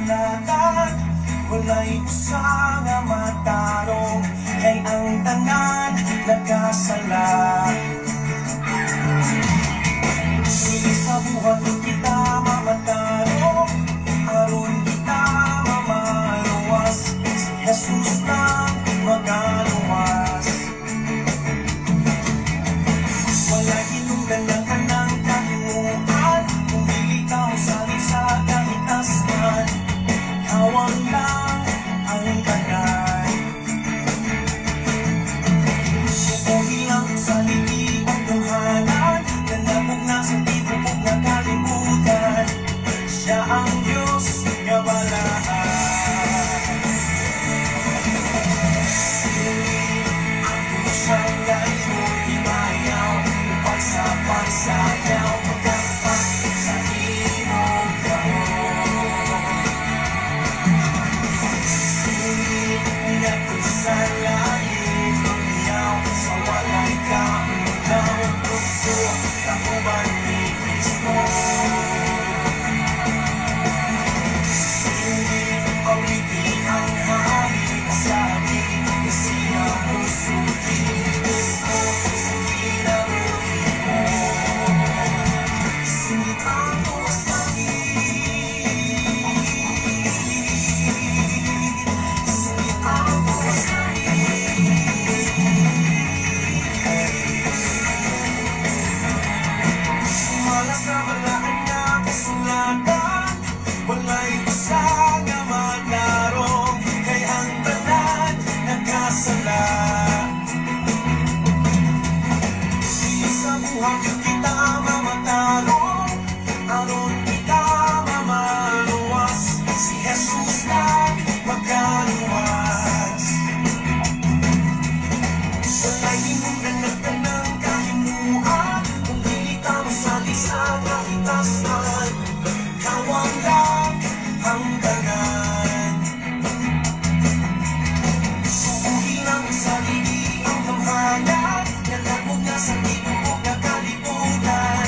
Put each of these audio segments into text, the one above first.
kasulatan, walay usa nga matarong, kay ang tanan nagkasala. Sa buhat kita mamatarong, aron kita mamaluwas, si Jesus lang magaluwas. Walay hinungdan ng kanang kahimuan, kung dili ka mosalig sa kahitasan, kawang lang ang tanan. Sukuhi lang sa ligi ang gamhanan, nanabog na sa tibuok nga kalibutan, siya ang Diyos nga balaan. Ako siyang dayon ibayaw, upang sa pagsayaw, pagkapak sa imong kamot. Singit ngadto sa langit, lumiyaw sa walay kaulaw, lukso kauban ni Kristo. Singit awiti ang hari, sabi na siya musugi, mismo sa kinabuhi mo. Singit ang langit, singit ang langit. Sumala sa balaan nga kasulatan, walay usa nga matarong, kay ang tanan nagkasala. Sa buhat kita mamatarong, aron kita mamaluwas, si Jesus lang magaluwas. Walay hinungdan ng tanang kahimuan, kung dili ka mosalig sa kahitasan, kawang lang ang tanan. Sukuhi lang sa ligi ang gamhanan, nanabog na sa tibuok nga kalibutan,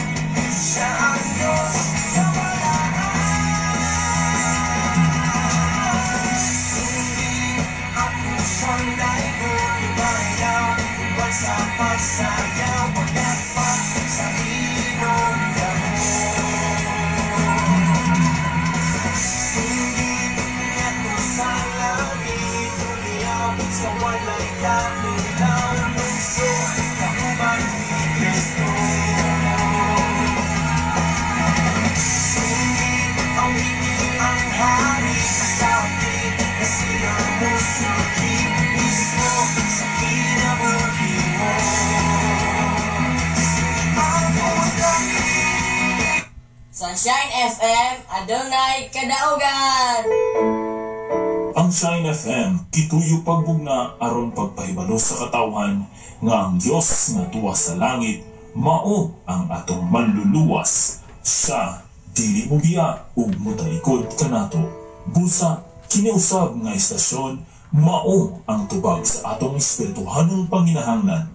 siya ang Diyos nga balaan. Sundin ako siyang dayon ibayaw, upang sa pagsayaw, pagkapak sa imong kamot. Singit ngadto sa langit, lumiyaw sa walay kaulaw, lukso kauban ni Kristo. Singit awiti ang hari, sabi na siya musugi, mismo sa kinabuhi mo. Singit ang langit. Sunshine FM, adunay kadaugan. Ang Shine FM gituyo pagbugna aron pagpahibalo sa katawhan nga ang Dios nga tuwa sa langit mao ang atong manluluwas. Siya dili mo biya ug motalikod kanato. Busa kiniusab nga istasyon mao ang tubag sa atong espirituhanong panginahanglan.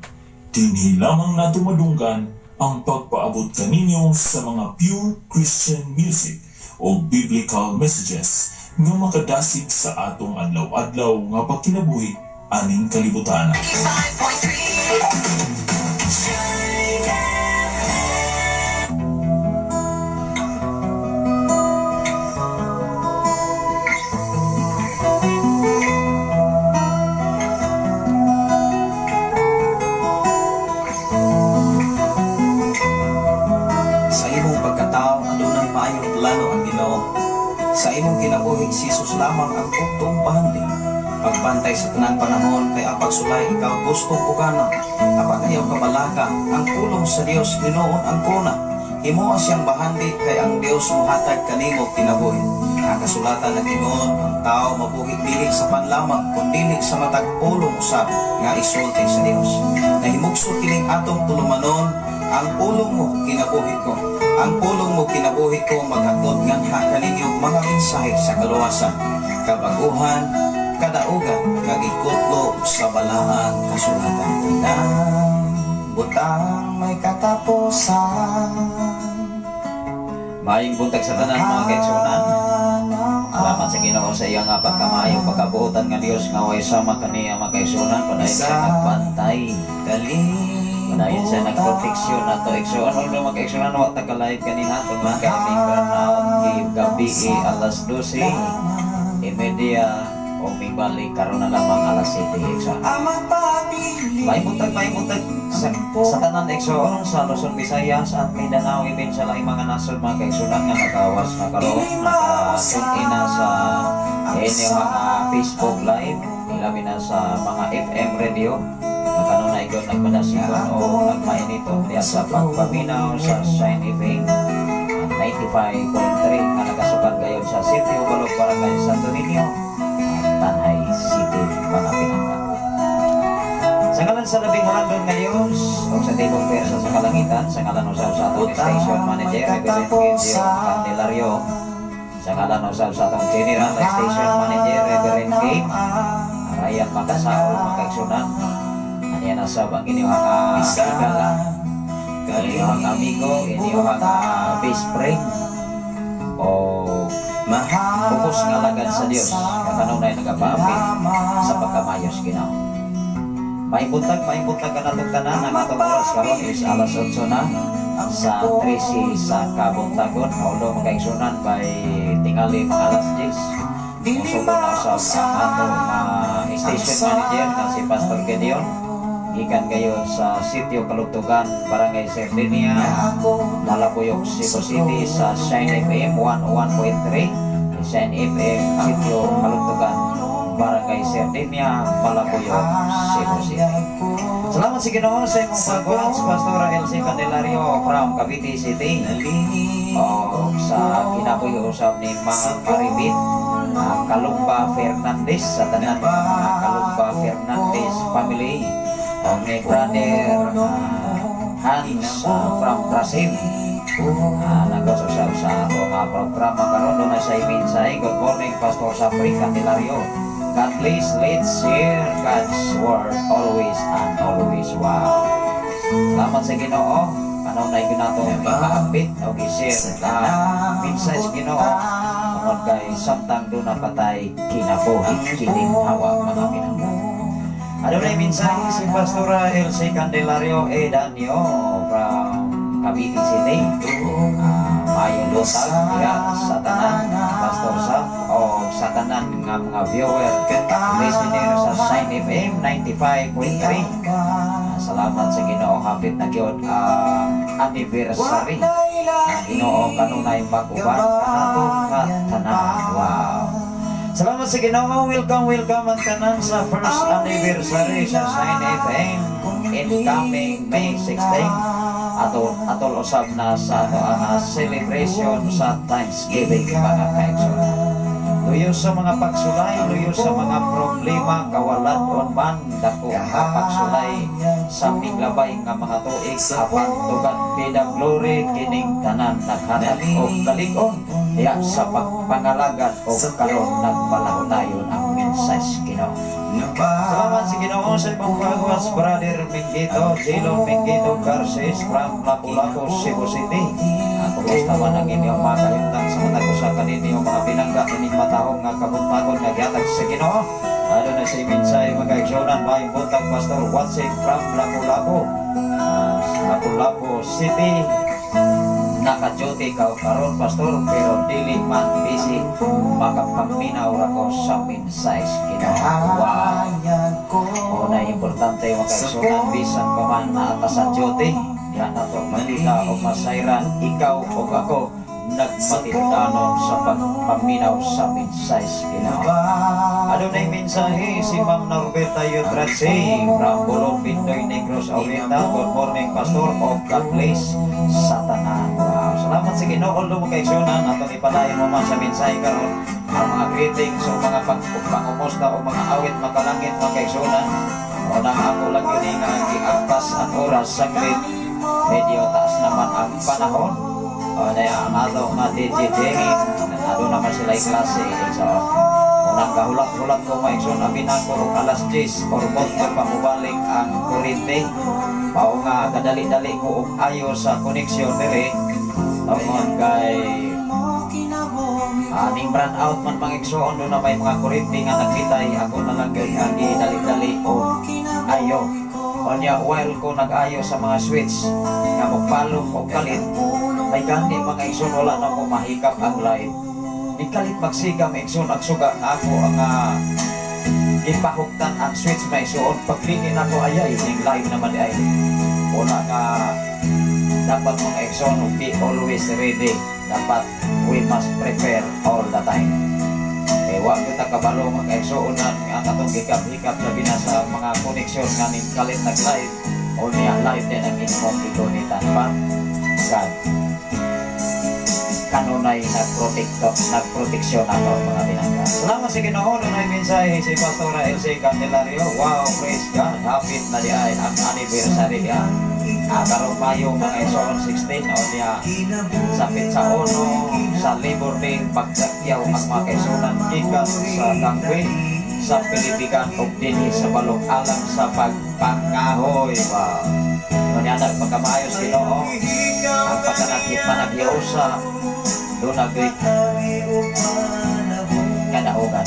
Dinhi lamang nato madunggan ang pagpaabot kaninyo sa mga pure Christian music o biblical messages nga makadasig sa atong adlaw-adlaw nga pagkinabuhi aning kalibutan. 95.3 Shine FM. Sa imong pagkatao, adunay maayong plano ang Ginoo. Sa imong kinabuhi, si Jesus lamang ang bugtong bahandi. Pagbantay sa tanan panahon, kay ang pagsulay ikaw gustong pugana. Apan ayaw kabalaka, ang pulong sa Dios hinuon ang kuna. Himoa siyang bahandi, kay ang Dios mohatag kanimo kinabuhi. Ang kasulatan nag-ingon, ang tao mabuhi dili sa panlamang, kundili sa matag pulong usab nga isulti sa Dios. Nahimugso kining atong tulumanon, ang pulong mo kinabuhi ko. Ang pulong mo kinabuhi ko maghatod nganha kaninyo mga mensahe sa kaluwasan, kabaguhan, kadaugan nga gikutlo sa balaang kasulatan. Tanang butang may katapusan. Maayong buntag sa tanan mga kaigsuonan. Salamat sa Ginoo sa iya nga pagkamaayo, pagkabuotan nga Dios nga way sama kaniya, mga kaigsuonan. Padayon siya nagbantay. Padayon siya nagproteksyon nato, igsoon. Although, mga kaigsuonan, wa ta ka-live kanina tungod kay aming burnout gabi alas 12:30 o mibalik karon na lamang alas 7, igsoon. Maayong buntag sa tanan, igsoon, sa Luzon, Visayas at Mindanao, ibin sa laing mga nasod, mga kaigsuonan, nga nakawas na karon, naka-tune in na sa inyong mga Facebook Live, ilabi na sa mga FM radio na kanunay ko nagpadasigon o nagmainiton diya sa pagpaminaw sa Shine FM 95.3 nga nakasukat gayon sa City of Balog, Barangay Santo Niño at Tanay City, mga pinangga. Sa ngalan sa labing halandon nga Diyos, o sa tibok pwersa sa kalangitan, sa ngalan usab sa atong station manager, Reverend Gideon Candelario, sa ngalan usab sa atong general station manager, Reverend Kate, Arayan Makasaol, mga kaigsuonan, aniya na sab ang inyong higala, inyong amigo, inyong best friend, o bukos nga alagad sa Dios, kakanunay nagapaapit sa pagkamayo sa Ginoo. Maayong buntag kanatong tanan. Ang atong oras karon is alas 8 na sa 13 sa kabuntagon. Although, mga kaigsuonan, by tingali mga alas 10, musugod na usab ang atong station manager na si Pastor Gideon. Gikan gayon sa Sitio Kalugtugan, Barangay Sardinia, Malabuyok, Cebu City sa Shine FM 101.3, Shine FM, Sitio Kalugtugan, Barangay Sardinia, Malabuyok, Cebu City. Salamat sa Ginoo sa imong pag-watch, Pastora Elsie Candelario from Cavite City. O sa kinabuhi usab ni Ma'am Maribit Kalumba Fernandez, sa tanan nga mga Kalumba Fernandez family o ni Brother Hans from Brazil. Nagsusab sa ato nga programa karon, doon na sa mensahe. Good morning, Pastor Safri Candelario. God bless. Let's share God's word always and always. Wow. Salamat sa Ginoo. Kanunay ginato ipaapit o i-share ang mensahe sa Ginoo. Tungod kay samtang duna pa tay kinabuhi, kining hawa, mga pinangga. Ano na mensahe si Pastora Elsie Candelario E. Danio from Cavite City. Maayong buntag diha sa tanan, Pastor Saf, o sa tanan nga mga viewer, listener sa Shine FM 95.3. Salamat sa Ginoo, hapit na gyud ang anniversary. Ang Ginoo kanunay mag-uban kanato nga tanan. Wow. Salamat sa Ginoo. Welcome, welcome ang tanan sa first anniversary sa Shine FM incoming May 16. Ato atol usab na sa ato ang celebration sa Thanksgiving, mga kaigsuonan. Luyo sa mga pagsulay, luyo sa mga problema, kawalan man, dako nga pagsulay sa miglabay nga mga tuig, apan to God be the glory, kining tanan naghatag og kalig-on diya sa pagpangalagad og karon nagbalahutayon ang mensahe Ginoo. Salamat sa Ginoo sa imong pagwas, Brother Mingito, Jilon Mingito Garces from Lapu-Lapu, Cebu City. Kumusta man ang inyong mga kahimtang sa matag usa kaninyo, mga pinangga, ining matahong nga kabuntagon nga gihatag sa Ginoo? Ano na si mensahe, mga kaigsuonan? Maayong buntag, Pastor, watching from Lapu-Lapu. Sa Lapu-Lapu City. Naka-duty ka karon, Pastor, pero dili man busy, makapaminaw ra ko sa mensahe Ginoo. Wow. Una importante, mga kaigsuonan, bisan pa man naa ta sa duty, diha nato makita o masayran ikaw o ako nagmatindanon sa pagpaminaw sa mensahe Ginoo. Adunay mensahe si Ma'am Norberta Yutratsi from Bulong Bindoy, Negros Oriental. Good morning, Pastor, o God bless sa tanan. Wow. Salamat sa Ginoo, mga kaigsuonan. Atong ipadayon mo man sa mensahe karon ang mga greetings o mga pangumusta o mga awit makalangit, mga kaigsuonan. O nang ako lang yun nga giagpas ang oras saglit. Medyo taas naman ang panahon. O na ang ato nga DJ Jenny, aduna naman sila klase. So, unang kahulat-hulat ko, mga igsoon, abinan ko og alas 10 or monto pa mobalik ang kuryente. Mao nga kadali-dali ko og ayo sa connection dire. Tungod kay Ning brownout man, mga igsoon, duna may mga kuryente nga nagbitay. Ako na lang gyud ang gidali-dali og ayo. Unya while ko nag-ayo sa mga switch nga mopalong og kalit, may gani, mga igsoon, wala na ko mahikap ang live. Nikalit magsiga, mga igsoon, ang suga nga ako ang gipahugtan ang switch, mga igsoon. Paglingin ako, ayay, ning live naman di ay. Una nga dapat, mga igsoon, be always ready. Dapat we must prepare all the time. Eh, wa kita kabalo, mga kaigsuonan, nga ang atong hikap-hikap labi na sa mga koneksyon nga ning kalit nag-live o niya live din ang inyong gigunitan pa. God kanunay nagproteksyon ato, mga binangga. Salamat sa Ginoo. Dunay mensahe si Pastora Elsie Candelario. Wow, praise God. Hapit na di ay ang anniversary niya. Karong Mayo, mga igsoon, 16 o niya sa petsa 1 sa Labor Day, pagdakyaw ang mga kaigsuonan gikan sa Kangwe, sa Pilipigan ug dinhi sa Balok alang sa pagpangahoy. Wow. Ingon niya pagkamaayos Ginoo ang pagkanagit panaghiusa doon nagay kadaugan.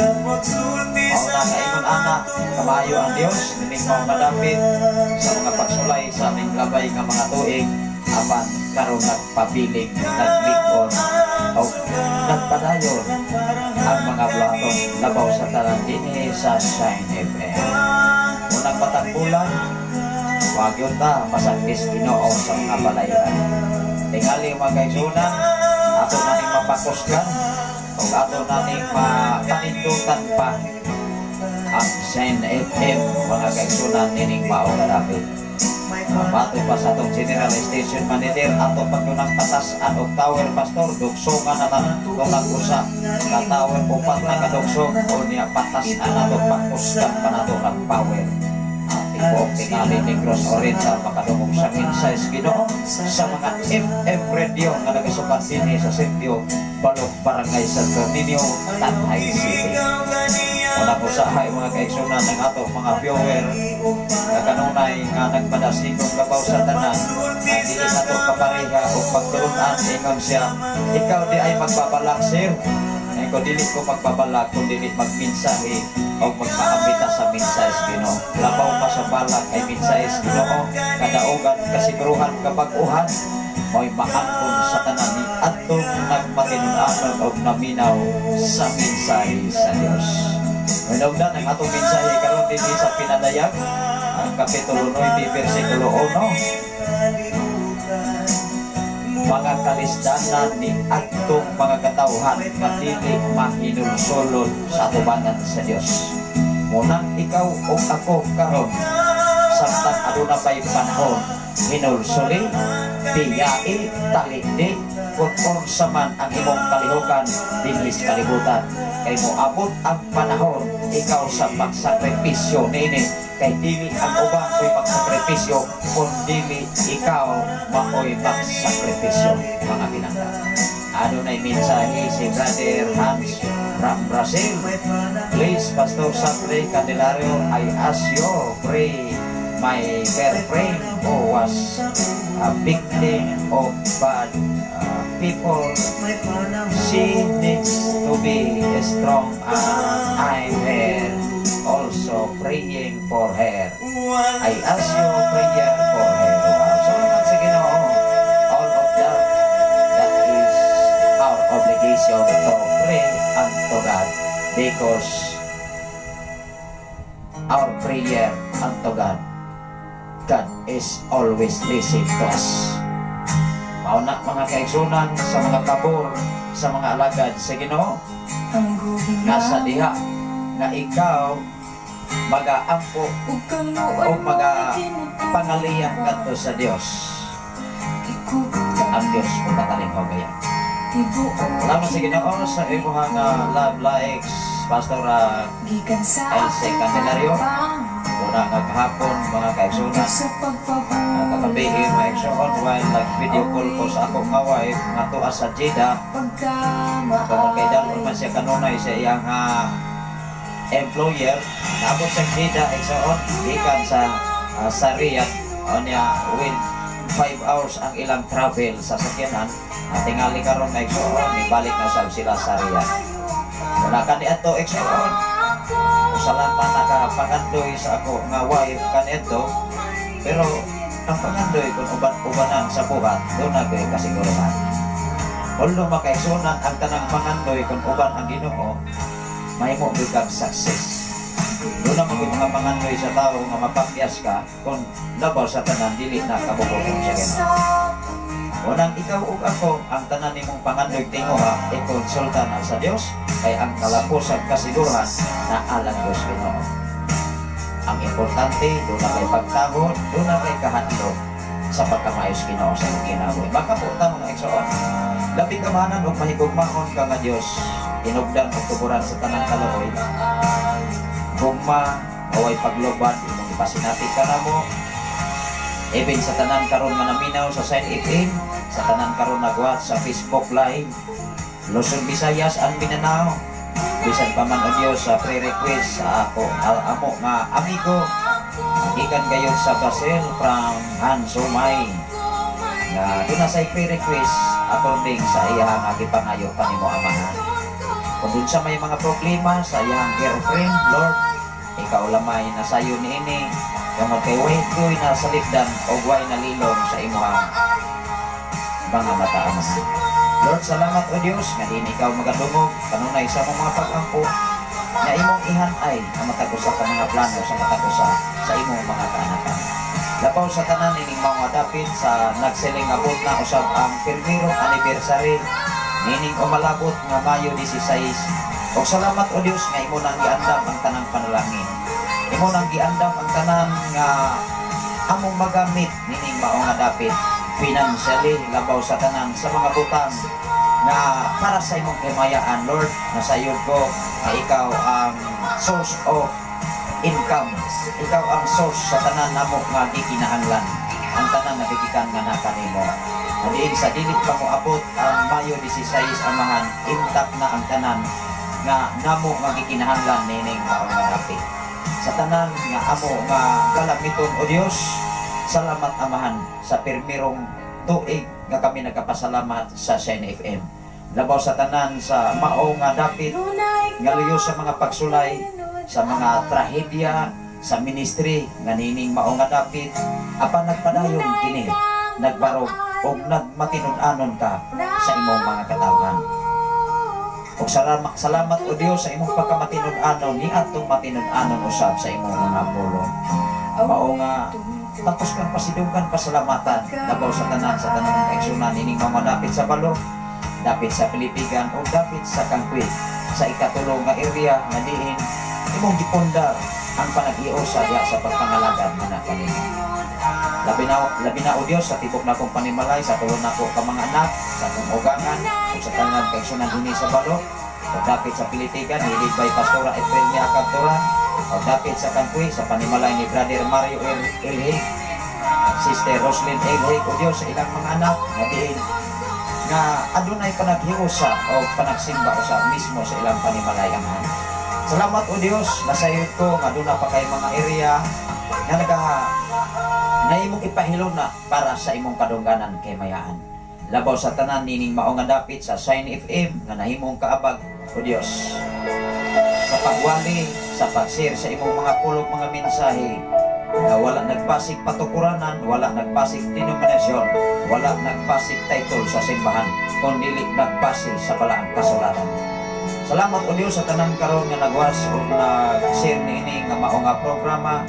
Mao na kaingon ana, kamayo ang Dios nining mao madapit sa mga pagsulay sa aming labay nga mga tuig, apan karon nagpabiling, naglikon o nagpadayon ang mga bulaton labaw sa tanan dinhi sa Shine FM. Unang matag bulan, wag yun ta masagkis Ginoo sa mga balayran. Tingali, mga kaigsuonan, ato naning mapakusgan o ato naning mapanindutan pa ang Shine FM, mga kaigsuonan, nining mao dapit. Mapatoy pa sa atong General Station Manager, ato pag patas-an og tower, pastor, dugsongan na lang tunang usa ka tower, upat na kadugsong o niya patas-an nato, pakusgan pa nato ng power. Tibuok tingali Negros Oriental makadungog sa mensahe sa Ginoo sa mga FM radio nga nagasukat dinhi sa sitio Balok, Barangay Santo Niño, Tanjay City. Una ko sahay, mga kaigsuonan, ng ato mga viewer nga kanunay nga nagpadasigong labaw sa tanan nga dili nato kapareha og pagtulun-an. Ingon siya, "Ikaw di ay magbabalak, sir." Ngayon ko, dili ko magbabalak kung dili magminsahe o magpaabita sa mensahe sa Ginoo. Labaw pa sa balak ay mensahe sa Ginoo, kadaugan, kasiguruhan, kabag-uhan, mo'y maangkon sa tanan ni adtong nagmatinun-anon og naminaw sa mensahe sa Dios. Hinugdan ang atong mensahe karon dinhi sa Pinadayag, ang Kapitulo 9, versikulo 1, mga kalisdanan ni adtong mga katawhan nga dili mahinulsolon sa atubangan sa Dios. Munang ikaw o ako karon, samtang aduna pa'y panahon, hinulsoli, biyai, talindi, kung unsa man ang imong kalihukan dinhi sa kalibutan. Kay moabot ang panahon, ikaw sa magsakripisyo niini, kay dili ang uban ko'y magsakripisyo, kung dili ikaw maoy magsakripisyo, mga binangga. Adunay mensahe si Brother Hans from Brazil. "Please, Pastor Sapre Candelario, I ask you pray my girlfriend who was a victim of bad people. She needs to be strong and I'm here also praying for her. I ask you prayer for her." Wow. Salamat sa Ginoo. All of that, that is our obligation to pray unto God because our prayer unto God, God is always listen to us. Mao na, mga kaigsuonan, sa mga kabor, sa mga alagad sa Ginoo, nga sa diha nga ikaw magaampo o maga pangaliyang kadto sa Dios, ang Dios mo patalinghaw gaya. Salamat sa Ginoo sa imuhang love likes, Pastor Elsie Candelario. Una nga kahapon, mga kaigsuonan, kagabi, mga igsoon, while nag-video call ko sa akong nga wife nga tuwa sa Jeddah, tungod kay dalon man siya kanunay sa iyang employer, naabot sa Jeddah, igsoon, gikan sa Riyadh, unya with 5 hours ang ilang travel sa sakyanan. At tingali karon nga, igsoon, nibalik na usab sila sa Riyadh. Wala ka ni ato, igsoon. Salamat nakapangandoy sa ako nga wife kaniadto. Pero ang pangandoy kung uban-ubanan sa buhat, duna ko'y kasiguruhan. Although, makaigsunan, ang tanang pangandoy kung uban ang Ginoo, mahimo gyud kag success. Duna man gyud mga pangandoy sa tao nga mapakyas ka kung labaw sa tanan dili na kabubuton sa Ginoo. Unang ikaw ug ako, ang tanan nimong pangandoy tinguha, ikonsulta na sa Dios kay ang kalapos ag kasiguruhan na alang Dios Ginoo. Ang importante, duna kay pagtahod, duna kay kahadlok sa pagkamaayos Ginoo sa imong kinabuhi. Makapunta mga igsoon. Labing kamahanan ug mahigugmaon ka nga Dios, hinugdan ug tuburan sa tanang kaluoy. Gugma, away paglubad, imong ipasinati ka namo. Even sa tanan karon nga naminaw sa Shine FM, sa tanan karon nagwatch sa Facebook Live, Luzon, Visayas and Mindanao, bisan pa man o Dios sa pre-request sa ako amo nga amigo gikan gayon sa Brazil from Hans Umay nga duna say pre-request according sa iyang nga gipangayo kanimo, Amahan. Kung dun sa may mga problema sa iyang girlfriend, Lord, ikaw lamay na sayo niini tungod kay way ko'y nasalipdan o way nalilong sa imuhang mga mata, Amahan. Lord, salamat o Dios nga din ikaw magadungog kanunay sa among mga pag-ampo nga imong ihanay ang matag usa ka mga plano sa matag usa sa imong mga kaanakan. Labaw sa tanan ining mga dapit sa nagsiling abot na usab ang pirmirong anniversary nining umalabot nga Mayo 16. Og salamat o Dios nga imo nang giandam ang tanang panalangin. Imo nang giandam ang tanan nga among magamit nining mao nga dapit financially, labaw sa tanan sa mga butang nga para sa imong himayaan. Lord, nasayod ko nga ikaw ang source of income, ikaw ang source sa tanan namo nga gikinahanglan. Ang tanan nagigikan nga naka nimo. Diin sa dili pa mo abot ang Mayo 16, Amahan, intact na ang tanan nga namo nga gikinahanglan nining mao nga dapit sa tanan nga amo nga galamiton o Dios. Salamat, Amahan, sa pirmirong tuig nga kami nagkapasalamat sa Shine FM. Labaw sa tanan sa mao nga dapit nga luyo sa mga pagsulay, sa mga trahedya, sa ministry nga nining mao nga dapit apan nagpadayon kini, nagbarog og nagmatinud-anon ka sa imong mga katawhan. Ug salamat, salamat o Dios sa imong pagkamatinud-anon ni atong matinud-anon usab sa imong mga pulong. Mao nga tapos kang pasidunggan pasalamatan labaw sa tanan ng kaigsunan ining mga dapit sa Balo, dapit sa Pilipigan o dapit sa Kangkwi sa ikatulo nga area nga diin imong gipundar ang panag-iusa diha sa pagpangalagad nga kanimo. Labi na o Dios sa tibok nakong panimalay, sa tulo nako ka mga anak, sa akong ugangan ug sa tanan kaigsunan dinhi sa Balo o dapit sa Pilitigan, headed by Pastora April Mia Captura, o dapit sa Kangkwi sa panimalay ni Brother Mario Elhig, Sister Roslyn Elhig, o Dios sa ilang mga anak nga diin nga adunay panaghiusa o panagsimba usa mismo sa ilang panimalay, Amahan. Salamat o Dios, nasayod ko nga aduna pa kay mga area nga nagaha na imong ipahilom na para sa imong kadungganan kay mayaan. Labaw sa tanan nining mao nga dapit sa Shine FM nga nahimong kaabag o Dios sa pagwali, sa pag-share sa imong mga pulong, mga mensahe nga wala nagbasig patukuranan, wala nagbasig denominasyon, wala nagbasig title sa simbahan, kundi nagbase sa balaang kasulatan. Salamat o Dios sa tanan karon nga nagwas o nag-share niini nga mao nga programa.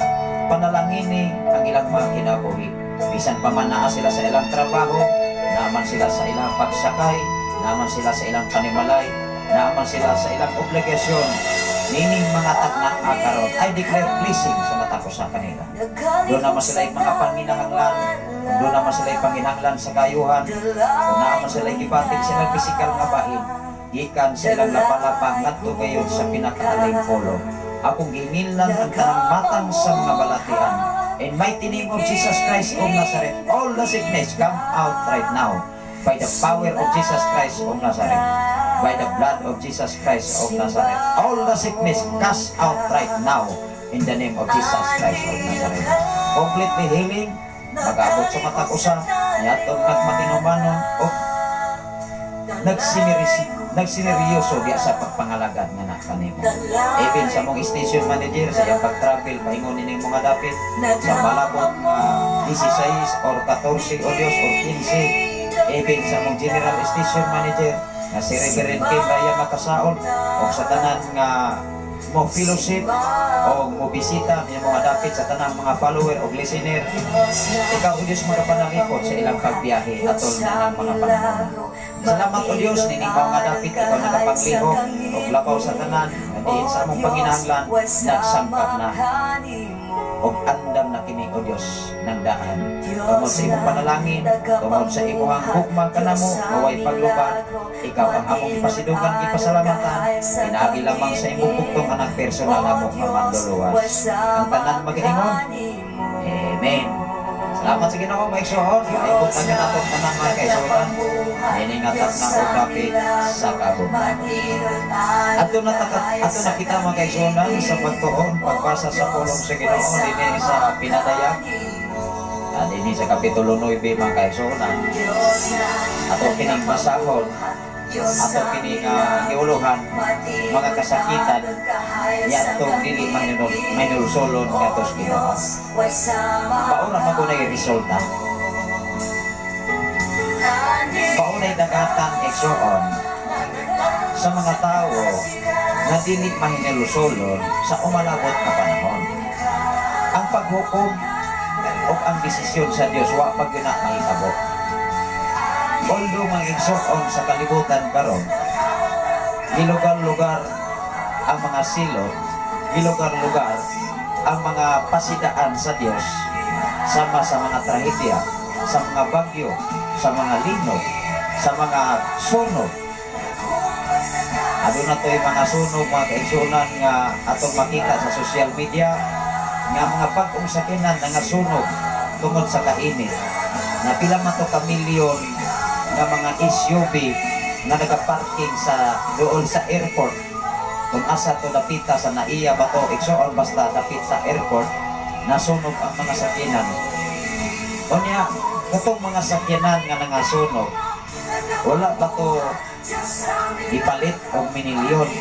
Panalangini ang ilang mga kinabuhi. Bisan pa man naa sila sa ilang trabaho, naaman sila sa ilang pagsakay, naaman sila sa ilang panimalay, naaman sila sa ilang obligasyon. Nining mga tagna karon, I declare blessing sa matag usa kanila. Duna man sila mga panginahanglan, kung duna man sila panginahanglan sa kayuhan, kung naa man sila gibatik sa ilang physical nga bahin, gikan sa ilang lapalapa ngadto gayon sa pinakaaling polo. Akong ginillan ang tanang matang sa mga balatian. In mighty name of Jesus Christ of Nazareth, all the sickness come out right now. By the power of Jesus Christ of Nazareth. By the blood of Jesus Christ of Nazareth. All the sickness cast out right now in the name of Jesus Christ of Nazareth. Completely healing, Magaabot sa matag usa niadtong nagmatinumanon o nagsineryoso diya sa pagpangalagad nga na kanimo. Even sa mong station manager sa iyang pag-travel paingon nining mga dapit sa malabot nga 16 or 14, o Dios, or 15. Even sa mong general station manager nga si Reverend Kim Raya Makasaol o sa tanan nga mo fellowship o mo bisita niya mga dapit, sa tanang mga follower o listener, ikaw, O Diyos, magapanalipod sa ilang pagbiyahe atol na ng mga panahon. Salamat, O Diyos, nining mga dapit, ikaw nagapaglihok o labaw sa tanan nga diin sa among panginahanglan nagsangkap na og andam na kini, O Diyos, ng daan. Tungod sa imong panalangin, tungod sa imong gugma kanamo nga way paglubat, ikaw ang among ipasidugan, ipasalamatan, pinaagi lamang sa imong bugtong anak, personal namo nga Manluluwas. Ang tanan magaingon, "Amen." Salamat sa Ginoo, mga igsoon. Maayong buntag nato tanan, mga kaigsuonan. Ini nga na og dapit sa kabugnan. Adto na kita, mga kaigsuonan, sa pagtuon, pagbasa sa pulong sa Ginoo dinhi sa Pinadayag. Dinhi sa kapitulo 9, mga kaigsuonan. Ato kining basahon, ato kining giuluhan, mga kasakitan niadtong dili mahinulsolon ngadto sa Ginoo. Mao ra man kunay resulta. Mao nay dagatan, igsoon, sa mga tao nga dili mahinulsolon sa umalabot nga panahon. Ang paghukom o ang desisyon sa Dios wa pa gyud na mahitabo. Although, mga igsoon, sa kalibutan karon, gilugar-lugar ang mga silot, gilugar-lugar ang mga pasidaan sa Dios sama sa mga trahedya, sa mga bagyo, sa mga linog, sa mga sunog. Aduna to'y mga sunog, mga kaigsunan, nga atong makita sa social media nga mga bag-ong sakyanan na nga sunog tungod sa kainit. Na pila man to ka milyon nga mga SUV nga nagaparking sa dool sa airport, kung asa to dapita sa NAIA ba to, igsoon, basta dapit sa airport, nasunog ang mga sakyanan. Unya katong mga sakyanan nga nangasunog, wala ba to ipalit og minilyon,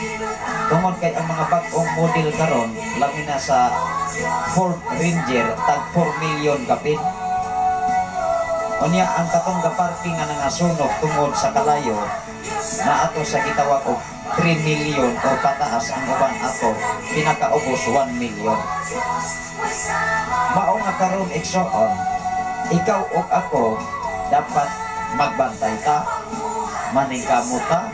tungod kay ang mga bag-ong model karon, labi na sa Ford Ranger, tag 4 million kapin. Unya ang katong gaparking nga nangasunog tungod sa kalayo na ato sa gitawag og 3 million o pataas, ang uban ato pinakaubos 1 million. Mao nga karon, igsoon, ikaw ug ako dapat magbantay ta, maningkamot ta.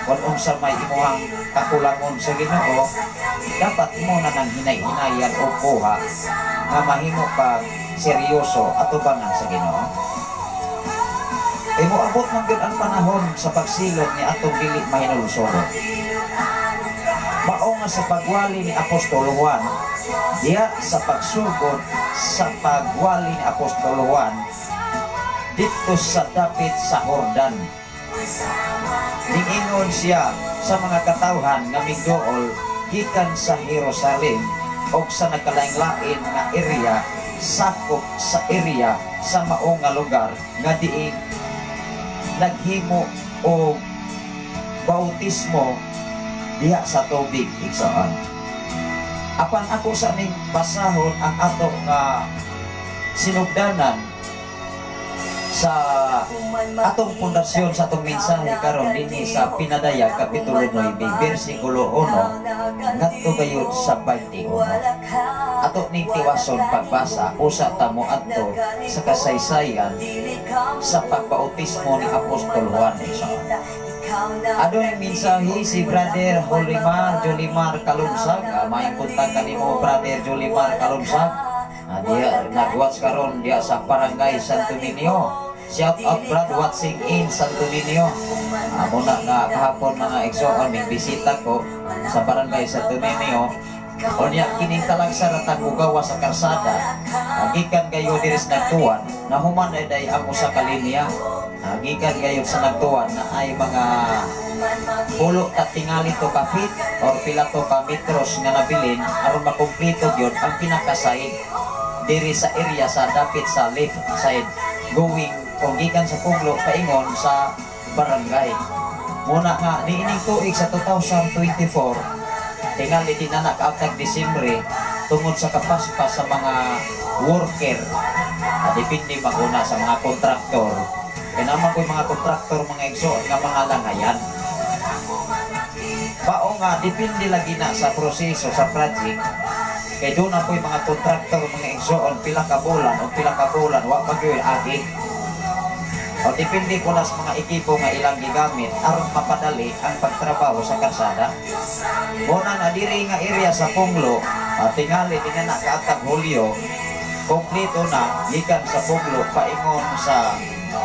Kung unsa may imuhang kakulangon sa Ginoo, dapat imo na nang hinay-hinayan o kuha nga mahimo ka seryoso atubangan sa Ginoo. E moabot man gyud ang panahon sa pagsilot ni atong dili mahinulsolon. Mao nga sa pagwali ni Apostol Juan, diha sa pagsugod sa pagwali ni Apostol Juan dito sa dapit sa Jordan, ningingon siya sa mga katawhan nga migduol gikan sa Jerusalem o sa nagkalain-lain nga area, sakop sa area sa mao nga lugar nga diin naghimo og bautismo diha sa tubig, igsoon. Apan ako sa ning basahon ang ato nga sinugdanan sa atong pundasyon sa atong mensahe karon dinhi sa Pinadayag kapitulo 9 bersikulo 1 ngadto gayud sa 21. Ato ning tiwason pagbasa, usa ta mo adto sa kasaysayan sa pagbautismo ni Apostol Juan, igsoon. Adunay mensahe si Brother Jolimar Jolimar Kalunsag. May buntag kanimo, Brother Jolimar Kalunsag. Diya nag-watch karon diya sa Barangay Santo Niño. Shout out, Brad, watching in Santo Niño. Muna nga kahapon, mga igsoon, may bisita ko sa Barangay Santo Niño. Unya kining talagsa ra tag mugawa sa karsada. Gikan kayo diri sa Nagtuan, nahuman na day ang usa ka linya. Gikan kayo sa Nagtuan na ay mga pulo ka tingali to ka feet or pila to ka metros nga nabilin aron makumpleto gyud ang pinakaside. diri sa area sa dapit sa left side going kung gikan sa Punglo paingon sa barangay. Muna nga niining tuig sa 2024, tingali di na nakaabtag Disyembre tungod sa kapaspas sa mga worker. Depende maguna sa mga kontraktor. Kaya naman ko mga kontraktor, mga igsoon, nga mga langayan. Bao nga, depende lagi na sa proseso, sa project. Kay doon na po'y mga kontraktor, mga igsoon, pila ka bulan o pila ka bulan, wa pa gyud agi. O depende ko na sa mga ekipo nga ilang gigamit aron mapadali ang pagtrabaho sa karsada. Muna nga diri nga area sa Punglo, tingali di na nakaatag Hulyo, kompleto na gikan sa Punglo paingon sa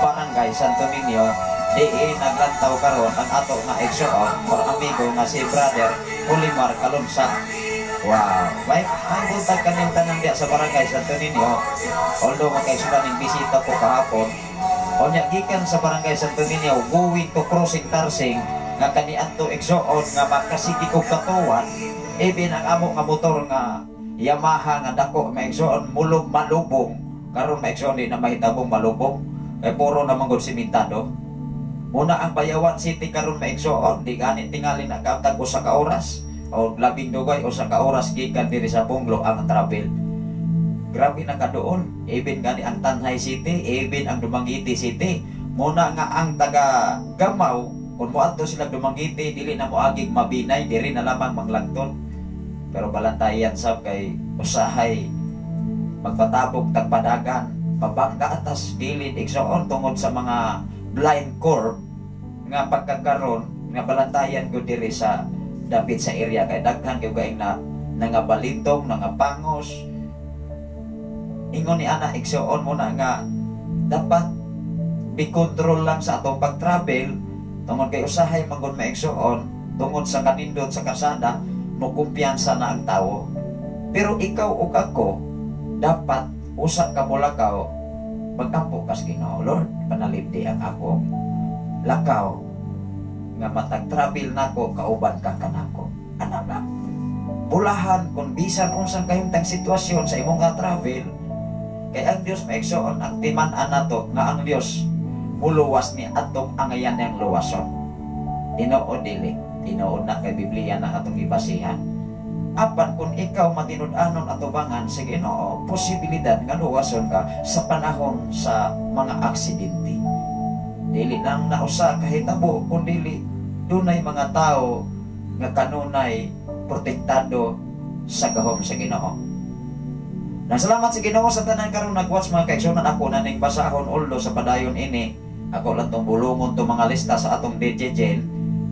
Barangay Santo Niño, diin naglantaw karon ang ato nga igsoon or amigo nga si Brother Julimar Kalunsa. Wow, may buntag kaning tanan diya sa Barangay Santo Niño. Although makaigsunan ning bisita ko kahapon, unya gikan sa Barangay Santo Niño going to Crossing Tarsing nga kaniadto, igsoon, nga makasigi og katuwan, even ang amo nga motor nga Yamaha nga dako, mga igsoon, mulog malubong. Karon, mga igsoon, di na mahitabong malubong kay puro na manggod simentado. Muna ang Bayawan City karon, mga igsoon, di gani tingali nakaabtag 1 ka oras o labing dugay 1 ka oras gikan diri sa Punglo ang travel. Grabe na kaduol. Even gani ang Tanjay City, even ang Dumaguete City. Muna nga ang taga Gamaw, kung moadto sila Dumaguete, dili na moagig Mabinay, diri na lamang manglagton. Pero balantayan sab kay usahay magpatabog tagpadagan, mabangga atas gilid, igsoon, tungod sa mga blind curve nga pagkakaron nga balantayan ko diri sa dapit sa area kay daghan kay kaing na nangabalintong, nangapangos, ingon ni ana, igsoon. Mo na nga dapat be control lang sa atong pag-travel tungod kay usahay manggod, maigsoon, tungod sa kanindot sa karsada, mo kumpiyansa na ang tao. Pero ikaw ug ako dapat usa ka mulakaw, magampo kas Ginoo, "Lord, panalipdi ang akong lakaw nga matag travel nako kauban ka kanako." Ana lang bulahan kung bisan unsang kahimtang sitwasyon sa imong nga travel, kay ang Dios, maigsoon, ang timan-an nato nga ang Dios muluwas ni atong angayan niyang luwason. Tinuod dili? Tinuod na kay Biblia na atong gibasihan. Apan kung ikaw matinud-anon atubangan sa Ginoo, posibilidad nga luwason ka sa panahon sa mga aksidente. Dili lang na usa kahitabo kun dili dunay mga tao nga kanunay protektado sa gahom sa Ginoo. Nasalamat sa Ginoo sa tanan karon nag-watch, mga kaigsunan. Ako na ning basahon, although sa padayon ini ako lang tong bulungon tong mga lista sa atong DJ Jen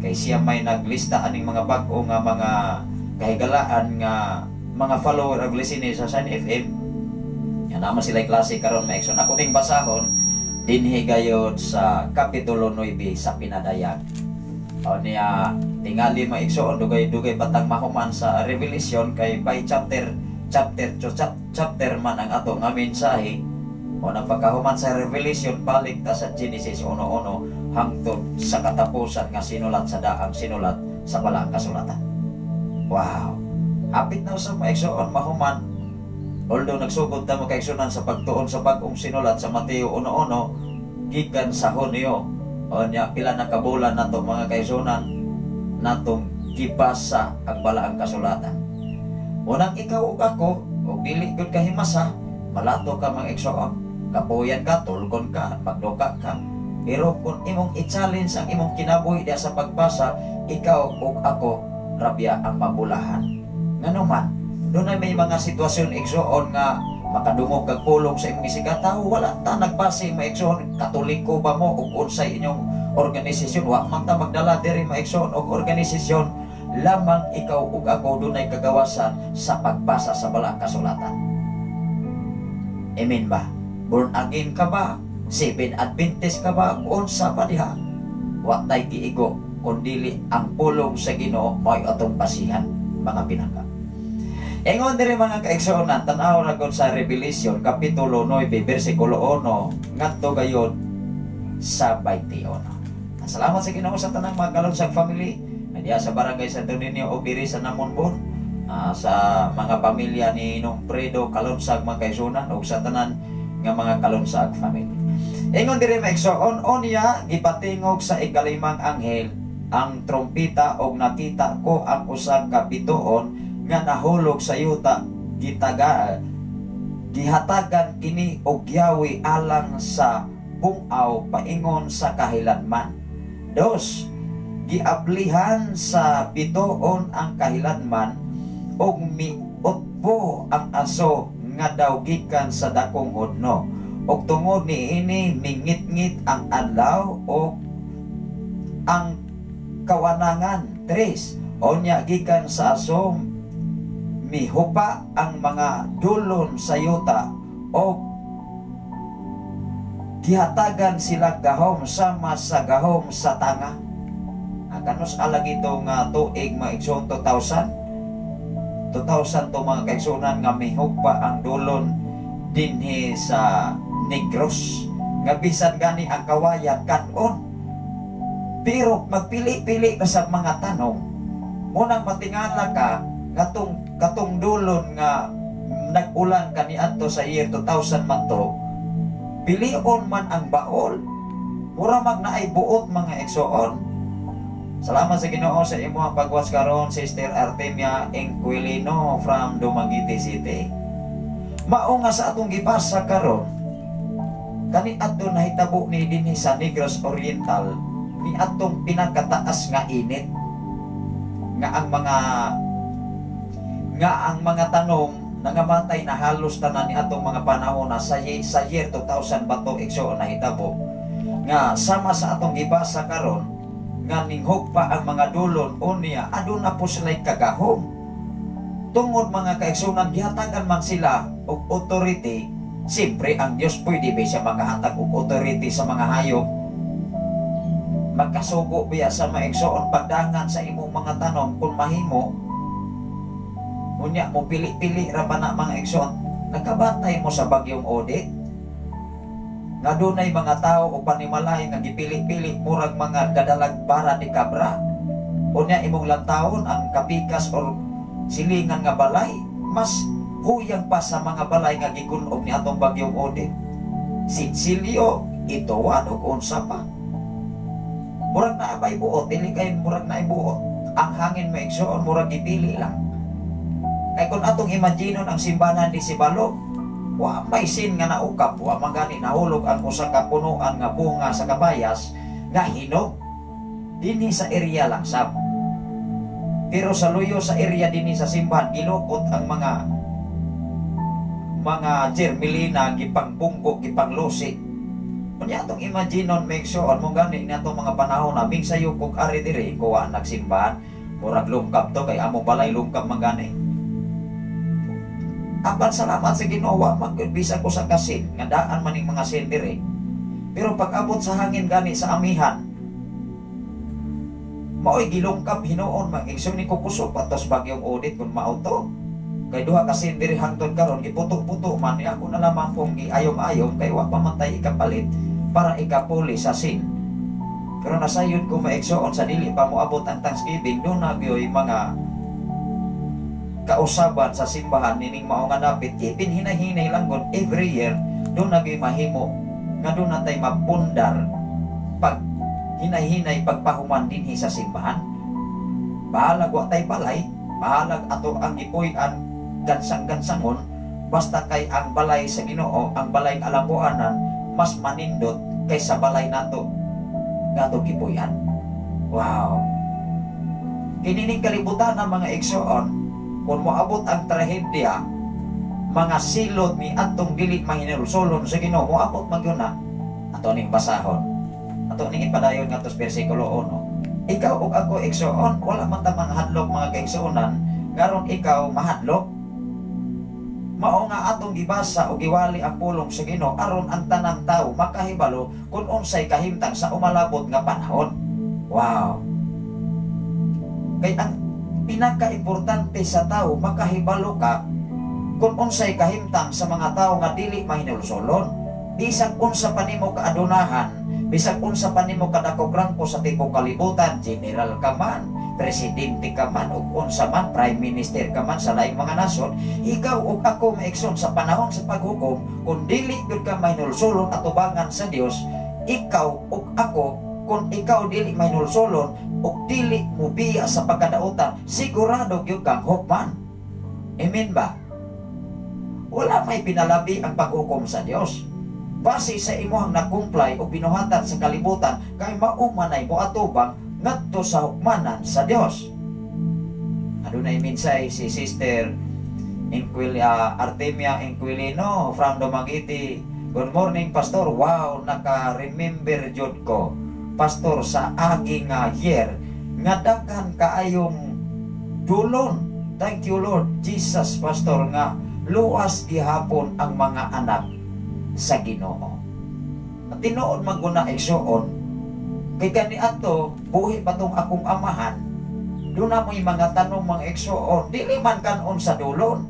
kay siya may naglista aning mga bag-o nga mga kahigalaan nga mga follower og listener sa Sun FM. Yan naman sila klase karon, mga igsoon. Ako ning basahon dinhi gayod sa Kapitulo 9 sa Pinadayag. O niya tingali, mga igsoon, dugay-dugay batang mahuman sa Revelation kay by chapter chapter to chapter man ang ato nga mensahe. O nang pagkahuman sa Revelation, balik ta sa Genesis 1:1 hangtod sa katapusan nga sinulat sa daang sinulat sa Balaang Kasulatan. Wow. Hapit na sa mga igsoon mahuman. Although nagsugod ta, mga kaigsunan, sa pagtuon sa bag-ong sinulat sa Mateo 1:1 gikan sa Hunyo. O nya pila na kabulan nato, mga kaigsunan, natong gibasa ang Balaang Kasulatan. Unang ikaw ug ako og dili gud kahimasa, malato ka, mga igsoon. Kapuyan ka, tulgon ka, magduka ka. Pero kung imong i-challenge ang imong kinabuhi diya sa pagbasa, ikaw ug ako rabya ang mabulahan. Ngano man, dunay may mga sitwasyon, igsoon, nga makadungog kag pulong sa imong isigkatawo. Wala ta nagbase, mga igsoon, Katoliko ba mo ug unsay inyong organisasyon. Wa man ta magdala diri, mga igsoon, og organisasyon. Lamang ikaw ug ako dunay kagawasan sa pagbasa sa Balaang Kasulatan. Amen ba? Born again ka ba? Seven Adventist ka ba? Unsa pa diha? Wa tay giigo kun dili ang pulong sa Ginoo mo'y atong basihan, mga pinangga. Ingon diri, mga kaigsuonan, tan-aw ra gud sa Revelation kapitulo 9 bersikulo 1 ngadto gayod sa 21. Salamat sa Ginoo sa tanang mga Kalunsag family nga diha sa Barangay Santo Niño o diri sa Namonbon. Sa mga pamilya ni Nong Fredo Kalonsag, mga kaigsuonan, ug sa tanan nga mga Kalonsag family. Ingon diri, mga igsoon, unya gipatingog sa ikalimang anghel ang trompeta og nakita ko ang usa ka bituon nga nahulog sa yuta. Gihatagan kini og yawi alang sa bungaw paingon sa kahilanman. Dos, giablihan sa bituon ang kahilanman og miutbo ang aso nga daw gikan sa dakong hudno. Og tungod niini mingitngit ang adlaw og ang kawanangan. Tres, onya gikan sa aso mihupa ang mga dulon sa yuta og gihatagan sila gahom sama sa gahom sa tanga. Kanus alagi ito nga tuig, mga igsoon? 2000 2000 to, mga kaigsunan, nga mihupa ang dulon dinhi sa Negros nga bisan gani ang kawayan kanon, pero magpili-pili ka sa mga tanom. Munang matingala ka ngatong katong dulon nga nag-ulan kaniadto sa year 2000 man to, pilion man ang baol, mura mag naay buot, mga igsoon. Salamat sa Ginoo sa imong pagwas karon, Sister Artemia Inquilino from Dumaguete City. Mao nga sa atong gibasa karon, kani adto nahitabo ni dinhi sa Negros Oriental ni atong pinakataas nga init nga ang mga tanom nangamatay na halos tanan ni atong mga panahon na sa year 2000 ba to, igsoon, nahitabo nga sama sa atong gibasa karon nga ninghugpa ang mga dulon. Unya aduna po sila'y kagahom tungod, mga kaigsunan, gihatagan man sila og authority. Siyempre, ang Diyos, pwede ba siya makahatag og authority sa mga hayop? Magkasugo biya sa maigsoon pagdangan sa imong mga tanom kung mahimo. Unya mo pili-pili ra ba na, mga igsoon? Nagkabatay mo sa bagyong Odette nga dunay mga tao o panimalay nga gipili-pili murag mga gadalag bara ni kabra. Unya imong lantawon ang kapikas or silingan nga balay, mas huyang pa sa mga balay nga gigunob ni atong bagyong Odette. Sitsilyo ituwan og unsa pa, murag naa bay buot. Dili kay murag naay buot ang hangin, maigsoon, murag gipili lang. Kay kung atong imaginon ang simbahan di Sibalo, wa may sin nga naukap, wa man gani nahulog ang usa ka punuan nga bunga sa kabayas nga hinog dinhi sa area lang sab. Pero sa luyo sa area dinhi sa simbahan, gilukot ang mga jermelina, gipangbunggo, gipanglusi. Unya atong imaginon, make sure mo gani ni atong mga panahon na ming sayo kog ari diri kuha nagsimbahan, murag lungkap to kay among balay lungkap man gani. Apan salamat sa Ginoo, wa man bisan ko sa kasin nga daan man ning mga sin diri. Pero pag abot sa hangin gani sa amihan, mao'y gilungkap hinuon, mga igsoon, ni kukusog patos bagyong Odette kung mao to. Kay duha ka sin diri hangtod karon giputo-puto man ni ako na lamang pong giayom-ayom kay wa pa man tay ikapalit para ikapuli sa sin. Pero nasayod ko, maigsoon, sa dili pa moabot ang Thanksgiving, doon na gyoy mga kausaban sa simbahan nining mao nga dapit, ipin hinay-hinay lang gud every year, doon na gyoy mahimo nga doon na tay mapundar pag hinay-hinay pagpahuman dinhi sa simbahan. Bahalag wa tay balay, bahalag ato ang gipuy-an gansang-gansangon, basta kay ang balay sa Ginoo, ang balay ng alambuanan, mas manindot kaysa balay nato nga ato gipuy-an. Wow, kinining kalibutan ng mga igsoon, kung moabot ang trahedya, mga silot ni atong dili mahinulsolon sa Ginoo, moabot man gyud na. Ato ning basahon, ato ning ipadayon ngadto sa bersikulo 1. Ikaw ug ako, igsoon, wala man ta mga hadlok, mga kaigsuonan, ngaron ikaw mahadlok. Mao nga atong gibasa o giwali ang pulong sa Ginoo aron ang tanang tao makahibalo kung unsay kahimtang sa umalabot nga panahon. Wow, kay ang pinakaimportante sa tao, makahibalo ka kung unsay kahimtang sa mga tao nga dili mahinulsolon. Bisag unsa pa nimo kaadunahan, bisag unsa pa nimo kadakog rangko sa tibuok kalibutan, general ka man, Presidente ka man ug unsa man, prime minister ka man sa laing mga nasod, ikaw ug ako, mga igsoon, sa panahon sa paghukom, kung dili gyud ka mahinulsulon atubangan sa Dios, ikaw ug ako, kung ikaw dili mahinulsulon ug dili mubiya sa pagkadautan, sigurado gyud kang hukman. Amen ba? Wala may pinalabi ang paghukom sa Dios. Base sa imuhang na-comply o binuhatan sa kalibutan, kay mao manay mo atubang ngadto sa hukmanan sa Dios. Adunay mensahe si Sister Artemia Inquilino from Dumaguete. "Good morning, Pastor. Wow, naka-remember jud ko, Pastor, sa agi nga year nga daghan kaayong dulon. Thank you, Lord Jesus, Pastor, nga luwas gihapon ang mga anak sa Ginoo." At tinuod maguna, igsuon, kay kani ato buhi pa tong akong amahan, doon na mo'y mga tanong, mga igsuon, dili man kanon sa dulon.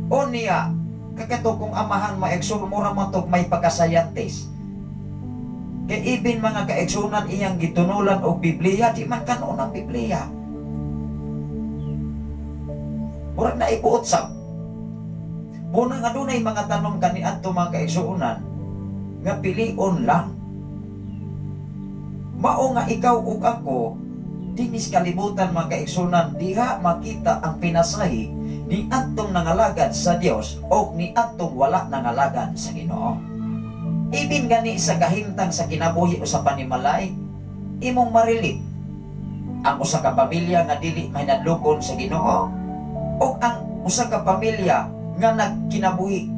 O niya, kakato kong amahan, mga igsuon, mura man tog may pagka-scientist. Kay ibin, mga kaigsunan, iyang gitunulan og Biblia, di man kanon ang Biblia. Murag na ibuot sa. Muna nga dunay mga tanong kaniadto, mga kaigsuonan, nga pilion lang. Mao nga ikaw ug ako dinis kalibutan, mga kaigsunan, diha makita ang pinasahi ni adtong nangalagad sa Dios o ni adtong wala nangalagad sa Ginoo. Ibin gani sa kahimtang sa kinabuhi o sa panimalay, imong marilit ang usa ka pamilya nga dili mahinadlokon sa Ginoo o ang usa ka pamilya nga nagkinabuhi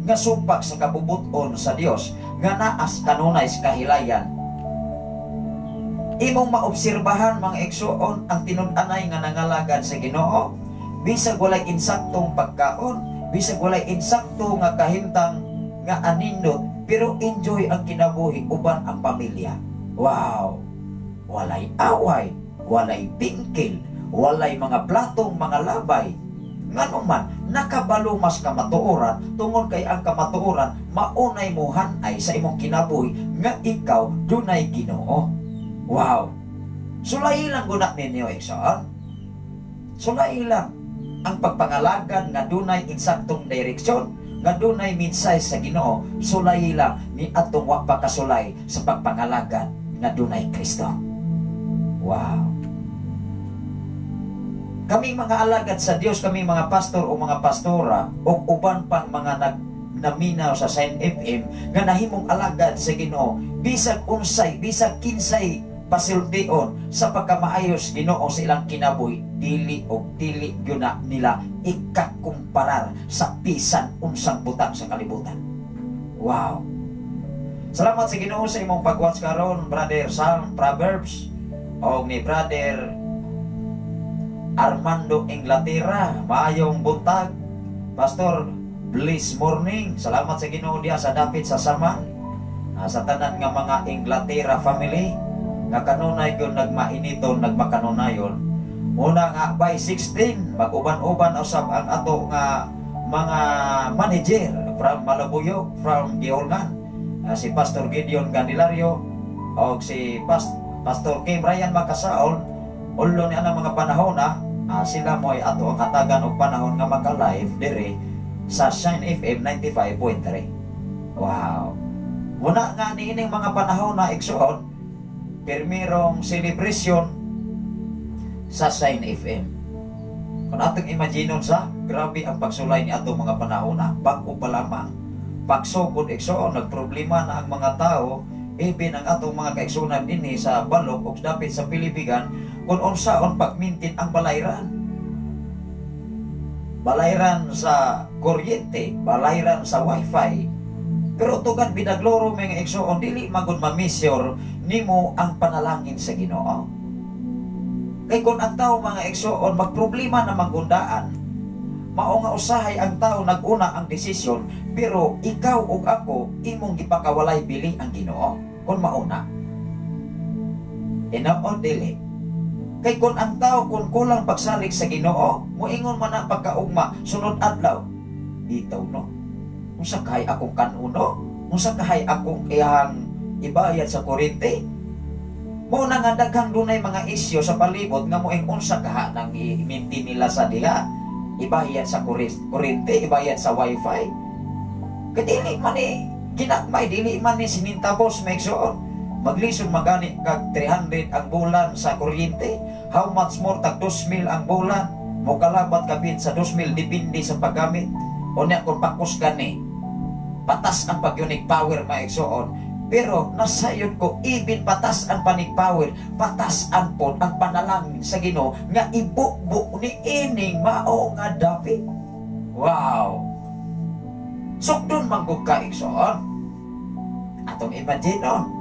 nga supak sa kabubuton sa Dios nga naas kanunay sa kahilayan. Imong maobserbahan, mga igsuon, ang tinud-anay nga nangalagad sa Ginoo, bisag walay insaktong pagkaon, bisag walay insakto nga kahimtang nga anindot, pero enjoy ang kinabuhi uban ang pamilya. Wow! Walay away, walay bingkil, walay mga platong mga labay. Ngano man, nakabalo mas kamatuoran, tungod kay ang kamatuoran maunay muhan ay sa imong kinabuhi nga ikaw dunay Ginoo. Wow! Sulay lang guna ninyo, igsoon. Sulay lang ang pagpangalagan nga dunay insaktong direksyon, nga dunay minsay sa Ginoo, sulay lang ni atong wa pa kasulay sa pagpangalagan nga dunay Kristo. Wow! Kami mga alagad sa Dios, kami mga pastor o mga pastora o uban pang mga naminaw sa Shine FM nga nahimong alagad sa Ginoo, bisag unsay, bisag kinsay pasultion sa pagkamaayos Ginoo sa ilang kinabuhi, dili og dili gyud na nila ikakumparar sa bisan unsang butang sa kalibutan. Wow. Salamat sa Ginoo sa imong pag-watch karon, Brother Sam Proverbs o ni Brother Armando Inglaterra. Maayong buntag, Pastor. Bliss morning. Salamat sa Ginoo diha sa dapit sa Samal. Sa tanan nga mga Inglaterra family nga kanunay gyud nagmainiton, nagmakanunayon. Una nga by 16 mag-uban-uban usab ang ato nga mga manager from Malabuyok, from Giholngan, si Pastor Gideon Candelario o si Pastor Kim Ryan Makasaol. Ulo ni anang mga panahon na sila mo'y ato ang hatagan og panahon nga maka-live dire sa Shine FM 95.3. Wow. Muna nga niining mga panahon na, igsuon, pirmirong celebration sa Shine FM. Kung atong imaginon sa, grabe ang pagsulay ni atong mga panahon na, bag-o pa lamang. Pagsugod, igsuon, nagproblema na ang mga tao, even ang atong mga kaigsunan dinhi sa Balok o dapit sa Pilipigan, kung unsaon pagmintin ang balayran. Balayran sa kuryente, balayran sa wifi. Pero tugan binagloro, mga igsoon, dili magud ma-measure nimo ang panalangin sa Ginoo. Kay kung ang tao, mga igsoon, magproblema na manggundaan, mao nga usahay ang tao naguna ang desisyon, pero ikaw ug ako imong gipakawalay bili ang Ginoo kung mauna. Tinuod dili? Kay kung ang tao kung kulang pagsalig sa Ginoo, moingon man ang pagkaugma sunod adlaw. Bitaw no. Unsa kahay akong kanuno? Unsa kahay akong iyang ibayad sa kuryente? Mao na nga daghang dunay mga isyu sa palibot nga moing unsa kaha nang i-maintain nila sa diha. Ibayad sa kuryente, ibayad sa wifi. Kay dili man ni ginagmay, dili man ni sinintabos, mga igsoon. Maglisod magani kag 300 ang bulan sa kuryente. How much more tag 2,000 ang bulan? Mokalabat kapin sa 2,000 depende sa paggamit. Unya kung pakus gani, patas ang pag-unique power, mga igsoon. Pero nasayod ko, even patas ang panig power, patas ang pod ang panalangin sa Ginoo nga ibubo ni ining mao nga dapit. Wow! Sugdon man gud ka, igsoon. Atong imaginon.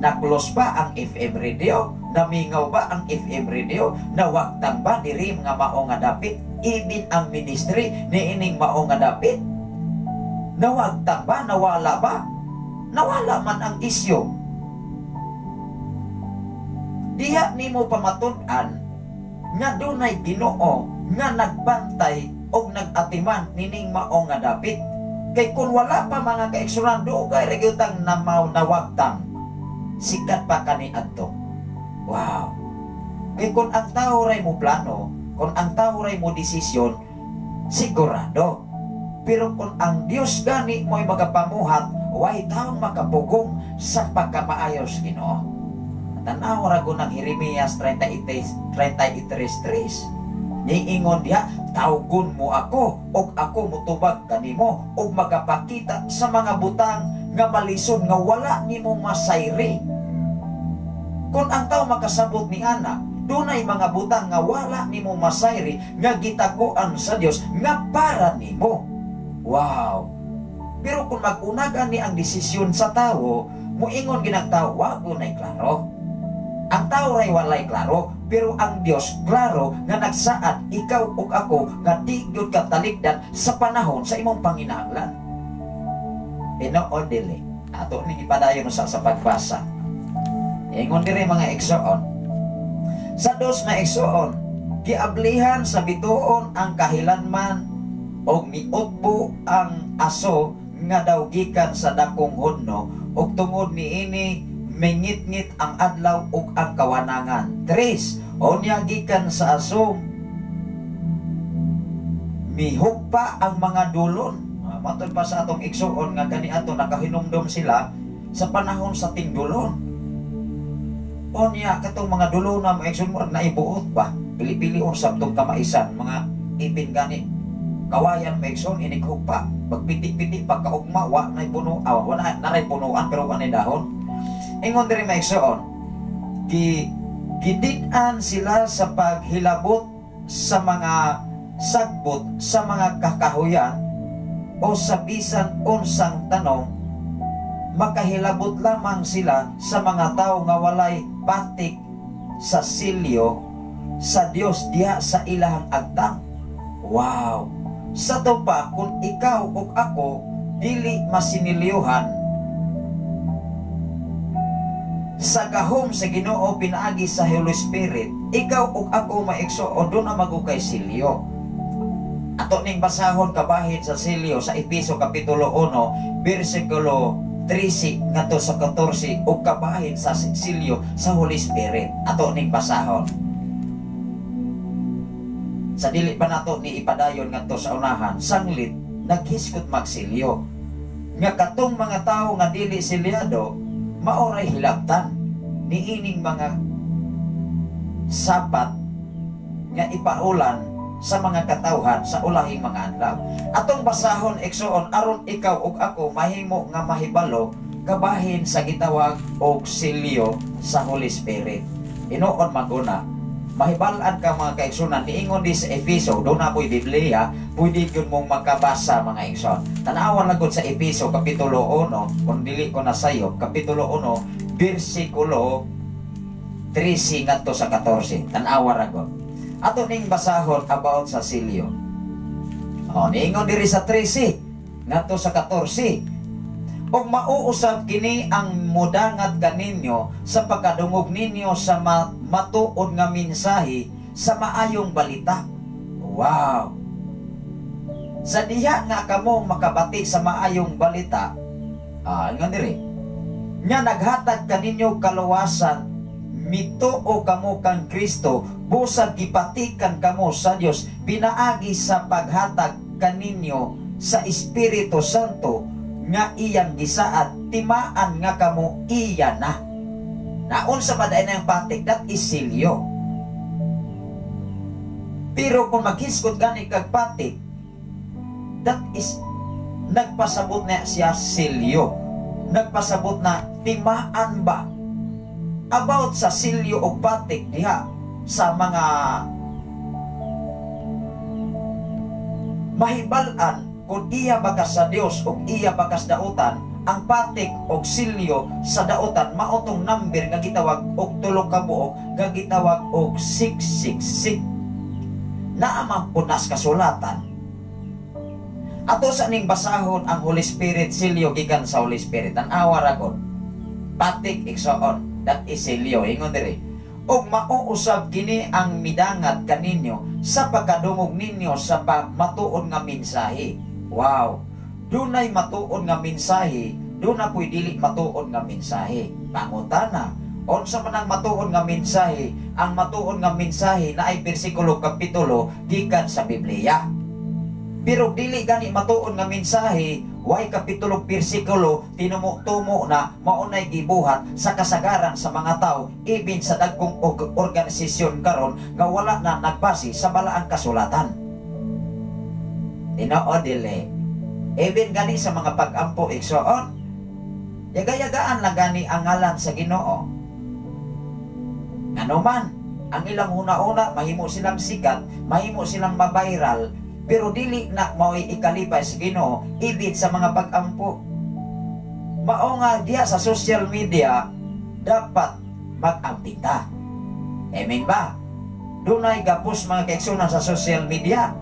Na-close ba ang FM radio? Namingaw ba ang FM radio? Nawagtang ba diri nga mao nga dapit? Even ang ministry ni ining mao nga dapit? Nawagtang ba? Nawala ba? Nawala man ang isyu. Diha nimo pamatud-an nga dunay Ginoo nga nagbantay og nag-atiman nining mao nga dapit. Kay kung wala pa, mga kaigsunan, dugay ra gyud tang namaw nawagtang. Sikat pa kani adto. Wow. Kay kung ang tao ray mo plano, kung ang tao ray mo desisyon, sigurado. Pero kung ang Dios gani mo'y magapamuhat, way taong makapugong sa pagkamaayos Ginoo. Tanaw ra ng Jeremias 33 33:3. Niingon diha, "Tawgon mo ako, ug ako mutubag kanimo, ug magapakita sa mga butang nga malisod nga wala nimo masayri." Kung ang tao makasabot ni ana, dunay mga butang nga wala nimo masayri nga gitaguan sa Dios nga para nimo. Wow! Pero kung mag-una gani ang desisyon sa tao, muingon ginang tao, wa nay klaro. Ang tao ray walay klaro, pero ang Dios klaro nga nagsaad ikaw ug ako nga di gyud ka talikdan sa panahon sa imong panginahanglan. Tinuod dili. Ato ning ipadayon sa pagbasa. Ingon diri, mga igsoon. Sa dos, mga igsoon, giablihan sa bituon ang kahilanman og miutbo ang aso nga daw gikan sa dakong hudno ug tungod niini mingitngit ang adlaw ug ang kawanangan. Tres, unya gikan sa aso mihugpa ang mga dulon. Ah, matod pa sa atong igsuon nga kani ato nakahinumdom sila sa panahon sa tingdulon. Unya katong mga dulon na mga igsuon murag naibuot ba? Pili-pili sa atong kamaisan, mga ipin gani kawayan, mga igsuon, inighugpa. Pagpiti-piti pagkaugma wa nay puno, ah, wala naray punuan pero wa nay dahon. Ingon diri, mga igsuon, gidid-an sila sa paghilabot sa mga sagbot sa mga kakahuyan o sa bisan unsang tanong, makahilabot lamang sila sa mga tao nga walay patik sa silyo sa Dios diha sa ilahang agtang. Wow! Sa to pa, kung ikaw ug ako dili masinilyuhan sa gahom sa Ginoo pinaagi sa Holy Spirit, ikaw ug ako, mga igsoon, duna man gud kay silyo. Ato ning basahon kabahin sa silyo sa Epeso kapitulo 1 bersikulo 13 ngadto sa 14 ug kabahin sa silyo sa Holy Spirit. Ato ning basahon. Sa dili pa nato ni ipadayon ngadto sa unahan, sanglit naghiskot magsilyo. Nga katong mga tawo nga dili silyado, maoray hilabtan niining mga sapat nga ipaulan sa mga katawhan sa ulahing mga adlaw. Atong basahon, igsoon, aron ikaw ug ako mahimo nga mahibalo kabahin sa gitawag og silyo sa Holy Spirit. Tinuod maguna. Mahibal-an ka, mga kaigsunan, niingon di sa Efeso, duna po'y Biblia, pwede yun mong makabasa, mga igsoon. Tanawan lang gud sa Efeso, Kapitulo 1, kung dili ko na sayo, Kapitulo 1, versikulo 13 ngadto sa 14. Tanawa ra gud. Ato ning basahon about sa silyo. O, niingon diri sa 13 ngadto sa 14. Ug mauusab kini ang mudangat kaninyo sa pagkadungog ninyo sa matuod nga mensahe sa maayong balita. Wow! Sa diha nga kamo makabati sa maayong balita, ah, ingon diri. Nga naghatag kaninyo kaluwasan, mituo kamo kang Kristo, busag gipatikan kamo sa Dios pinaagi sa paghatag kaninyo sa Espiritu Santo nga iyang gisaad, timaan nga kamo iya na. Naunsa pa dahil ang patik, that is selyo. Pero kung maghisgot gani kag patik, that is nagpasabot na siya selyo. Nagpasabot na timaan ba about sa selyo o patik diha sa mga mahibal-an kung iya bakas sa Dios o iya bakas dautan. Ang patik og silyo sa dautan mao tong number nga gitawag og tulo ka buok nga gitawag og 666. Naa man pud nas kasulatan. Ato sa ning basahon ang Holy Spirit, silyo gikan sa Holy Spirit. Tan-awa ra gud. Patik, igsoon, that is silyo. Ingon diri, ug mauusab kini ang midangat kaninyo sa pagkadungog ninyo sa matuod nga mensahe. Wow. Dunay matuod nga mensahe, duna po'y dili matuod nga mensahe. Pangutana, unsa man ang matuod nga mensahe? Ang matuod nga mensahe na ay bersikulo kapitulo gikan sa Biblia. Pero dili gani matuod nga mensahe, way kapitulo bersikulo, tinumo-tumo na maunay gibuhat sa kasagaran sa mga tao, ibin sa dagkong organisasyon karon nga wala na nagbase sa balaang kasulatan. Tinuod dili. Ibin gani sa mga pag-ampo, igsoon, yaga-yagaan lang gani ang ngalan sa Ginoo. Ano man, ang ilang huna-huna, mahimo silang sikat, mahimo silang ma-viral, pero dili na mao'y ikalipay sa Ginoo ibig sa mga pag-ampo. Mao nga diha sa social media dapat mag-amping ta. Amen ba? Dunay gapos mga kaigsunan sa social media.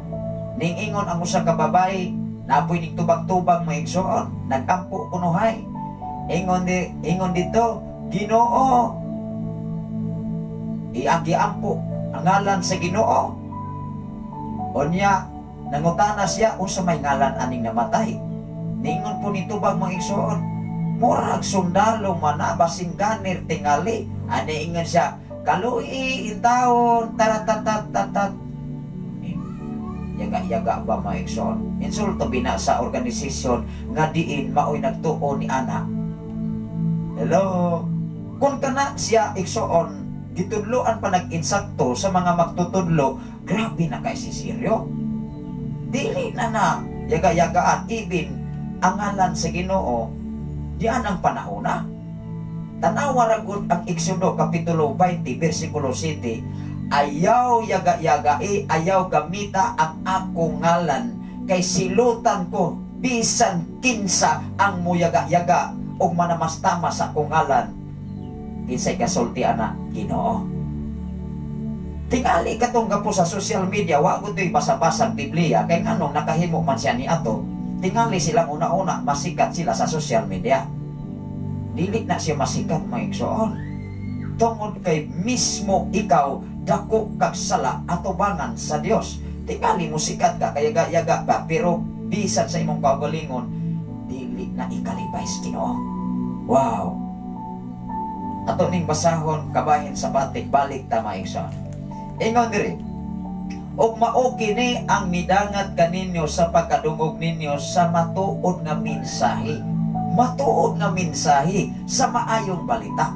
Ning ingon ang usa ka babae, napoy ning tubag-tubag mga igsoon, nagampo kunuhay. Ingon dito, Ginoo. Iyang giampo ang ngalan sa Ginoo. Unya nangutana siya unsa may ngalan aning namatay. Ningon po ni tubag mga igsoon, murag sundalo man na basing ganir tingali. Ani ingon siya, kaluy intawon taratatatat. Yaga-yaga ba mga igsoon? Insulto bina sa organisasyon nga diin maoy nagtuo ni ana. Hello. Kung kana siya igsoon gitudloan pa nag-insakto sa mga magtutudlo, grabe na kay si Sirio. Dili na na yaga-yagaan ibin ang ngalan sa Ginoo diyan ang panahon na. Tanawa ra gud ang Exodo kapitulo 20 bersikulo 7, ayaw yaga-yagai, ayaw gamita ang akong ngalan kay silutan ko bisan kinsa ang muyaga-yaga og manamastama sa akong ngalan. Kinsay kasulti ana Ginoo. Tingali katong gapo sa social media, wa gud to'y basa-basag Biblia kay nganong nakahimo man siya ni ato. Tingali silang una-una masikat sila sa social media. Dili na siya masikat mga igsoon. Tungod kay mismo ikaw dako kag sala atubangan sa Dios. Tingali mo sikat ka kay yaga-yaga pa, pero bisan sa imong kaugalingon dili na ikalipay sa Ginoo. Wow. Ato ning basahon kabahin sa batik, balik ta mga igsoon. Ingon diri, ug mao kini ang midangat kaninyo sa pagkadungog ninyo sa matuod nga mensahe. Matuod nga mensahe sa maayong balita.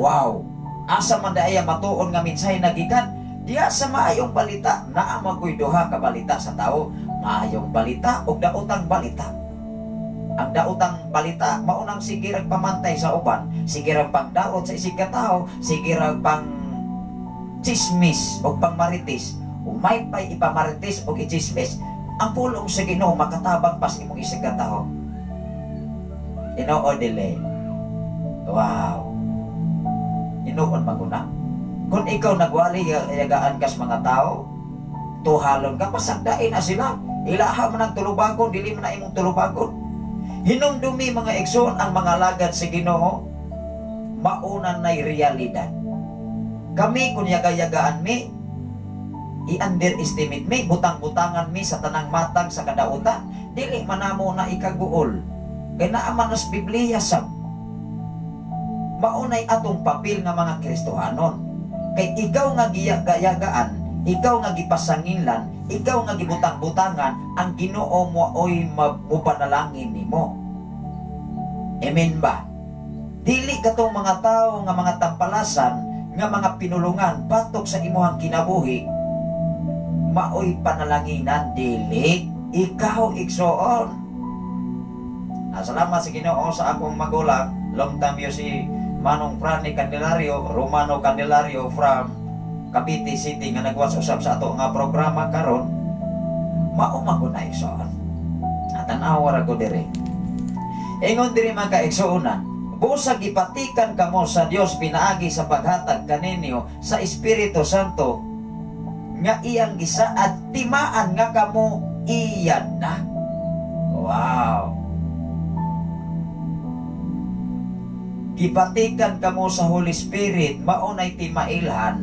Wow! Asa man daaya matuod nga mensahe nagikan? Diya sa maayong balita. Naa magoy duha ka balita sa tao, maayong balita ug daotang balita. Ang daotang balita maunang sige rag pamantay sa uban, sige rag pangdaot sa isig ka tawo, sige rag pang chismis o pangmarites. Umay pa'y ipamarites o ichismis. Ang pulong sa Ginoo makatabang pas imong isig ka tawo. Ginoo dili. Wow. Inuon maguna. Kung ikaw nagwali yagaan kas mga tao, tuhalon ka, pasagdain na sila. Ilaha man ang tulubagon, dili man na imong tulubagon. Hinumdumi mga igsoon ang mga lagad sa Ginoo, mauna na'y realidad. Kami kung yaga-yagaan mi, i-underestimate mi, butang-butangan mi sa tanang matang sa kadautan, dili manamo na ikaguol. Kay naa man nas Biblia sab. Maunay atong papel nga mga Kristohanon. Kay ikaw nga giyagayagaan, ikaw nga gipasanginlan, ikaw nga gibutang-butangan, ang Ginoo mo oy mabupanalangin nimo. Amen ba? Dili katong mga tao nga mga tampalasan, nga mga pinulungan batok sa imuhang kinabuhi, maoy panalanginan, dili ikaw igsoon. Salamat sa Ginoo sa akong magulang, long time yo si Manong Franny Candelario, Romano Candelario from Cavite City nga nagwatch usab sa ato nga programa karon. Mao man ko na igsoon. Tan-awa ra ko diri. Ingon diri mga kaigsuonan, busag ipatikan kamo sa Dios pinaagi sa paghatag kaninyo sa Espiritu Santo nga iyang gisaad timaan nga kamo iyan na. Wow. Gipatikan kamo sa Holy Spirit, maunay timailhan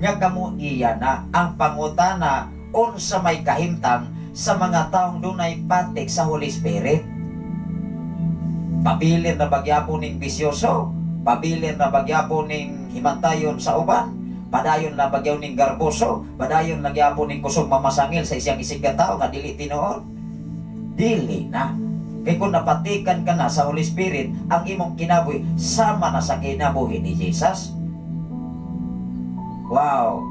nga kamo iya na. Ang pangutana unsa may kahimtang sa mga taong dunay patik sa Holy Spirit. Pabilin na bagyapon ning bisyoso, pabilin na bagyapon ning himantayon sa uban, padayon na bagyaw ning garboso, padayon na gyapon ning kusog mamasangil sa isang isig ka tawo nga dili tinuod. Dili na. Kay kung napatikan ka na sa Holy Spirit, ang imong kinabuhi sama na sa kinabuhi ni Jesus. Wow!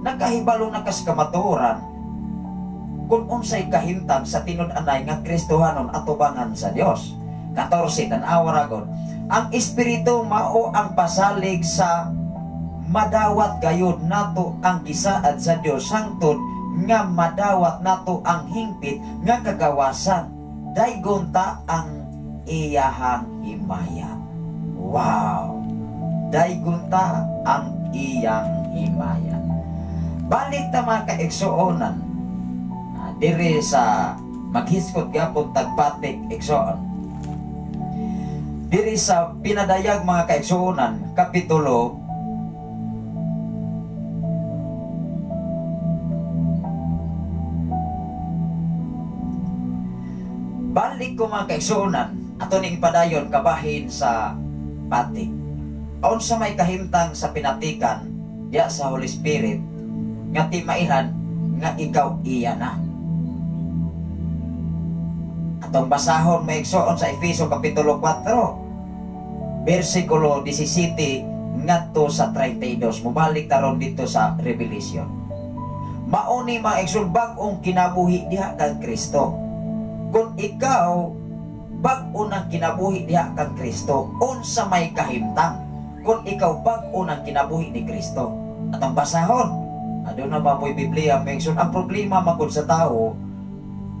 Nakahibalo na kas kamatuoran kung unsay kahimtang sa tinud-anay nga Kristohanon atubangan sa Dios. 14, tan-awa ra gud. Ang Espiritu mao ang pasalig sa madawat gayud nato ang gisaad sa Dios hangtod nga madawat nato ang hingpit nga kagawasan. Daygon ta ang iyahang himaya. Wow! Daygon ta ang iyang himaya. Balik ta mga kaigsuonan, diri sa maghiskot gyapon tagpatik igsoon. Diri sa pinadayag mga kaigsuonan, kapitulo Balik ko mga kaigsuonan, ato ning padayon kabahin sa patik. Aun sa may kahimtang sa pinatikan diya sa Holy Spirit nga timailan nga ikaw iya na. Atong basahon may igsoon sa Efeso kapitulo 4 bersikulo 17 ngadto sa 32. Mobalik taron dito sa Revelation. Mauni mga igsoon bag-ong kinabuhi diha kang Kristo. Kung ikaw bag-o ng kinabuhi diha kang Kristo, unsa may kahimtang kung ikaw bag-o ng kinabuhi ni Kristo? Atong basahon, aduna ba mo'y Biblia, may igsoon? Ang problema magud sa tao,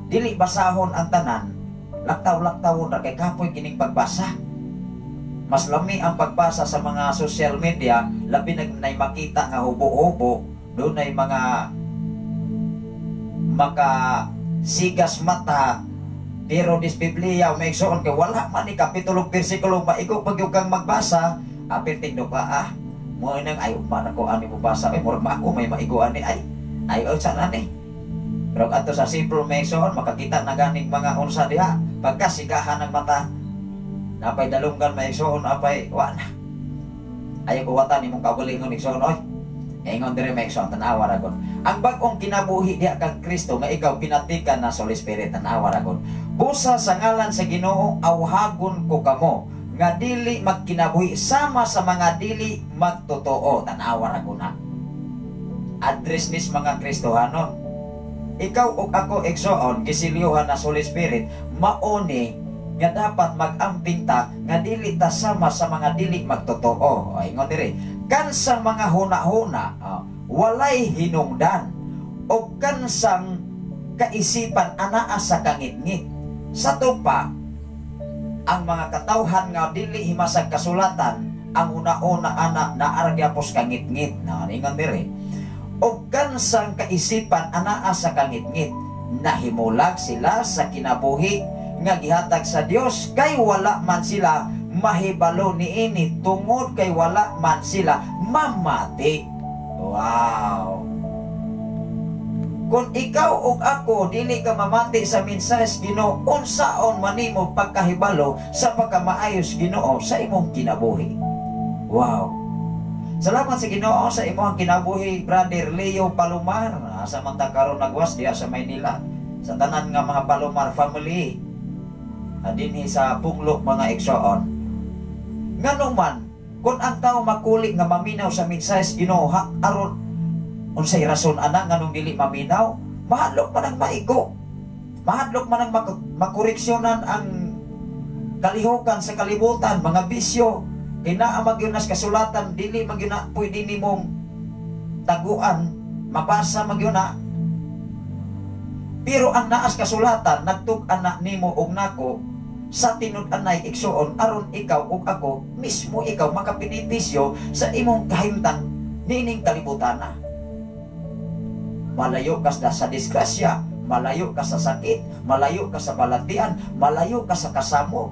dili basahon ang tanan, laktaw-laktawon ra kay kapoy kining pagbasa. Mas lami ang pagbasa sa mga social media, labi na makita nga hubo-hubo, dunay mga makasigas mata. Pero dis Biblia may igsoon kay wala man ni kapitulo bersikulo maigo pag yung kang magbasa, apil tingdo ka mo nang ay umana ko ani mo basa ay murag maako may maigo ani ay ay unsa na ni. Pero adto sa simple may igsoon makakita na ganing mga unsa diha pagkasigahan ng mata. Napay dalunggan may igsoon apay wa na. Ayaw ko watan imong kaugalingon igsoon oy. Ingon diri may igsoon, tan-awa ra gud. Ang bag-ong kinabuhi diha kang Kristo nga ikaw pinatikan na sa Holy Spirit, tan-awa ra gud. Busa sa ngalan sa Ginoo awhagon ko kamo nga dili magkinabuhi sama sa mga dili magtotoo, tan-awa ra gud na. Address nis mga Kristohanon. Ikaw ug ako igsoon gisilyuhan na sa Holy Spirit, mauni nga dapat mag-amping ta nga dili ta sama sa mga dili magtotoo. Ingon diri, kansang mga huna-huna walay hinungdan o kansang kaisipan anaa sa kangitngit. Sa tupa, ang mga katawhan nga dili himasag kasulatan, ang una-una ana naaragyapos kangitngit. Ingon diri, o kansang kaisipan anaa sa kangitngit, nahimulag sila sa kinabuhi nga gihatag sa Dios kay wala man sila mahibalo niini tungod kay wala man sila mamati. Wow! Kung ikaw ug ako dili ka mamati sa mensahe Ginoo, unsaon man nimo pagkahibalo sa pagkamaayos Ginoo sa imong kinabuhi? Wow. Salamat sa Ginoo sa imong kinabuhi, Brother Leo Palomar. Asa man ta karon nagwas diha sa Maynila. Sa tanan nga mga Palomar family dinhi sa Punglo, mga igsoon. Ngano man kung ang tao makuli nga maminaw sa mensahe sa Ginoo, aron unsay rason ana nganong dili maminaw? Mahadlok man ang maigo. Mahadlok man ang makoreksyonan ang kalihokan sa kalibutan, mga bisyo. Kay naa man gyud nas kasulatan, dili man gyud na pwede nimong taguan, mabasa man gyud na. Pero ang naas kasulatan, nagtug-an na nimo og nako sa tinud-anay, igsuon, aron ikaw ug ako mismo, ikaw makabenepisyo sa imong kahimtang niining kalibutan na. Malayo ka sa disgrasya, malayo ka sa sakit, malayo ka sa balatian, malayo ka sa kasamok.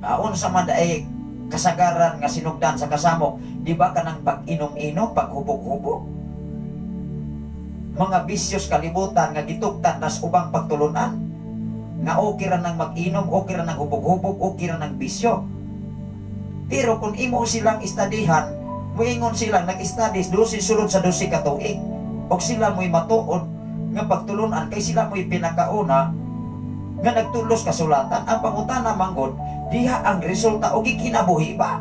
Aon sa man daay kasagaran nga sinugdan sa kasamok, di ba kanang pag-inom-inom, paghubog-hubog? Mga bisyos kalibutan nga gitugtan nas ubang pagtulunan. Nga okay ra nang mag-inom, okay ra nang hubog-hubog, okay ra nang bisyo. Pero kung imo silang istadihan, muingon silang nag-studies 12 sulod sa 12 ka tuig. Og sila mo'y matuod nga pagtulunan kay sila mo'y pinakauna nga nagtulos kasulatan. Ang pangutana manggod, diha ang resulta og gikinabuhi ba?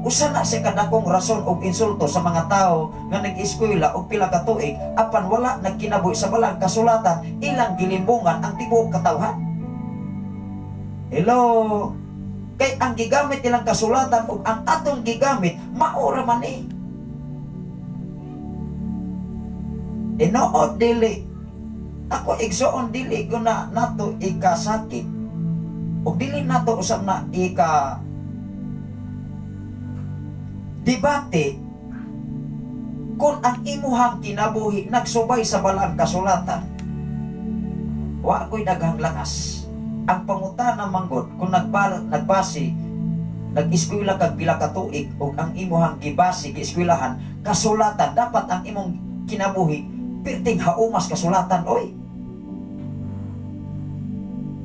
Usa na sa kadakong rason og insulto sa mga tao nga nag-eskwela og pila ka tuig apan wala nagkinabuhi sa balang kasulatan, ilang gilimbungan ang tibuok katawhan. Hello? Kay ang gigamit ilang kasulatan ug ang atong gigamit mao ra man eh. Tinuod dili. Ako igsoon dili ko na nato ikasakit. Ug dili nato usab na ika debate kung ang imuhang kinabuhi nagsubay sa balang kasulatan. Wa ko'y daghang lakas. Ang pangutana manggod kung nagbase nag-eskwela kag pila ka tuig ug ang imuhang gibase gieskwelahan kasulatan, dapat ang imong kinabuhi perting haumas kasulatan oy.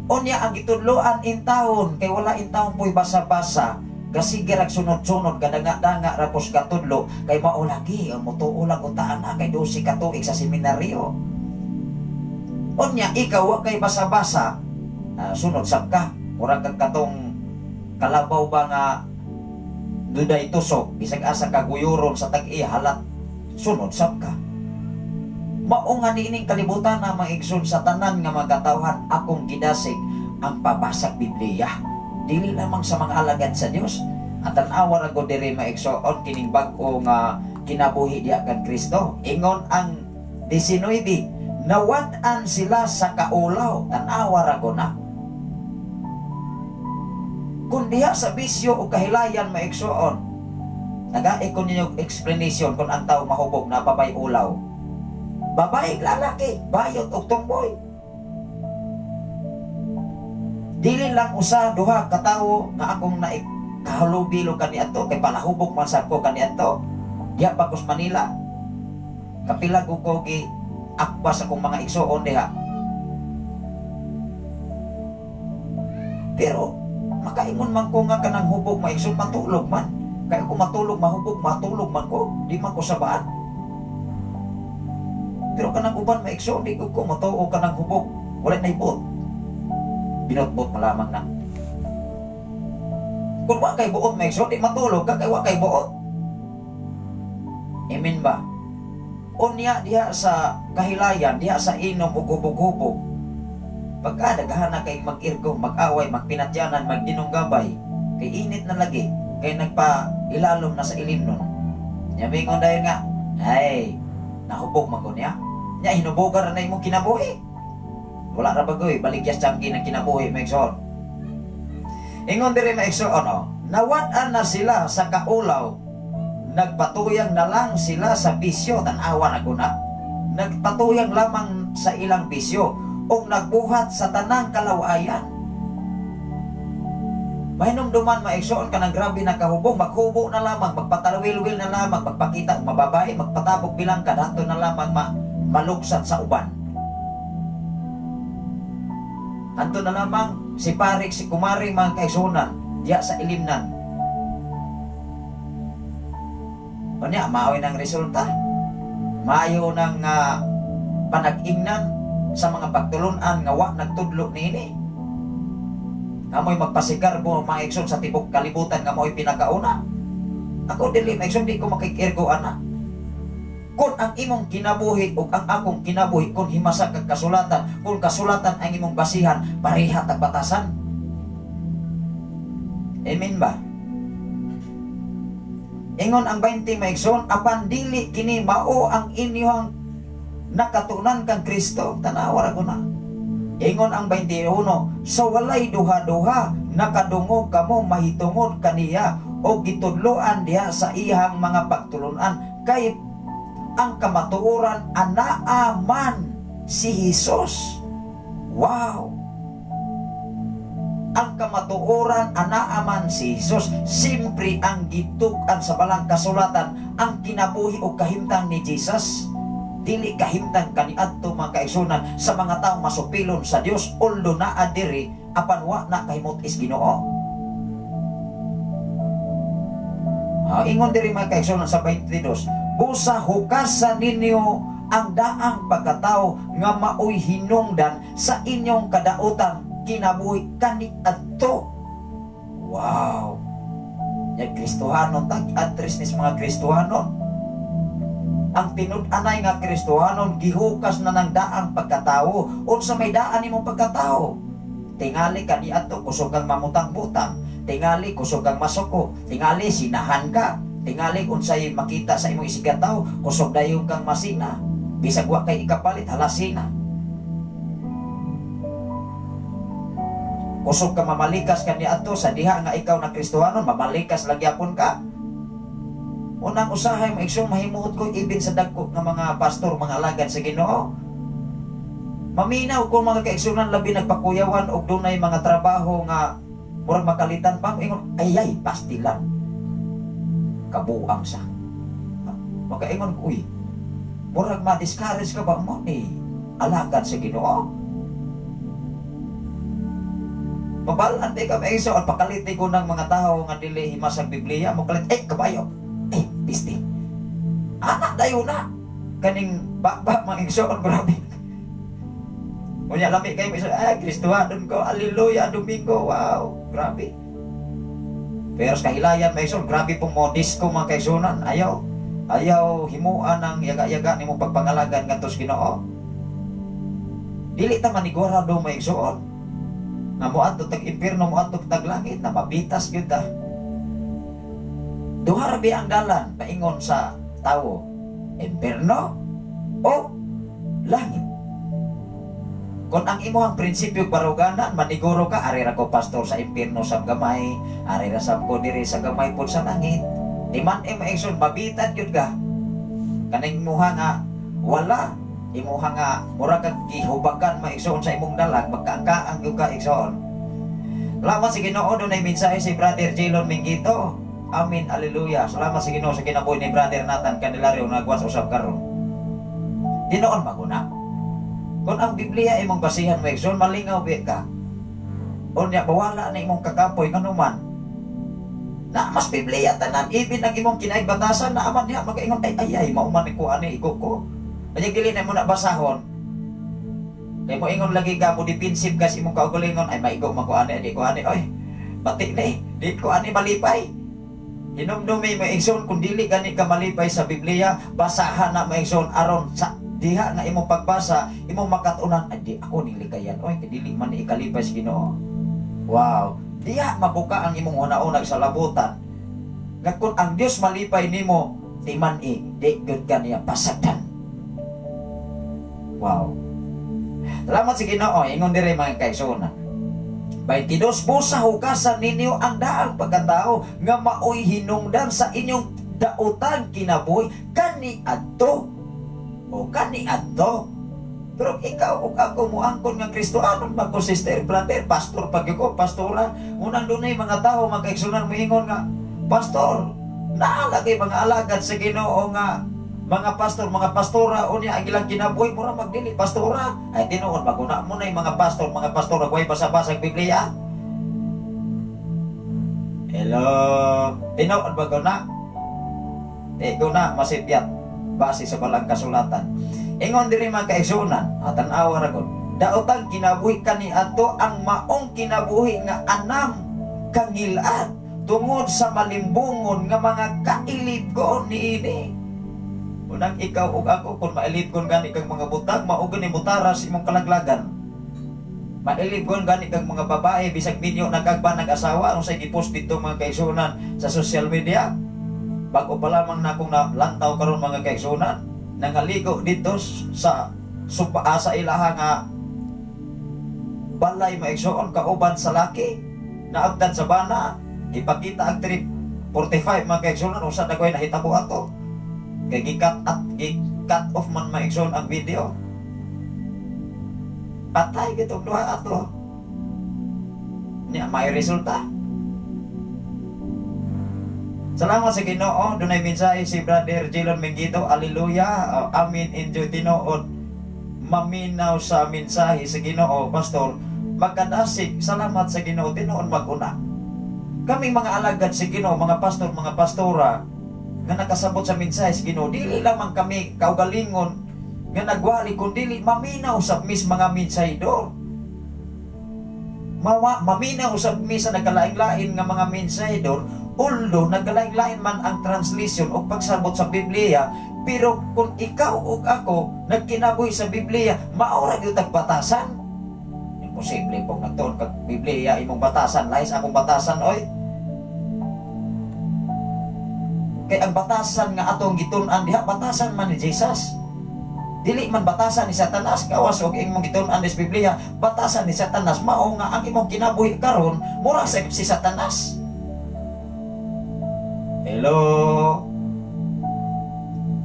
Unya ang gitudloan in taon kay wala in taon po'y basa-basa. Kasi girag sunod-sunod kadanga-danga rapos katudlo kay mao lagi ang motuo lang utaan na kay 12 ka tuig sa seminaryo. Unya ikaw wa kay basa-basa, sunod sab ka, murag kag katong kalabaw ba nga duday tusok bisag asa ka guyuron sa tag-i halat, sunod sab ka. Mao nga niining kalibutan na maigsoon sa tanan nga mga katawhan, akong gidasig ang pabasag Biblia. Dili lamang sa mga alagad sa Dios. At tan-awa ra gud diri maigsoon kining bag-o nga kinabuhi diha kan Kristo. Ingon ang 19, nawad-an sila sa kaulaw. Tan-awa ra gud na. Kung diha sa bisyo o kahilayan maigsoon, nagaik ko ninyo explanation kung ang tao mahubog na babay ulaw. Babae, lalaki, bayot og tumboy. Dili lang usa duha ka tawo nga akong naikahalubilo kaniadto kay palahubog man sad ko kaniadto. Diha pa ko sa Manila. Kapila ko ko gi akbas akong mga igsoon diha. Pero makaingon man ko nga kanang hubog maigsoon, matulog man. Kaya kung matulog mahubog, matulog man ko, di man ko sabaan. Pero kanang uban maigsoon, di ko matuo kanang hubog, wala na ibot. Binotbot malamang na. Kung wa kay buot maigsoon, di matulog ka kay wa kay buot. Amen ba? Unya diha sa kahilayan, diha sa inom ug hubog-hubog. Pagka daghan na kay mag-irgo, mag-away, magpinatyanan, magdinunggabay, kay init na lagi, kay nagpa-ilalom na sa ilim nun. Nya mingon dayon nga, ay, nahubog man ko niya. Nya hinubogan ra na imong kinabuhi. Wala ra bagoy, baligyas tiyanggi ng kinabuhi maigsoon. Ingon diri maigsoon, oh, nawad-an na sila sa kaulaw, nagpatuyang na lang sila sa bisyo, tan-awa na guna. Nagpatuyang lamang sa ilang bisyo, o nagbuhat sa tanang kalawayan. Mahinumduman maigsoon ka ng grabe na kahubog, maghubo na lamang, magpatalawil-wil na lamang, magpakita mababae, magpatabok bilang ka, dato na lamang malugsat sa uban. Anto na lamang si parik, si kumari, mga kaigsunan, diya sa ilimnan. Unya, maoy ng resulta. Maayo ng panag-ingnan sa mga pagtulunan nga wa nagtudlo niini. Nga mo'y magpasigarbo, mga igsoon, sa tibok kalibutan nga mo'y pinakauna. Ako dili, mga igsoon, di ko makikirgo ana. Kung ang imong kinabuhi o ang akong kinabuhi, kung himasa kag kasulatan, kung kasulatan ang imong basihan, pareha tag batasan. Amen ba? Ingon ang 20, mga igsoon, apan dili kini mao ang inyong nakatunan kang Kristo. Tanawa ra ko na. Ingon ang 21, sa walay duha-duha, nakadungog kamo mahitungod kaniya o gitudloan diha sa iyang mga pagtulunan, kay ang kamatuoran anaa man si Hesus. Wow! Ang kamatuoran anaa man si Hesus. Simpre ang gituk-an sa balang kasulatan ang kinabuhi o kahimtang ni Jesus. Dili kahimtang kaniadto, mga kaigsunan, sa mga taong masupilon sa Dios, although naa diri apan wa na kahimot is Ginoo. Ingon diri, mga kaigsunan, sa 22, busa hukasan ninyo ang daang pagkatao nga maoy hinungdan sa inyong kadautan kinabuhi kaniadto. Wow! Ya Kristohanon tag address ni sa mga Kristohanon. Ang tinud-anay nga Kristohanon gihukas na ng daang pagkatao. Unsa may daan nimong pagkatao? Tingali kaniadto kusog kang mamutang-butang, tingali kusog kang masuko, tingali sinahan ka, tingali unsay makita sa imong isigataw, kusog dayon kang masina. Bisag wa kay ikapalit, halasina. Kusog ka mamalikas kaniadto sa diha nga ikaw na Kristohanon, mamalikas lang gyapon ka. Unang usahay mo igsoon, mahimuot ko ibin sa dagko nga mga pastor, mga alagad sa Ginoo. Maminaw ko, mga kaigsunan, labi nagpakuyawan og dunay mga trabaho nga murag makalitan pa, ingon ay ay pastilan. Kabuang sa. Makaingon ko, uy, murag ma-discourage ka ba mo ni alagad sa Ginoo? Mabalan di ka maigsoon, pakalit ko ng mga tao nga dili himas ang Biblia, mokalit ay kabayo. Eh, pisti. Anak dayo na. Kaning baba mga igsoon, grabe. Unya lami kayo igsoon, ay Kristohanon ko, hallelujah, Domingo, wow, grabe. Pero sa kahilayan mga igsoon, grabe pong mo disco, mga kaigsunan, ayaw. Ayaw himuan ang yaga-yaga nimo pagpangalagan ngadto sa Ginoo. Dili ta manigurado, mga igsoon, nga moadto tag impierno, moadto tag langit, na mabitas gyud ta. Duha ra ang dalan paingon sa tawo, impierno o langit. Kung ang imuhang prinsipyo baruganan, maniguro ka, ari ra ko pastor sa impierno sa gamay, ari ra sab ko diri sa gamay pod sa langit. Di man eh maigsoon, mabitan gyud ka. Kaning imuha nga wala, imuha nga mura kag gihubakan maigsoon sa imong dalag, magkaangkaang gyud ka igsoon. Salamat sa Ginoo, dunay mensahe si Brother Jelon Mingito. Amen, alleluia. Salamat sa Ginoo sa kinabuhi ni Brother Nathan Candelario nagwas usab karon. Tinuon maguna. Kung ang Biblia imong basihan mo igsoon, malingaw bi ka. Unya bawala na imong kakapoy nganuman. Na mas Biblia tanan ibin ang imong kinaigbatasan na aman diha makaingon ay ay ay mao man ko ani igo ko. Kanya dili na mo na basahon. Kay mo ingon lagi ka mo defensive ka sa imong kaugalingon, ay maigo man ko ani di ko ani oy. Bati ni, di ko ani malipay. Hinumdumi mo igsoon, kung dili gani ka malipay sa Biblia, basahan na mo igsoon aron sa diha nga imong pagbasa, imong makatunan, ay di ako nilikayan oy, kay dili man ni ikalipay sa Ginoo. Wow, diha mabuka ang imong hunaunag sa labutan. Nga kung ang Dios malipay nimo, di man i, di gyud ka niya pasagdan. Wow. Salamat sa Ginoo, ingon diri mga kaigsuonan. 22, busa hukasan ninyo ang daang pagkatao nga maoy hinungdan sa inyong dautan kinabuhi kaniadto. O kaniadto. Pero ikaw ug ako moangkon nga Kristohanon ba ko, sister, brother, pastor pag ko, pastora, unang dunay mga tao mga kaigsunan moingon nga pastor, naalagay mga alagad sa Ginoo nga mga pastor, mga pastora, unya ang ilang kinabuhi mura magdili pastora. Ay tinuod maguna mo na yung mga pastor, mga pastora way basa-basa ang Biblia. Hello, tinuod ba guna? Di ko na masipyat base sa balang kasulatan. Ingon diri, mga kaigsuonan, tan-awa ra gud. Daotang kinabuhi kaniadto ang maong kinabuhi nga anam kangilad tungod sa malimbungon nga mga kailibgon niini. Unang ikaw ug ako, kung mailibgon gani kang mga butang, mao gani mutaras imong kalaglagan. Mailibgon gani kang mga babae, bisag minyo nagagba nag-asawa, unsay gipost dito, mga kaigsuonan, sa social media. Bago pa lamang na akong lantaw karon, mga kaigsuonan, nangaligo dito sa supa, sa ilaha nga balay, maigsoon, kauban sa laki, naagdan sa bana, ipakita ang 345, mga kaigsuonan. Usa na ko'y nahitabo ato kay gi-cut at gi-cut off man, maigsoon, ang video. Patay gitong duha ato niya, may resulta. Salamat sa Ginoo, dunay mensahe si Brother Jilon Mengito. Hallelujah. Amin, enjoy tinuod. Maminaw sa mensahe sa Ginoo, Pastor. Magkadasig, salamat sa Ginoo, tinuod maguna. Kaming mga alagad sa Ginoo, mga pastor, mga pastora, nga nakasabot sa mensahe sa Ginoo, dili lamang kami kaugalingon nga nagwali, kundi maminaw sa mis mga mensahedor. Maminaw sa mis sa nagkalain-lain nga mga mensahedor, although nagkalain-lain man ang translation o pagsabot sa Biblia, pero kung ikaw ug ako nagkinabuhi sa Biblia, mao ra gyud batasan. Imposible pong nagtuon kag Biblia imong batasan, lahi sa akong batasan, oy. Kay ang batasan nga atong gitun-an diha, batasan man ni Jesus. Dili man batasan ni Satanas. Gawas og imong gitun-an sa Biblia, batasan ni Satanas, mao nga ang imong kinabuhi karon mura sa si Satanas. Hello.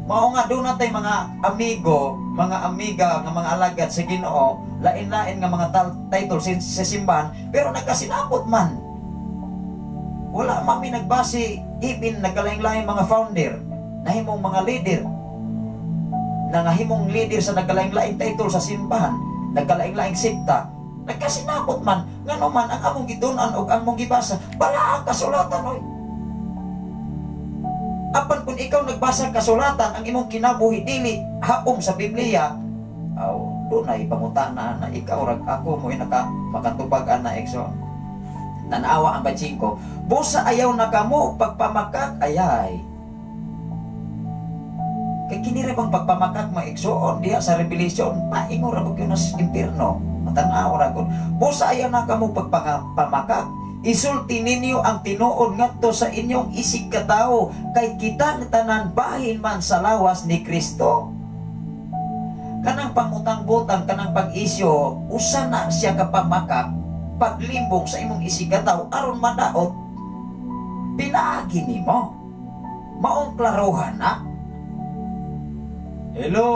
Mao nga doon natay mga amigo, mga amiga nga mga alagad sa Ginoo, lain-lain nga mga title sa simbahan, pero nagkasinabot man. Wala man mi nagbase, even nagkalain-lain mga founder, nahimong mga leader, nangahimong leader sa nagkalain-laing title sa simbahan, nagkalain-laing sekta, nagkasinabot man, ngano man ang among gitun-an og among gibasa, bala ang kasulatan, oy. Apan kung ikaw nagbasa kasulatan, ang imong kinabuhi dili haom sa Biblia, aw, dunay pangutana na ikaw rag ako mo naka makatubag ana, igsoon. Tanawa ang 25. Busa ayaw na kamo pagpamakak ayay. Kay kini ra bang pagpamakak, mga igsoon, diha sa Revelation, paingon ra gyud na sa impierno. Matanaw ra gud. Busa ayaw na kamo pagpamakak. Isulti ninyo ang tinuod ngadto sa inyong isig katawo, kay kitang tanan bahin man sa lawas ni Kristo. Kanang pangutang-butang, kanang pag-isyo, usa na siya ka pamakak, paglimbong sa imong isig katawo aron madaot pinaagi nimo. Maong klaruhan na. Hello.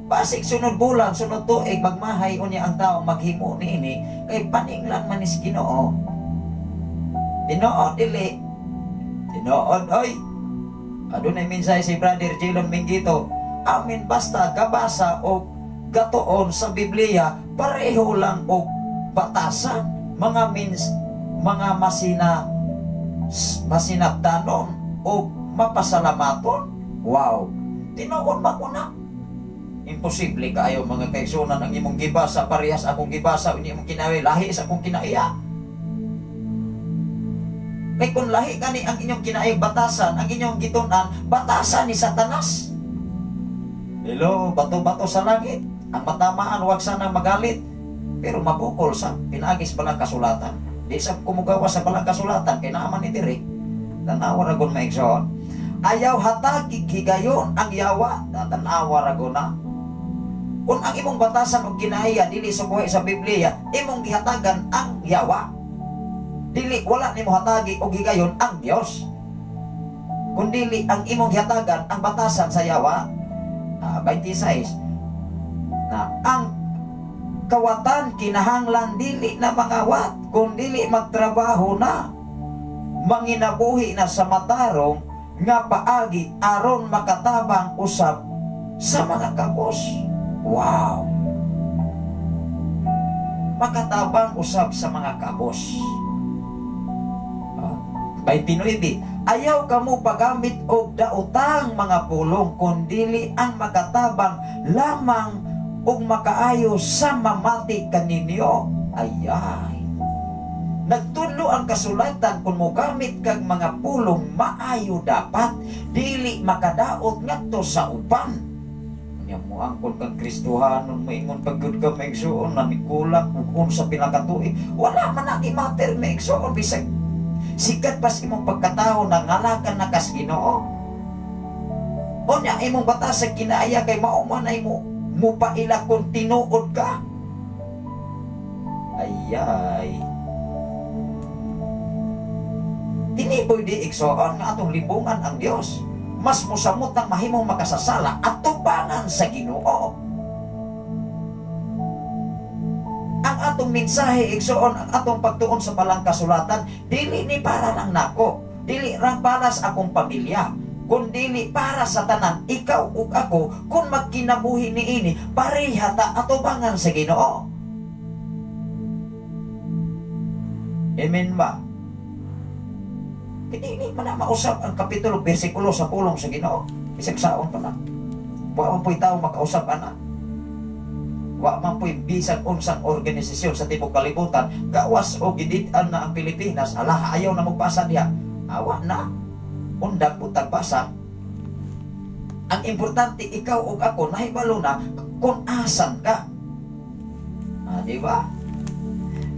Basig sunod bulan, sunod tuig, magmahay unya ang tao maghimo niini kay paninglan man is Ginoo. Tinuod dili. Tinuod, oy. Adunay mensahe si Brother Jilon Mingito. Amin, basta gabasa o gatuon sa Biblia, pareho lang og batasan, mga mins mga masinabtanon o mapasalamaton. Wow. Tinuod man ko na. Imposible kaayo, mga kaigsunan, ang imong gibasa parehas akong gibasa, ini imong kinawi lahi sa akong kinaiya. Kay kung lahi kani ang inyong kinaayag batasan, ang inyong gitun-an, batasan ni Satanas. Hello, bato-bato sa langit. Ang matamaan, wag sanang magalit. Pero mabukol sa pinaagis balang kasulatan. Di sa kumugawa sa balang kasulatan, kay naaman ni diri. Tanawa ragon, maigsoon. Ayaw hatagi higayon ang yawa, tanawa ragon na. Kung ang imong batasan og kinaiya dili subuhi sa Biblia, imong gihatagan ang yawa. Dili, wala nimo hatagi og higayon ang Dios. Kung dili ang imong gihatagan ang batasan sa yawa. 26 na ang kawatan kinahanglan dili na mangawat kung dili magtrabaho na, manginabuhi na sa matarong nga paagi aron makatabang usab sa mga kabos. Wow. Makatabang usab sa mga kabos. 29, "Ayaw kamo pagamit og daotang mga pulong, kundili ang makatabang lamang ug makaayo sa mamati kaninyo." Ayay. Nagtudlo ang kasulatan, kung mogamit kag mga pulong, maayo dapat, dili makadaot ngadto sa uban. Nya mo angkon kang Kristohanon, moingon pag gyud ka, maigsuon na mikulang ug unsa pila ka tuig, wala man na matter, maigsuon, bisag sikat pas imong pagkatao, nangalakan na kas Ginoo. Unya imong batas sa kinaaya kay mao man ay mo mupaila kung tinuod ka. Ayay. Tiniboy di, igsoon, nga atong limbungan ang Dios. Mas musamot ang mahimong makasasala at tubangan sa Ginoo. Ang atong mensahe, igsoon, ang atong pagtuon sa balang kasulatan, dili ni para lang nako, dili lang para sa akong pamilya, kundili para sa tanan, ikaw ug ako, kung magkinabuhi niini, pareha ta atubangan sa Ginoo. Amen ba? Hindi man na mausap ang kapitulo, bersikulo sa pulong sa Ginoo. Bisag saon pa na. Wa man po'y tao makausap ana. Wa man po'y bisag unsang organisasyon sa tibok kalibutan, gawas o gidid-an na ang Pilipinas, ala, ayaw na magpasa diha. Awa na. Undang putag basa. Ang importante, ikaw ug ako, nahibalo na kung asan ka. Ah, di ba?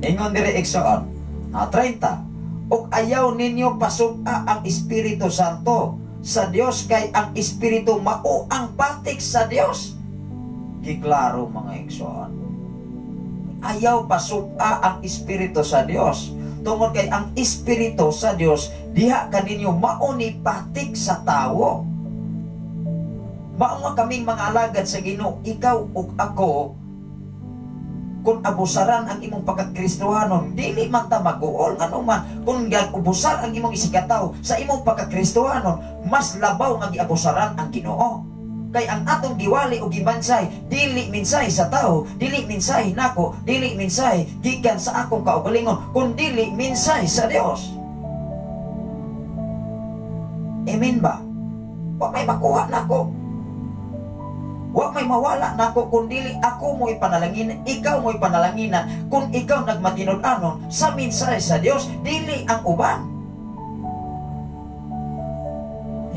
Ingon dire, igsoon, 30. "Ug ayaw ninyo pasub-a ang Espiritu Santo sa Dios, kay ang Espiritu mao ang patik sa Dios." Giklaro, mga igsoon. Ayaw pasub-a ang Espiritu sa Dios. Tungod kay ang Espiritu sa Dios diha kaninyo mao ni patik sa tawo. Mao nga kaming mga alagad sa Ginoo, ikaw ug ako, kung abusaran ang imong pagkakristohanon, dili man ta mag-uol. Ngano man, kung ubusar ang imong isigataw sa imong pagkakristohanon, mas labaw nga giabusaran ang Ginoo. Kay ang atong giwali o gimansay, dili minsay sa tao, dili minsay nako, dili minsay gikan sa akong kaugalingon, kun dili minsay sa Dios. Amen ba? Wa may makuha nako. Wa may mawala nako kung dili ako mo'y panalangin, ikaw mo'y panalanginan, kung ikaw nagmatinud-anon sa mensahe sa Dios, dili ang uban.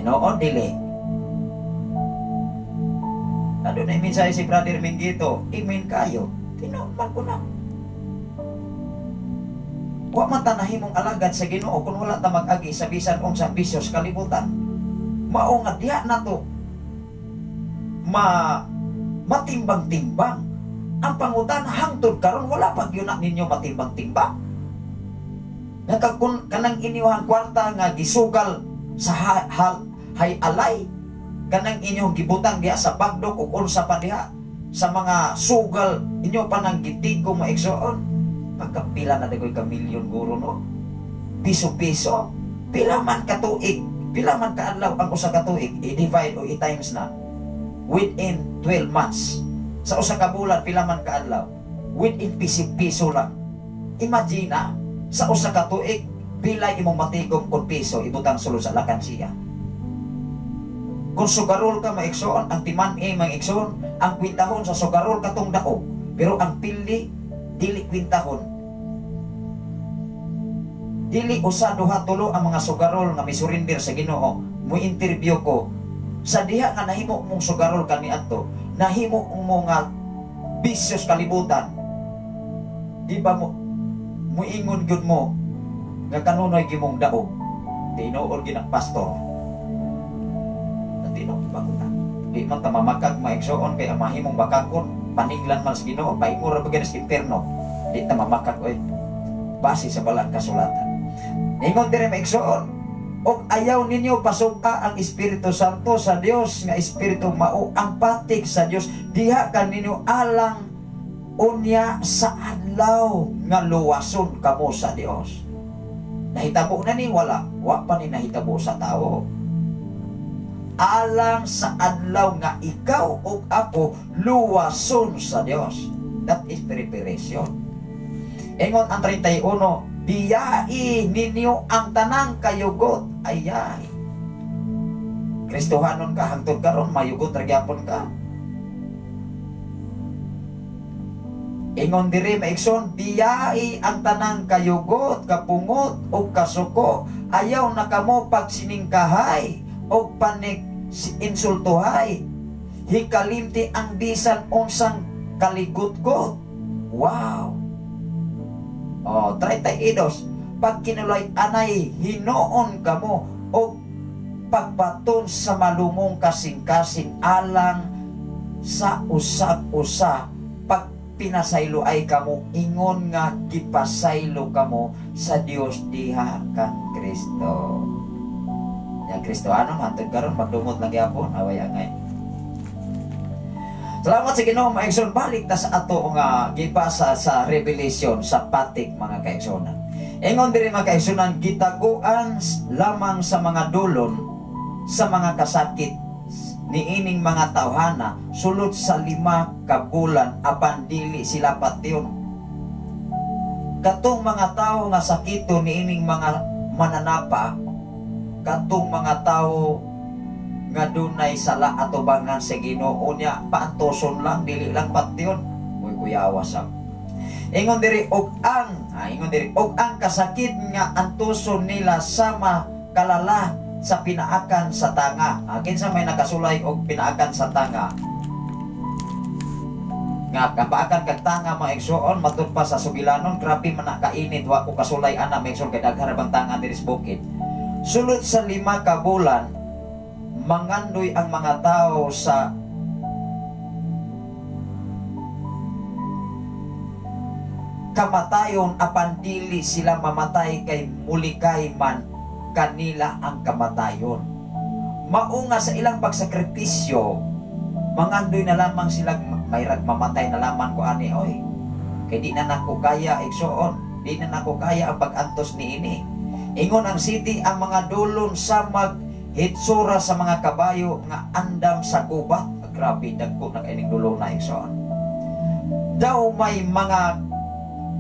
Hinoon, dili. Ano na mensahe si Brother Minggito? Amen kayo. Tinuod man ko na. Wa man ta nahimong alagad sa Ginoo kung wala ta mag-agi sa bisan unsang bisyo sa kalibutan. Mao nga diha nato matimbang-timbang. Ang pangutana hangtod karon, wala pa gyud na ninyo matimbang-timbang. Nagkakun kanang inyong kwarta nga gisugal sa hay alay, kanang inyong gibutang diha sa bagdok ug unsa pa diha sa mga sugal inyo pa nang gitigo, maigsoon. Pagkapila na dagoy ka milyon guro, no? Piso-piso, pila man ka tuig, pila man ka adlaw ang usa ka tuig, i-divide o i-times na within 12 months. Sa usa ka bulan, pila man ka adlaw, within piso-piso lang. Imagine na, sa usa ka tuig, pila imong matigom kung piso ibutang sulod sa alkansiya. Kung sugarol ka, maigsoon, ang timan-e, maigsoon, ang kwintahon sa sugarol katong daog, pero ang pili dili kwintahon. Dili usa, duha, tulo ang mga sugarol nga misurinder sa Ginoo. Mo interview ko sa diha nga nahimo mong sugarol kaniadto, nahimo mo nga bisyos kalibutan. Di ba mo muingon gyud mo nga kanunoy gimong daog? Tinuod gyud ang pastor. Tinuod ba ko na? Di man ta mamakag, maigsoon, kay ang mahimong bakakon paniglan man sa Ginoo, paingon ra ba sa impierno. Di ta mamakag oy. Base sa balang kasulatan. Ingon dire, maigsoon, "Og ayaw ninyo pasub-a ang Espiritu Santo sa Dios, nga Espiritu mao ang patik sa Dios diha kaninyo alang unya sa adlaw nga luwason kamo sa Dios." Nahitabo na ni wala? Wa pa ni nahitabo sa tao. Alang sa adlaw nga ikaw ug ako luwason sa Dios. That is preparation. Ingon ang 31, Biyai ninyo ang tanang kayugot. Ayay. Kristohanon ka hangtod karon mayugot ra gyapon ka. Ingon diri maigsoon, biyai ang tanang kayugot, kapungot ug kasuko. Ayaw na kamo pagsiningkahay og panig insultuhay. Hikalimti ang bisan unsang kaligot-got. Wow. Oh, 32. Pagkinulay anay hinoon kamo og pagbaton sa malumong kasing-kasing alang sa usag-usa. Pag pinasaylo ay kamo, ingon nga gipasaylo kamo sa Dios diha kang Kristo. Yang Kristohanon hantod karon magdumot lang gyapon away angay. Salamat sa Ginoo mga igsoon. Balik ta sa ato nga gibasa sa Revelation sa patik mga kaigsuonan. Ingon diri mga kaigsuonan, gitaguan lamang sa mga dulon sa mga kasakit niining mga tawhana sulod sa 5 ka bulan apan dili sila patyon. Katong mga tawo nga sakito niining mga mananapa, katong mga tawo nga dunay sala atubangan sa Ginoo niya, paantoson lang, dili lang patyon. Uy, kuyawa sa. Ingon diri og ang, ingon diri og ang kasakit nga antuson nila sama kalala sa pinaakan sa tanga. Kinsa may nakasulay og pinaakan sa tanga? Nga kapaakan kag tanga mga igsoon, matud pa sa sugilanon, grabe man na kainit, wa ko kasulay ana mga igsoon kay daghan ra bang tanga diri sa bukid. Sulod sa 5 ka bulan, mangandoy ang mga tao sa kamatayon apan dili sila mamatay kay mulikay man kanila ang kamatayon. Mao nga sa ilang pagsakripisyo, mangandoy na lamang sila, mayrag mamatay na lamang ko ani oy. Kay di na nako kaya igsoon, di na nako kaya ang pag-antos niini. Ingon ang city ang mga dulon sa mag hitsura sa mga kabayo nga andam sa gubat. Grabe dagko na kaining dulo na igsoon. Daw may mga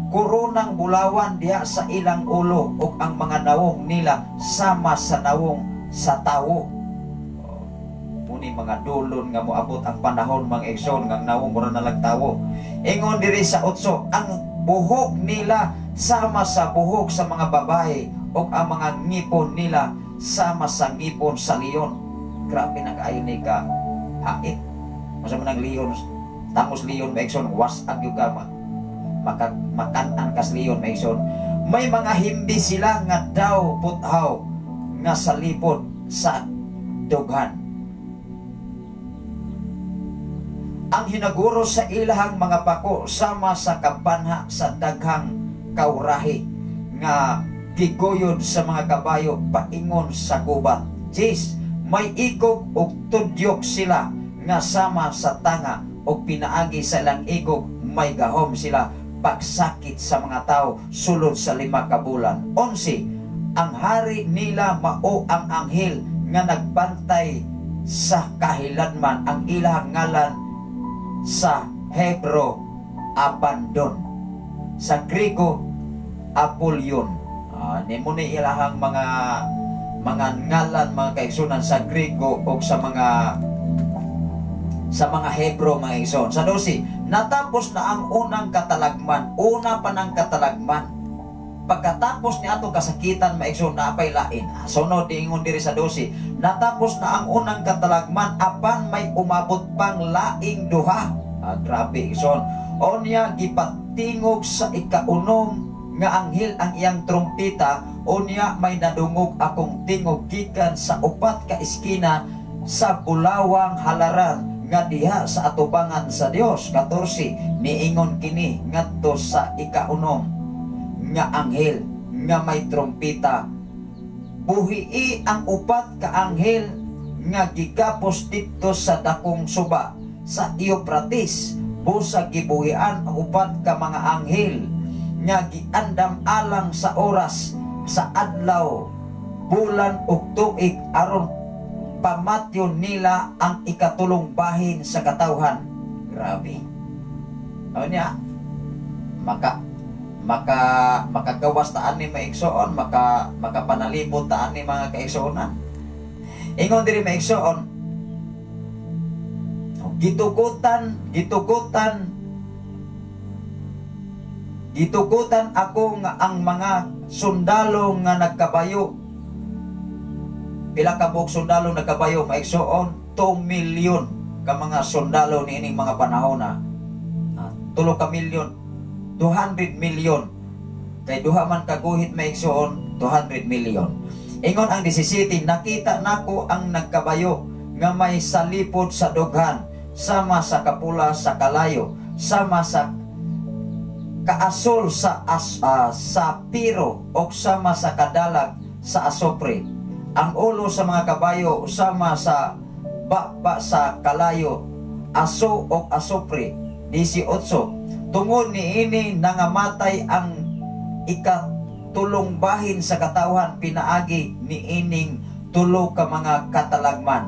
koronang bulawan diha sa ilang ulo ug ang mga nawong nila sama sa nawong sa tawo. Muni mga dulon nga moabot ang panahon mga igsoon nga nawong mura na lang tawo. Ingon diri sa 8, ang buhok nila sama sa buhok sa mga babae ug ang mga ngipon nila sama sa ngipon sa leon. Grabe na kaayo ni ka hait. Masa man ang leon, tangos leon mga igsoon, was-ag gyud ka makan-an kas leon mga igsoon. May mga himbi sila nga daw puthaw nga sa lipod sa dughan. Ang hinaguro sa ilahang mga pako sama sa kabanha sa daghang kaurahi nga giguyod sa mga kabayo paingon sa gubat. Jis, may igog og tudyok sila nga sama sa tanga og pinaagi sa ilang igog may gahom sila pagsakit sa mga tao sulod sa 5 ka bulan. 11, ang hari nila mao ang anghel nga nagbantay sa kahilanman, ang ilang ngalan sa Hebro Abandon, sa Griego Apollyon. Nimo ni ilahang mga ngalan mga kaigsunan sa Griego o sa mga Hebro mga igsoon. Sa 12, natapos na ang unang katalagman, una pa ng katalagman. Pagkatapos ni atong kasakitan mga igsoon, naapay lain. Sunod ingon diri sa 12, natapos na ang unang katalagman apan may umabot pang laing duha. Grabe igsoon. Onya gipatingog sa ikaunom nga anghel ang iyang trumpeta, unya may nadungog akong tingog gikan sa 4 ka eskina sa bulawang halaran nga diha sa atubangan sa Dios. 14, niingon kini ngadto sa ikaunom nga anghel nga may trumpeta, buhii ang 4 ka anghel nga gigapos didto sa dakong suba sa Euphrates. Busa gibuhian ang 4 ka mga anghel nga giandam alang sa oras sa adlaw, bulan ug tuig aron pamatyon nila ang ikatulong bahin sa katawhan. Grabe. Ano niya? Makagawas ta ani, maigsoon, makapanalibot ta ani, mga kaigsuonan. Ingon diri, maigsoon, gitugutan gitugutan gitugutan ako nga ang mga sundalo nga nagkabayo. Pila ka buok sundalo nagkabayo, maigsoon? 2 million ka mga sundalo niining mga panahon na. 3 ka milyon, 200 million, kay duha man kaguhit, maigsoon, 200 million. Ingon ang 17, nakita nako ang nagkabayo nga may salipod sa dughan sama sa kapula sa kalayo, sama sa kaasol sa piro o sama sa kadalag sa asopre. Ang ulo sa mga kabayo sama sa baba sa kalayo, aso o asopre. 18, tungod niini nangamatay ang ikatulong bahin sa katawhan pinaagi niining tulo ka mga katalagman,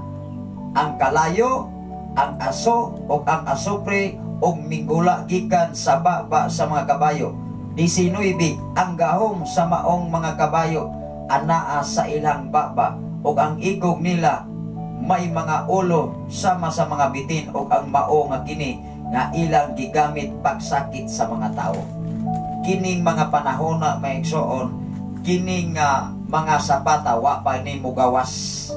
ang kalayo, ang aso ug ang asopre, ug minggula gikan sa baba sa mga kabayo. 19, ang gahom sa maong mga kabayo anaa sa ilang baba, ug ang igog nila may mga ulo sama sa mga bitin, ug ang mao nga kini nga ilang gigamit pagsakit sa mga tao. Kining mga panahon na, maigsoon, kining mga sapata wa pa ni mugawas,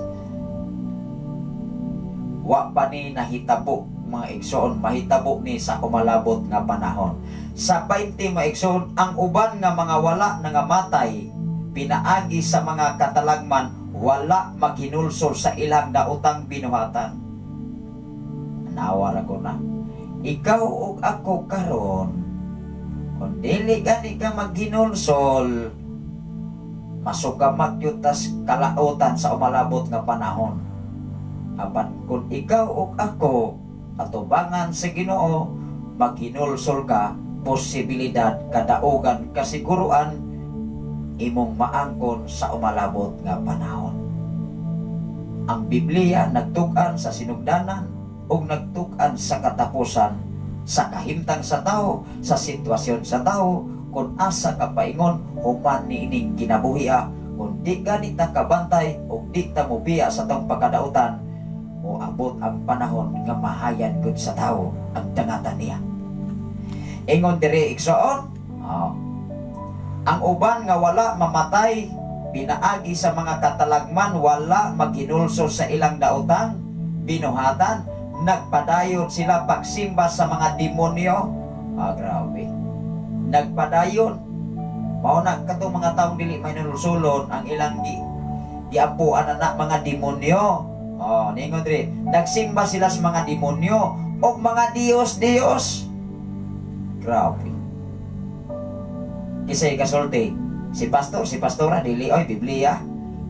wa pa ni nahitabo, mga igsoon. Mahitabo ni sa umalabot nga panahon. Sa 20, maigsoon, ang uban nga mga wala nangamatay pinaagi sa mga katalagman wala maghinulsol sa ilang daotang binuhatan. Nawar ako na ikaw ug ako karon, kung dili gani ka maghinulsol, masugamak gyud tas kalautan sa umalabot nga panahon. Apan kung ikaw ug ako atubangan sa Ginoo, maghinulsol ka, posibilidad, kadaugan, kasiguruan imong maangkon sa umalabot nga panahon. Ang Biblia nagtug-an sa sinugdanan ug nagtug-an sa katapusan, sa kahimtang sa tao, sa sitwasyon sa tao, kung asa ka paingon human niining kinabuhia. Kung di gani ta kabantay ug di ta mobiya sa tong pagkadautan, moabot ang panahon nga mahayan gud sa tao ang dangatan niya. Ingon diri, igsoon, oh, ang uban nga wala mamatay pinaagi sa mga katalagman wala maghinulsol sa ilang daotang binuhatan. Nagpadayon sila pagsimba sa mga demonyo. Ah, grabe, nagpadayon. Mao na katong mga taong dili mahinulsulon, ang ilang giampuan na na mga demonyo. Oh, ningon diri, nagsimba sila sa mga demonyo o mga diyos-diyos. Grabe. Kisay kasulti? Si pastor, si pastora, dili oy Biblia.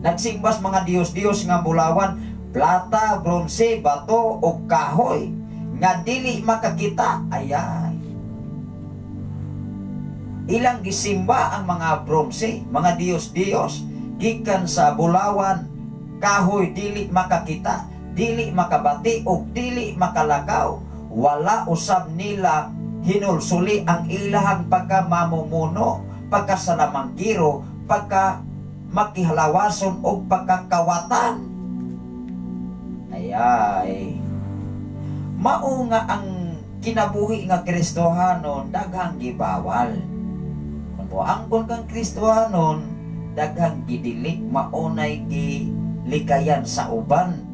Nagsimba sa mga diyos-diyos nga bulawan, plata, bronse, bato o kahoy nga dili makakita. Ayay. Ilang gisimba ang mga bronse, mga diyos-diyos, gikan sa bulawan, kahoy, dili makakita, dili makabati o dili makalakaw. Wala usab nila hinulsuli ang ilahang pagkamamumuno, pagkasalamangkiro, pagka makihalawason o pagkakawatan. Ayay. Mao nga ang kinabuhi nga Kristohanon daghang gibawal. Kung moangkon kang Kristohanon, daghang gidili, maunay gilikayan sa uban.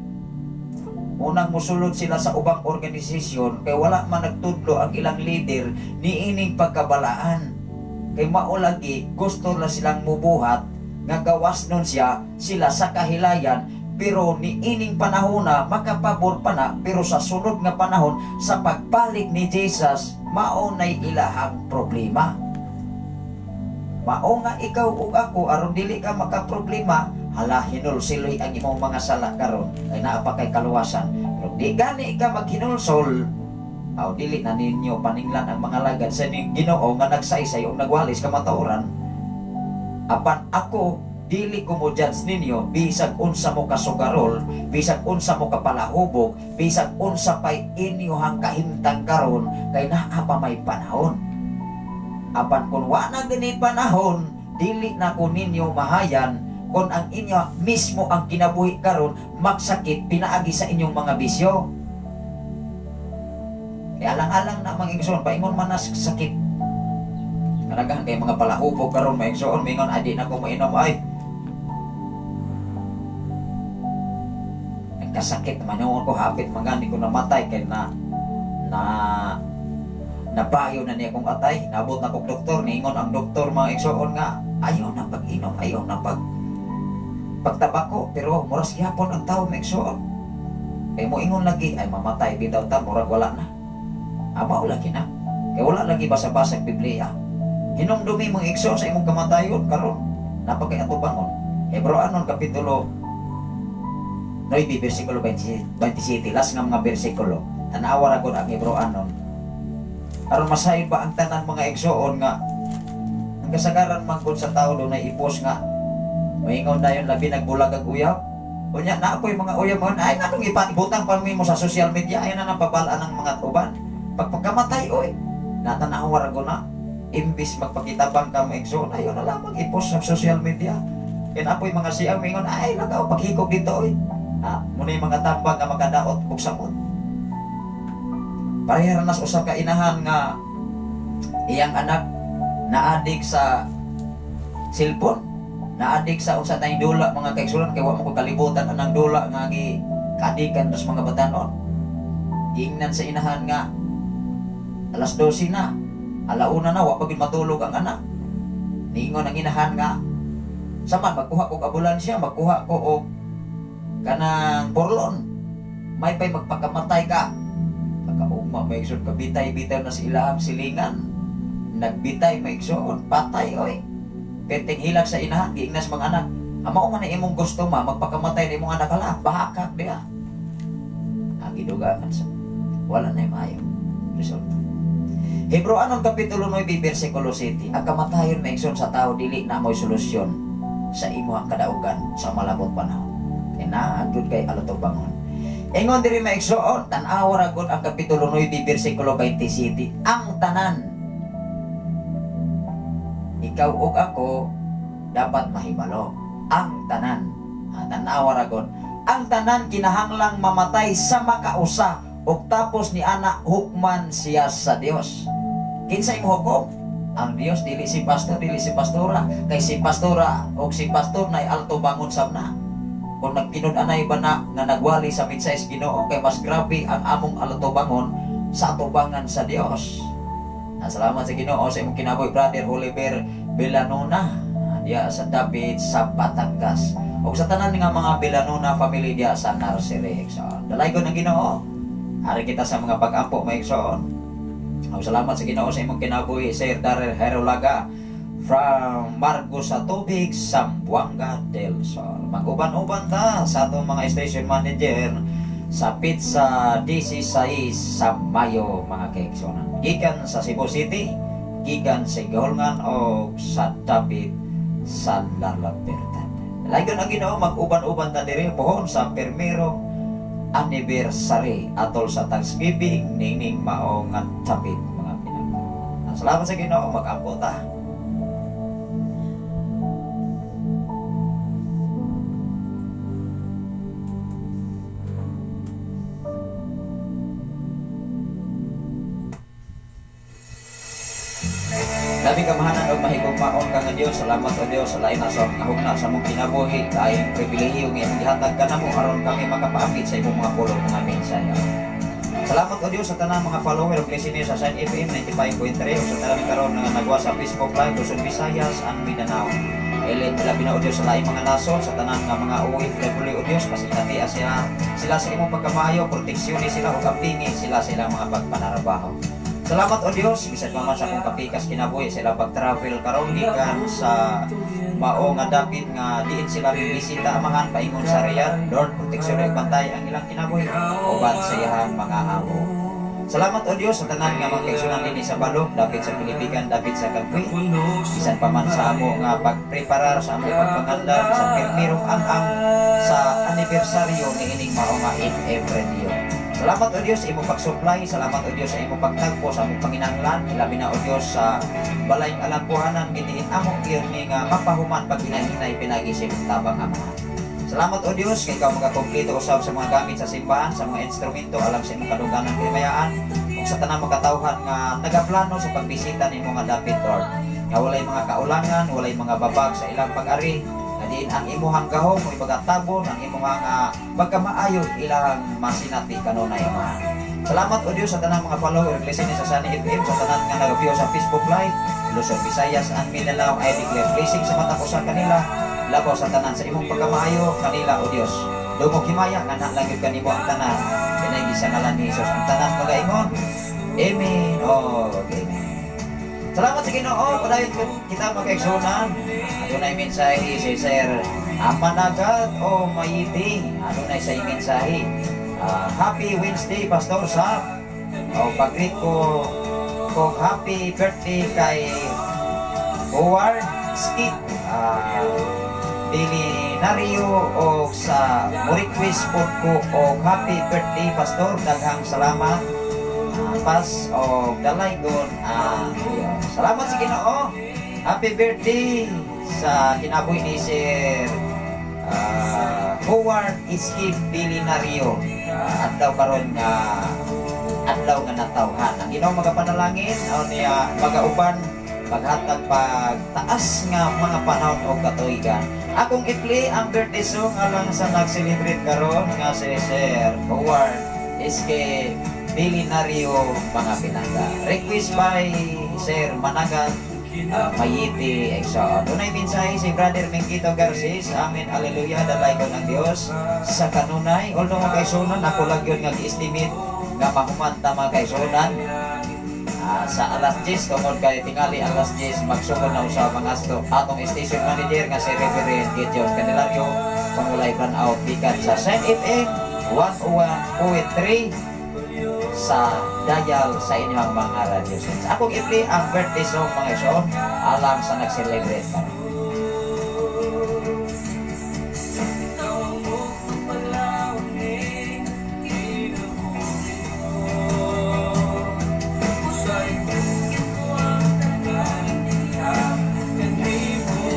Unang musulod sila sa ubang organisasyon kay wala man nagtudlo ang ilang leader niining pagkabalaan. Kay mao lagi gusto na silang mubuhat nga gawas nun siya sila sa kahilayan, pero niining panahon na makapabor pa na, pero sa sunod nga panahon, sa pagbalik ni Jesus, mao nay ilahang problema. Mao nga ikaw ug ako, aron dili ka makaproblema, hala, hinulsiloy ang imong mga sala karon kay naa pa kay kaluwasan. Pero di gani ka maghinulsol, aw, dili na ninyo paninglan ang mga lagad sa Ginoo nga nagsaysay ug nagwalis kamatuoran. Apan ako dili ko mo judge ninyo, bisag unsa mo kasugarol, bisag unsa mo kapalahubog, bisag unsa pay inyohang kahimtang karon, kay naa pa may panahon. Apan kung wa na gani panahon, dili na ko ninyo mahayan kung ang inyo mismo ang kinabuhi karon magsakit pinaagi sa inyong mga bisyo. Kaya alang-alang na mga igsoon, paingon man na sakit. Kanagahan kay mga palahupog karon mga igsoon, mingon adi na ko mainom ay. Nagkasakit man ko hapit mangani ko namatay kay na na nabayo na niya kong atay. Nabot na kong doktor, niingon ang doktor mga igsoon nga ayaw na pag-inom, ayaw na pagtabako, pero muras gihapon ang tao mga igsoon. Kay moingon lagi ay mamatay bitaw ta murag wala na. Amaw lagi na. Kay wala lagi basa-basag Biblia. Hinumdumi mga igsoon sa imong kamatayon karon napakay atubangon. Hebreoanon kapitulo 9 bersikulo 27, last nga mga bersikulo. Tan-awa ra gud ang Hebreoanon. Aron masayod ba ang tanan mga igsoon nga ang kasagaran man gud sa tao dunay ipos nga moingon dayon labi nagbulag ang uyab. Unya na ako'y mga uyab mo ay nganong ibutang pa mo sa social media ay na nang pabalaan ng mga uban. Pagpagkamatay oy, natanaw ra gud na imbis magpakitabang ka mga igsoon ayo na lamang i-post sa social media. Kay ako'y mga siyang moingon ay lagaw paghikog dito oy. Ah, muna yung mga tambang nga makadaot og samot. Pareha ra nas usa ka inahan nga iyang anak naadik sa cellphone, naadik sa unsa tayong dula mga kaigsuonan kay wa mo ko kalibutan anang dula nga gi kaadikan sa mga batanon. Giingnan sa inahan nga alas 12 na, alauna na, wa pa gid matulog ang anak. Niingon ang inahan nga sama magkuha kog ambulansya, magkuha ko og kanang porlon, may pay magpakamatay ka. Pagkaugma may igsoon, kabitay-bitay na sa ilahang silingan, nagbitay may igsoon, patay oy. Perting hilak sa inahan, giingnas mga anak, amao man na imong gusto ma, magpakamatay na imong anak, hala, bahakak diha. Ang gidugangan sa wala na maayo resulta. Hebreoanon kapitulo 9 bersikulo 7, ang kamatayon may igsoon sa tao dili na mo'y solusyon sa imong kadaugan sa malabot panahon. Kay naa gyud kay alutobangon. Ingon diri may igsoon, tan-awa ra gud ang kapitulo 9 bersikulo 27, ang tanan ikaw ug ako dapat mahibalo ang tanan. Tan-awa ra gud ang tanan kinahanglang mamatay sa makausa ug tapos ni ana hukman siya sa Dios. Kinsa imong hukom? Ang Dios, dili si pastor, dili si pastora, kay si pastora ug si pastor nay alto bangon sab na. Kung nagtinud-anay ba na nga nagwali sa mensahe sa Ginoo, kay mas grabe ang among altubangon sa atubangan sa Dios. Salamat sa Ginoo sa imong kinabuhi, Brother Oliver Villanona diya sa David sa Batangas. Og sa tanan nga mga Villanona family diya sa Nursery igsoon. Dalaygon ang Ginoo. Ari kita sa mga pag-ampo mga igsoon. Og salamat sa Ginoo sa imong kinabuhi, Sir Darrell Herolaga from Marcos sa Tubig, Zamboanga del Sur. Mag-uban-uban ta sa atong mga station manager sa Pizza 16 sa Mayo mga kaigsonan. Gikan sa Cebu City, gikan sa Gahulngan o sa David sa La Libertad. Dalaygon ang Ginoo, mag-uban-uban ta diri pohon sa permero anniversary atol sa Thanksgiving nining mao nga David mga pinagpa. Salamat sa Ginoo, mag-ampo ta. Labi kamahanan og mahigugmaon ka nga Dios, salamat o Dios sa lain na sa kahugna sa among kinabuhi, laing pribilehiyo nga imong gihatag kanamo aron kami makapaapit sa imong mga pulong mga mensahe. Salamat o Dios sa tanang mga follower ug listener sa Shine FM 95.3 ug sa tanang karon nga nagwa sa Facebook Live Luzon, Visayas and Mindanao. Elite labi na o Dios sa laing mga nasod, sa tanan nga mga OFW o Dios, pasinati sila sa imong pagkamaayo, proteksyon sila ug ampingi sila sa ilang mga pagpanarabaho. Salamat o Dios, bisan pa man sa akong kapikas kinabuhi sa ilang pag-travel karon gikan sa mao nga dapit nga diin sila bisita amahan paingon sa Riyadh. Lord, proteksyon ug bantay ang ilang kinabuhi uban sa iyang mga amo. Salamat o Dios sa tanan nga mga kaigsunan dinhi sa balog, dapit sa Pilipigan, dapit sa Kagwi. Bisan pa man sa amo nga pagpreparar sa among pagpangandam sa pirmirong ang-ang sa anibersaryo niining mao nga FM Radio. Salamat, O Dios, sa imong pag-supply, salamat, O Dios, sa imong pagtagpo sa among panginahanglan, ilabi na, O Dios, sa balayng alampuhanan gidiin among pirmi nga mapahuman pag hinay-hinay pinagi sa imong tabang, Amahan. Salamat, O Dios, kay ikaw magakompleto usab sa mga gamit sa simbahan, sa mga instrumento alang sa imong kadungganan kinimayaan ug sa tanang mga katawhan nga nagaplano sa pagbisita nimo nga dapit, Lord. Nga walay mga kaulangan, walay mga babag sa ilang pag-ari, nga diin ang imuhang gahom o pagatabon, ang imuhang pagkamaayo ilang masinati kanunay, Amahan. Salamat, O Dios, sa tanang mga follower listening sa Sunny FM, sa tanan nga nag-view sa Facebook Live, Luzon, Visayas and Mindanao. I declare blessing sa matag usa kanila, labaw sa tanan sa imong pagkamaayo kanila, O Dios. Dungog himaya nga na lang gyud kanimo ang tanan. Pinaagi sa ngalan ni Jesus ang tanan magaingon. Amen. Oh, amen. Salamat sa Ginoo, padayon kita magkaigsunan. Adunay mensahe si Sir Amanagat o Mayiti. Adunay sa mensahe. Happy Wednesday, Pastor Sap. O pag-greet ko kung happy birthday kay Howard Skip Bilinario o sa mo-request po ko og happy birthday, Pastor. Daghang salamat. Pas o dalaygon ang Diyos. Salamat sa Ginoo. Happy birthday sa kinabuhi ni Sir Howard Skip Bilinario. Adlaw karon nga adlaw nga natawhan. Ang Ginoo magapanalangin o niya magauban paghatag pagtaas nga mga panahon o katuigan. Akong i-play ang birthday song alang sa nag-celebrate karon nga si Sir Howard SK Bilinario, mga pinangga. Request by Sir Managat Mayiti Exo. Dunay mensahe si Brother Mengito Garces. Amen, hallelujah, dalaygon ang Dios sa kanunay. Although, mga kaigsunan, ako lang yun nga gi-estimate nga mahuman ta, mga kaigsunan, sa alas 10 tungod kay tingali alas 10 magsugod na usab ang asto atong station manager nga si Reverend Gideon Candelario kung walay brownout out gikan sa Shine FM 101.3 sa dial sa inyong mga radio sets. Akong i-play ang birthday song, mga igsoon, alang sa nag-celebrate karon. Ikaw ang buktong palawin, kinabuhi ko. Usay bukid ko ang tanan diha kanimo.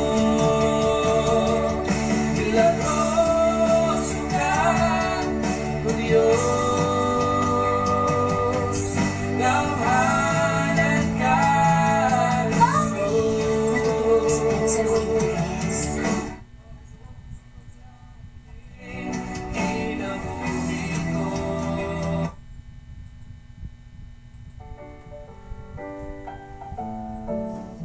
Milagroso ka, O Diyos. Gamhanan ka, Jesus. Sa Rodriguez. Kinabuhi ko.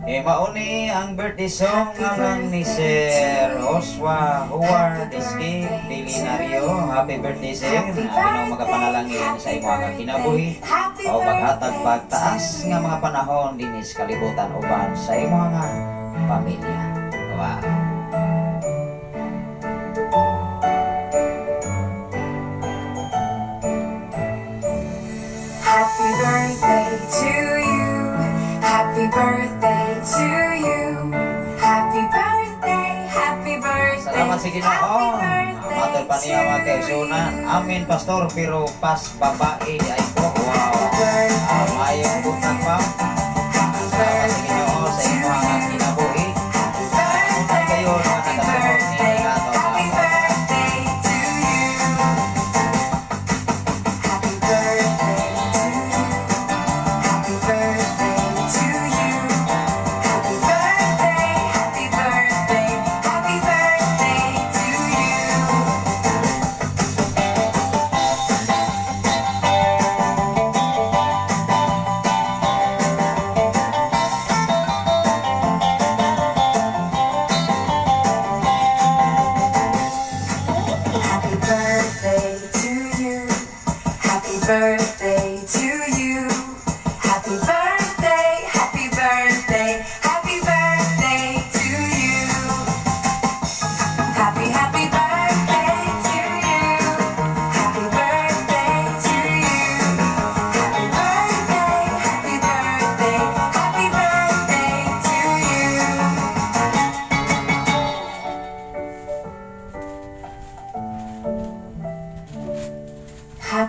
Eh, mauni ang birthday song alang ni Sir Joshua Howard Escape Bilinario. Happy birthday, sir. Ang Ginoo magapanalangin sa imo nga kinabuhi o maghatag pagtaas nga mga panahon dinis kalibutan uban sa imo nga pamilya. Wow. Happy birthday to you. Happy birthday to you. Happy birthday, happy birthday. Salamat sa Ginoo. Happy birthday Matod pa niya, mga to kaigsunan. you. Amen, Pastor, pero pas babae di ay ko. Wow. Mayong buntag, ma'am. Happy Salamat sa Ginoo sa birthday to imo nga you. kinabuhi. Happy Unay birthday, kayo mga happy nakasunod ni birthday, ato happy mga birthday to you. Happy birthday to you. Happy birthday to you. Happy birthday, happy birthday, happy birthday to you.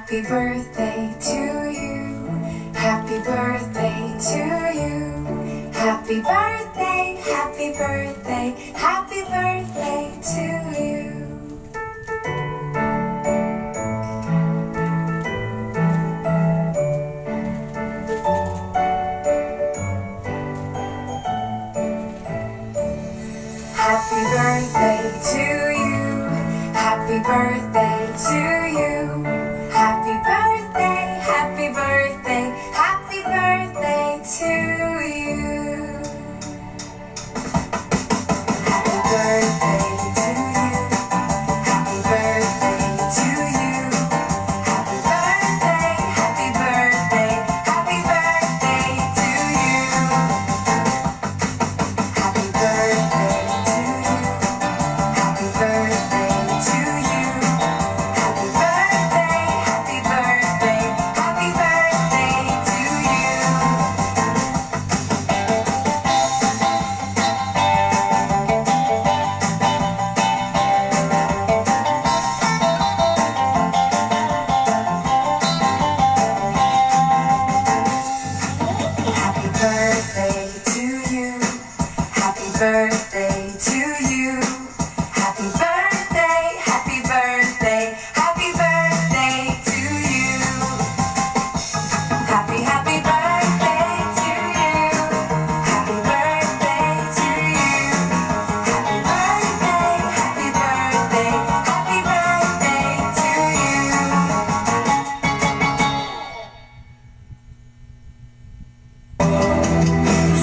Happy birthday to you. Happy birthday to you. Happy birthday, happy birthday, happy birthday to you. Happy birthday to you. Happy birthday to you. Happy birthday, happy birthday, happy birthday to you. Happy birthday to you. Happy birthday to you. Happy birthday, happy birthday, happy birthday to you. Happy birthday to you. Happy birthday to you. Happy birthday, happy birthday, happy birthday to you. Happy birthday to you. Happy birthday to you. Happy birthday, happy birthday, happy birthday to you. Happy, happy birthday to you. Happy birthday to you. Happy birthday, happy birthday, happy birthday to you.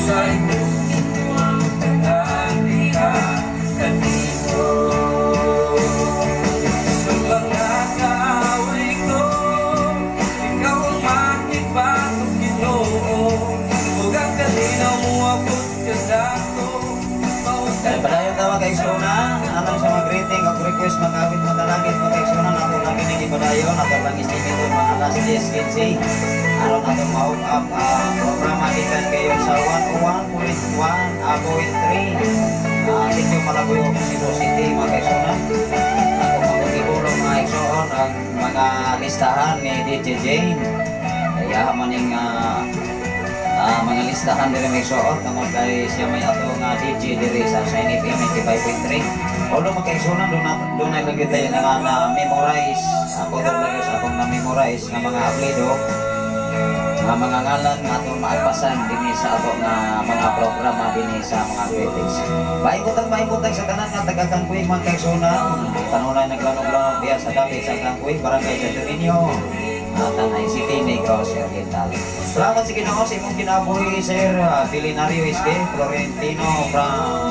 Sa imong tanan diha kanimo, sa mga kaaway ko, ikaw ang makigbatok, Ginoo, ug ang kalinaw moabot kanako. Ay, padayon ta, mga kaigsuonan, alang sa mga greeting o request, mga awit makalangit, mga kaigsuonan, ato lang kining ipadayon, ato lang estimate mga alas 10:15. Aron atong ma-hook up ang programa gikan kayo sa 101.1 .3 Sitio Malabuyo, Cebu City, mga kaigsuonan. Ako magigulong, mga igsoon, ang mga listahan ni DJ Jane. Kaya maning mga listahan diri, mga igsoon, tungod kay siya may ato nga DJ diri sa Shine FM 95.3. Although, mga kaigsuonan, doon na lagi tayo nga na memorize. Ako doon lagi sa akong na-memorize nga mga apelyido nga mga ngalan nga atong maagpasan dinhi sa ato nga mga programa dinhi sa mga greetings. Maayong buntag sa tanan nga taga Kangkuy, mga kaigsuonan. Kanunay naglanog-lanog diya sa dapit sa Kangkuy, Barangay Santo Niño, Tanay City, Negros Oriental. Salamat sa Ginoo sa imong kinabuhi, Sir Bilinario SK Florentino from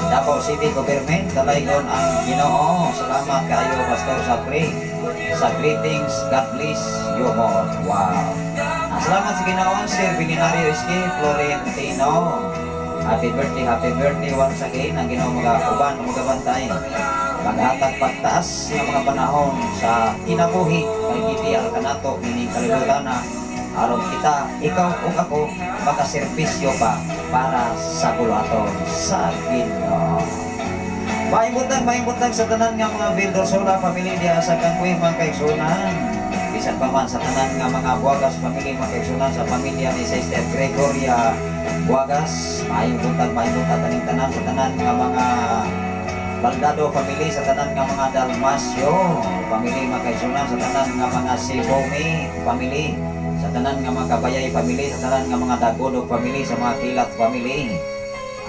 Davao City Government. Dalaygon ang Ginoo. Salamat kayo, Pastor Sapri, sa greetings. God bless you more. Wow. Salamat sa Ginoo, Sir Bilinario SK Florentino. Happy birthday once again. Ang Ginoo mga uban, magabantay. Maghatag pagtaas ng mga panahon sa kinabuhi kay gidiyal kanato ini kalibutan na aron kita, ikaw ug ako, makaserbisyo pa para sa buluhaton sa Ginoo. Maayong buntag sa tanan nga mga Vildosola family diha sa Kangkuy, mga kaigsuonan. Bisan pa man sa tanan nga mga Buagas family, mga kaigsuonan, sa pamilya ni Sister Gregoria Buagas. Maayong buntag kaning tanan, sa tanan nga mga Baldado family, sa tanan nga mga Dalmasio family, mga kaigsuonan, sa tanan nga mga Sibomi family, sa tanan nga mga Kabayay family, sa tanan nga mga Dagodog family, sa mga Kilat family.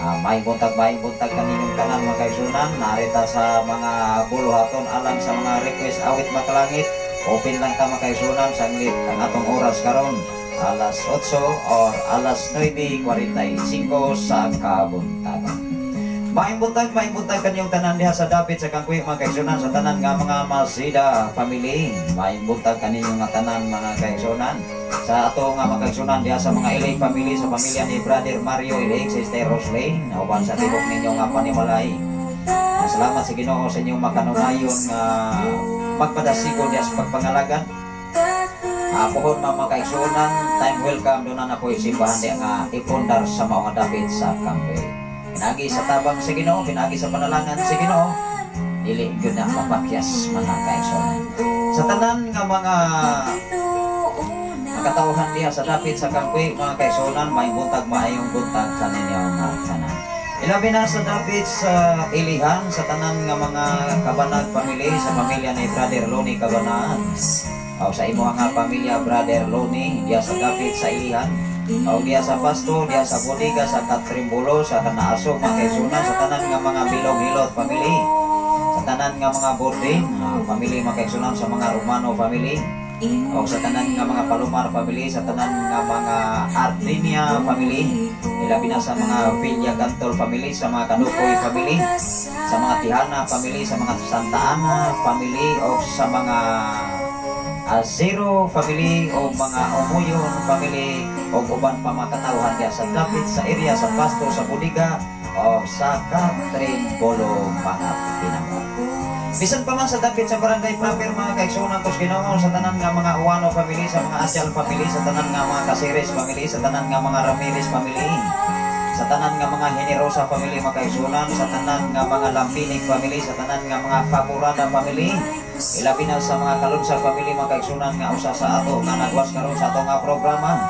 Maayong buntag kaninyong tanan, mga kaigsuonan. Narita sa mga buluhaton alang sa mga request awit makalangit. Open lang ta, mga kaigsuonan, sanglit ang atong oras karon alas 8 or alas 9:45 sa kabuntagon. Maayong buntag kanyong tanan diha sa dapit sa Kangkuy, mga kaigsuonan, sa tanan nga mga Masida family. Maayong buntag kaninyong nga tanan, mga kaigsuonan. Sa ato nga mga kaigsuonan diha sa mga Ilig family, sa pamilya ni Brother Mario Ilig, Sister Roslyn, uban sa tibok ninyo nga panimalay. Salamat sa Ginoo sa inyong makanunayon nga magpadasigo diha sa pagpangalagan. Puhon mga kaigsuonan, time welcome doon na po simbahan diha nga ipundar sa mga dapit sa Kangkuy. Pinagi sa tabang sa Ginoo, pinagi sa panalangan sa Ginoo, dili gyud na mapakyas, mga kaigsuonan. Sa tanan nga mga katawhan diha sa dapit sa Kangkwi, mga kaigsuonan, maayong buntag, maayong buntag kaninyo nga tanan. Ilabi na sa dapit sa Ilihan, sa tanan nga mga Kabanag family, sa pamilya ni Brother Loni Kabanag. O sa imo nga pamilya, Brother Loni, diha sa dapit sa Ilihan. O diha sa Pasto, diha sa Bodega, sa Katrimbolo, sa Kanaaso, mga kaigsuonan, sa tanan nga mga Bilog Hilot family. Sa tanan nga mga Bordin family, mga kaigsuonan, sa mga Romano family. O sa tanan nga mga Palomar family, sa tanan nga mga Ardinia family, ilabi na sa mga Villa Gantol family, sa mga Kanukoy family, sa mga Tihana family, sa mga Santa Ana family, o sa mga Azero family, o mga Umuyon family, o uban pa mga katawhan diya sa dapit sa area sa Pasto, sa Budiga, o sa Katrimbolo, mga pinangga. Bisan pa man sa dapit sa barangay proper, mga kaigsuonan kos Ginoo, sa tanan nga mga Uwano family, sa mga Asyal family, sa tanan nga mga Caceres family, sa tanan nga mga Ramirez family, sa tanan nga mga Generosa family, mga kaigsuonan, sa tanan nga mga Lampinig family, sa tanan nga mga Favorada family, ilabi na sa mga Kalunsa family, mga kaigsuonan, nga usa sa ato nga nagwas karon sa ato nga programa.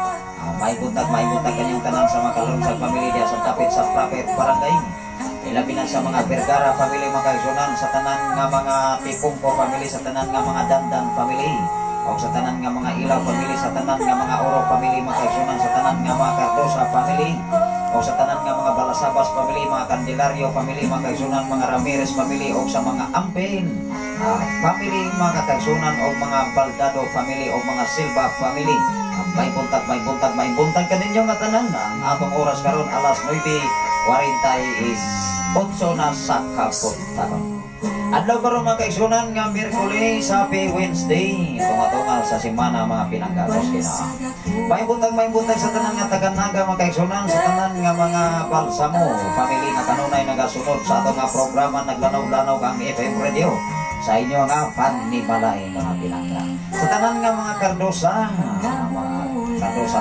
May buntag kanyang tanan sa mga Kalunsa family diya sa dapit sa proper barangay. Ilabi na sa mga Vergara family, mga kaigsuonan, sa tanan nga mga Tipungko family, sa tanan nga mga Dandan family, o sa tanan nga mga Ilaw family, sa tanan nga mga Oro family, mga kaigsuonan, sa tanan nga mga Cardosa family, o sa tanan nga mga Balasabas family, mga Candelario family, mga kaigsuonan, mga Ramirez family, o sa mga Ampin family, mga kaigsuonan, o mga Baldado family, o mga Silva family. May buntag, may buntag, may buntag kaninyo nga tanan. Ang atong oras karon alas 9:48 na sa kabuntagon. Adlaw karon, mga kaigsuonan, nga Miyerkules, happy Wednesday. Tunga-tunga sa semana, mga pinangga kos Ginoo. May buntag sa tanan nga taga-Naga, mga kaigsuonan, sa tanan nga mga Balsamo family nga kanunay nagasunod sa atong nga programa Naglanaw-lanaw ang FM Radio sa inyo nga panimalay, mga pinangga. Sa tanan nga mga Cardosa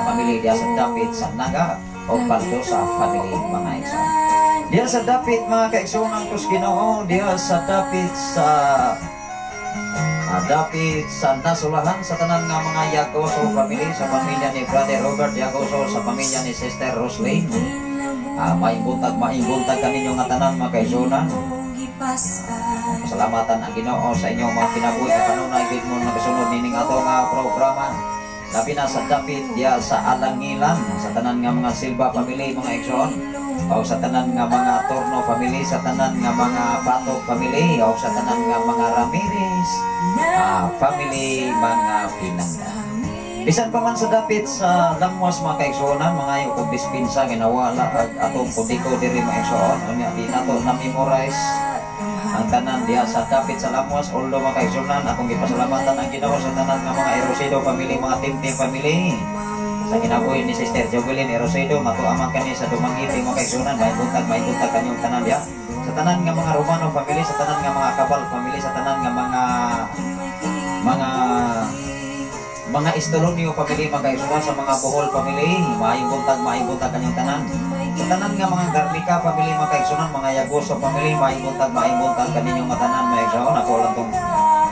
family diya sa dapit sa Naga o Baldosa family, mga igsoon. Diya sa dapit, mga kaigsuonan kos Ginoo, diya sa dapit sa Nasulahan, sa tanan nga mga Yagoso family, sa pamilya ni Brother Robert Yagoso, sa pamilya ni Sister Roslyn. May buntag kaninyo nga tanan, mga kaigsuonan. Pasalamatan ang Ginoo sa inyong mga kinabuhi nga kanunay gid mo nagasunod nining ato nga programa. Labi na sa dapit diya sa Alangilan, sa tanan nga mga Silva family, mga igsoon, o sa tanan nga mga Torno family, sa tanan nga mga Patog family, o sa tanan nga mga Ramirez family, mga pinangga. Bisan pa man sa dapit sa Lamwas, mga kaigsuonan, mga kog dispensa ginawala ag atong kodiko diri, mga igsoon, unya di nato na memorize ang tanan diha sa dapit sa Lamwas. Although, mga kaigsuonan, akong gipasalamatan ang Ginoo sa tanan nga mga Erosedo family, mga Timtim family, sa kinabuhi ni Sister Jovelyn Erosedo, matuaman kani sa Dumaguete, mga kaigsuonan. May buntag kanyong tanan diha. Sa tanan nga mga Romano family, sa tanan nga mga Cabal family, sa tanan nga mga Estolonio family, mga kaigsuonan, sa mga Bohol family, maayong buntag kanyong tanan. Sa tanan nga mga Garnica family, mga kaigsuonan, mga Yagoso family, maayong buntag kaninyong nga tanan, mga igsoon. Ako lang tong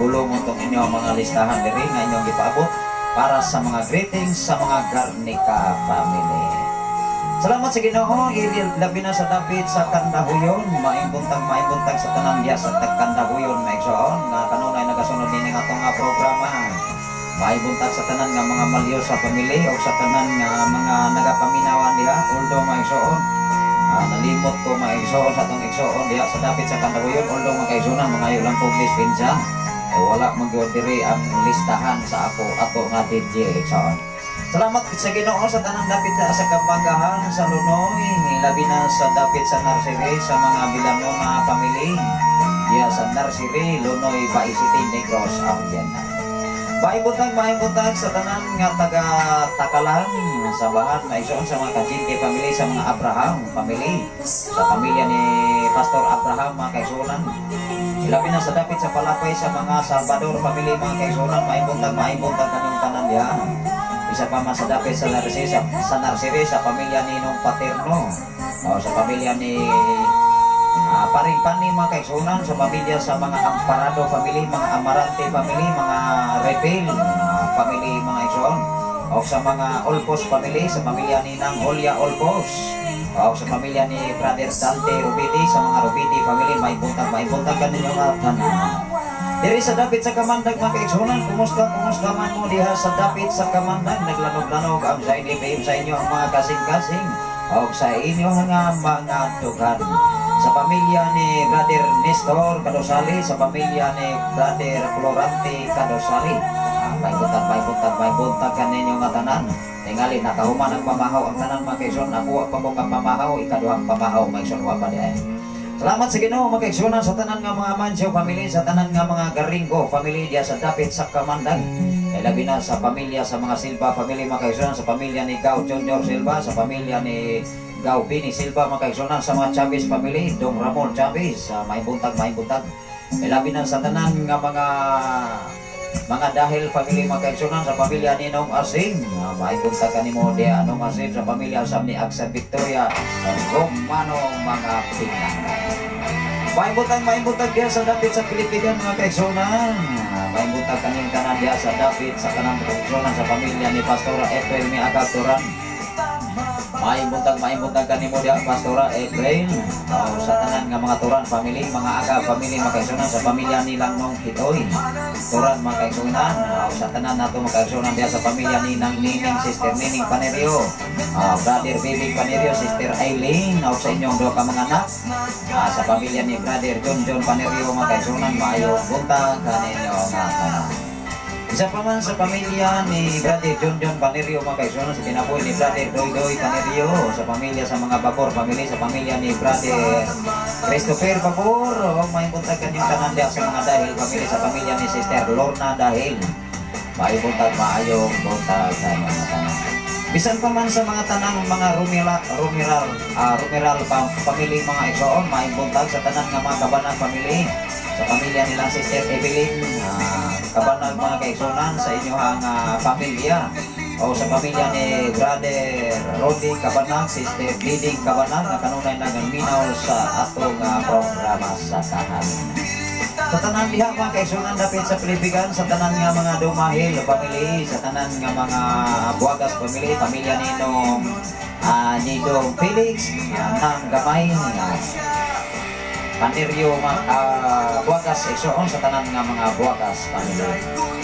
bulong tong inyong mga listahan diri nga inyong gipaabot para sa mga greetings sa mga Garnica family. Salamat sa Ginoo, labi na sa dapit sa Kandahuyon, maayong buntag sa tanan diya sa Kandahuyon, mga igsoon, nga kanunay nagasunod nining atong nga programa. Maayong buntag sa tanan nga mga Malyosa family o sa tanan nga mga nagapaminawan diha. Although, mga igsoon, nalimot ko, mga igsoon, sa atong igsoon diha sa dapit sa Kandahuyon. Although, mga kaigsuonan, mga lang kong dispensa. Eh, wala man gyud diri ang listahan sa ako ato nga DJ, igsoon. Salamat sa Ginoo sa tanang dapit sa Kabagahan, sa Lunoy, labi na sa dapit sa Nursery, sa mga Villanona family diha sa Nursery, Lunoy, Bay City, Negros Oriental. Maayong buntag sa tanan nga taga Takalan sa Bahan, maigsoon, sa mga Kajinte family, sa mga Abraham family, sa pamilya ni Pastor Abraham, mga kaigsuonan. Ilabi na sa dapit sa Palapay, sa mga Salvador family, mga kaigsuonan, maayong buntag kanyong tanan diha. Isa pa man sa dapit sa Narsi, sa Narsiri, sa pamilya ni Nong Paterno, o sa pamilya ni Paring Pani mga kaigsunan, sa pamilya sa mga Amparado family, mga Amarante family, mga Repil family mga igsoon. O sa mga Olpos family, sa pamilya ni Nang Julia Olpos. O sa pamilya ni Brother Dante Rubiti, sa mga Rubiti family, may buntag kaninyo nga tanan. Diri sa dapit sa Kamandag mga kaigsunan, kumusta, kumusta man mo diha sa dapit sa Kamandag? Naglanog-lanog ang Shine FM sa inyo ang mga kasing-kasing o sa inyo nga mga dughan. Sa pamilya ni Brother Nestor Kadosali, sa pamilya ni Brother Florante Kadosali. May buntag, may buntag, may buntag kaninyo nga tanan. Tingali, nakahuman ang pamahaw ang tanan mga kaigsunan. Nakuha pa mo ka pamahaw, ikaduhang pamahaw, mga igsoon, wa pa di ay. Salamat sa Ginoo mga kaigsunan sa tanan nga mga Mancio family, sa tanan nga mga Garingo family diya sa dapit sa Kamandag. Kay labi na sa pamilya sa mga Silva family mga kaigsunan, sa pamilya ni Gao Junior Silva, sa pamilya ni Gao Bini Silva mga kaigsunan, sa mga Chavez family, Dong Ramon Chavez, may buntag, may buntag. Kay labi na sa tanan nga mga Dahil family mga kaigsunan, sa pamilya ni Nong Asim, may buntag kanimo diya Nong Asim, sa pamilya sa ni Aksa Victoria Romano mga pinangga. May buntag diya sa dapit sa Pilipinas mga kaigsunan. May buntag kaning tanan diya sa dapit sa kanang kaigsunan, sa pamilya ni Pastora April mi Agaturan. May buntag kanimo diya Pastora April. O sa tanan nga mga Turan family, mga Aga family mga kaigsunan, sa pamilya nilang Nong Hitoy Turan mga kaigsunan. O sa tanan nato mga kaigsunan diya sa pamilya ni Nang Nining, Sister Nining Panerio, Brother Baby Panerio, Sister Eileen, o sa inyong duha ka mga anak. Sa pamilya ni Brother John John Panerio mga kaigsunan, maayong buntag kaninyo nga tanan. Isa pa man sa pamilya ni Brother John John Panerio mga kaigsunan, sa kinabuhi ni Brother Doy Doy Panerio, sa pamilya sa mga Babor family, sa pamilya ni Brother Christopher Babor, o may buntag kanyang tanan diya sa mga Dahil family, sa pamilya ni Sister Lorna Dahil. May buntag, maayong buntag sa mga tanan. Bisan pa man sa mga tanang mga Rumiral family mga igsoon, may buntag sa tanan nga mga Kabanag family, sa pamilya nilang Sister Evelyn Kabanag mga kaigsunan, sa inyong pamilya, o sa pamilya ni Brother Rodi Kabanag, Sister Diding Kabanag, na kanunay nagaminaw sa atong programa sa kahangin. Sa tanan diha mga kaigsunan dapit sa Pilipigan, sa tanan nga mga Dumahil family, sa tanan nga mga Buagas family, pamilya ninong Nidong Felix, nang Gamay, Panerio Buagas igsoon, sa tanan nga mga Buagas family.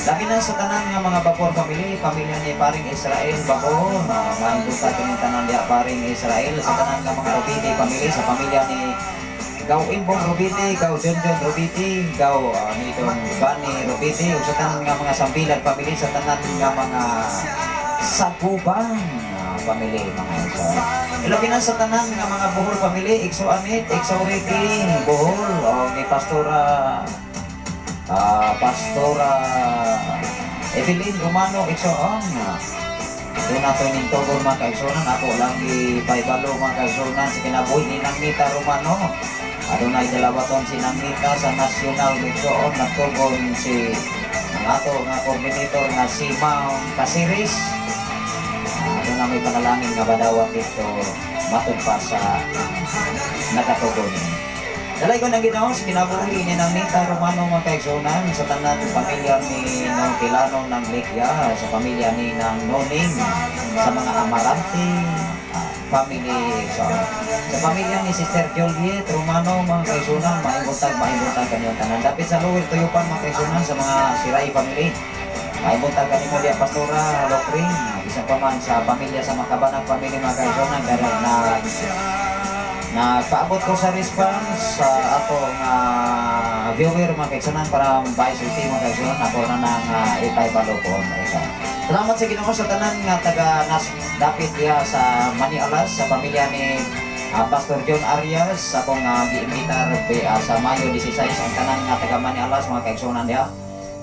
Labi na sa tanan nga mga Babor family, pamilya ni Paring Israel Babor, may buntag kining tanan diha Paring Israel, sa tanan nga mga Robiti family, sa pamilya ni Gaw Imbong Robiti, Gaw Junjun Robiti, Gaw nitong Bani Robiti, ug sa tanan nga mga Sambilan family, sa tanan nga mga Saguban family mga igsoon. Ilabi na sa tanan nga mga Bohol family, Igso Amit, Igso Ricky, Bohol, o ni Pastora Pastora Evelyn Romano igsoon. Doon nato ning tugon mga kaigsunan, ako lang gipaybalo mga kaigsunan sa kinabuhi ni Nang Nita Romano. Adunay dalawaton si Nang Nita sa National igsoon, nagtugon si ang ato nga coordinator nga si Ma'am Kasiris. Doon na may panalangin nga badawat dito matod pa sa nakatugon. Dalay ko ng Ginoo sa kinabuhi ni Nang Nita Romano mga kaigsunan, sa tanan pamilya ni Nang Kilano ng Likya, sa pamilya ni Nang Noning, sa mga Amarante family, so, sa pamilya ni Sister Juliet Romano mga kaigsunan, maayong buntag kanyang tanan. Dapit sa Lower Tuyupan mga kaigsunan, sa mga Siray family, maayong buntag kanimo diya Pastora Locrin, bisan pa man sa pamilya sa mga Kabanag family mga kaigsunan, dahil na nagpaabot ko sa response sa atong viewer mga kaigsunan para maisulti mga kaigsunan, ako na nang ipaibalo ko. Salamat sa Ginoo sa tanan nga taga nas dapit diha sa Manialas, sa pamilya ni Pastor John Arias, akong giimbitar sa Mayo 16 ang tanan nga taga Manialas mga kaigsunan diha.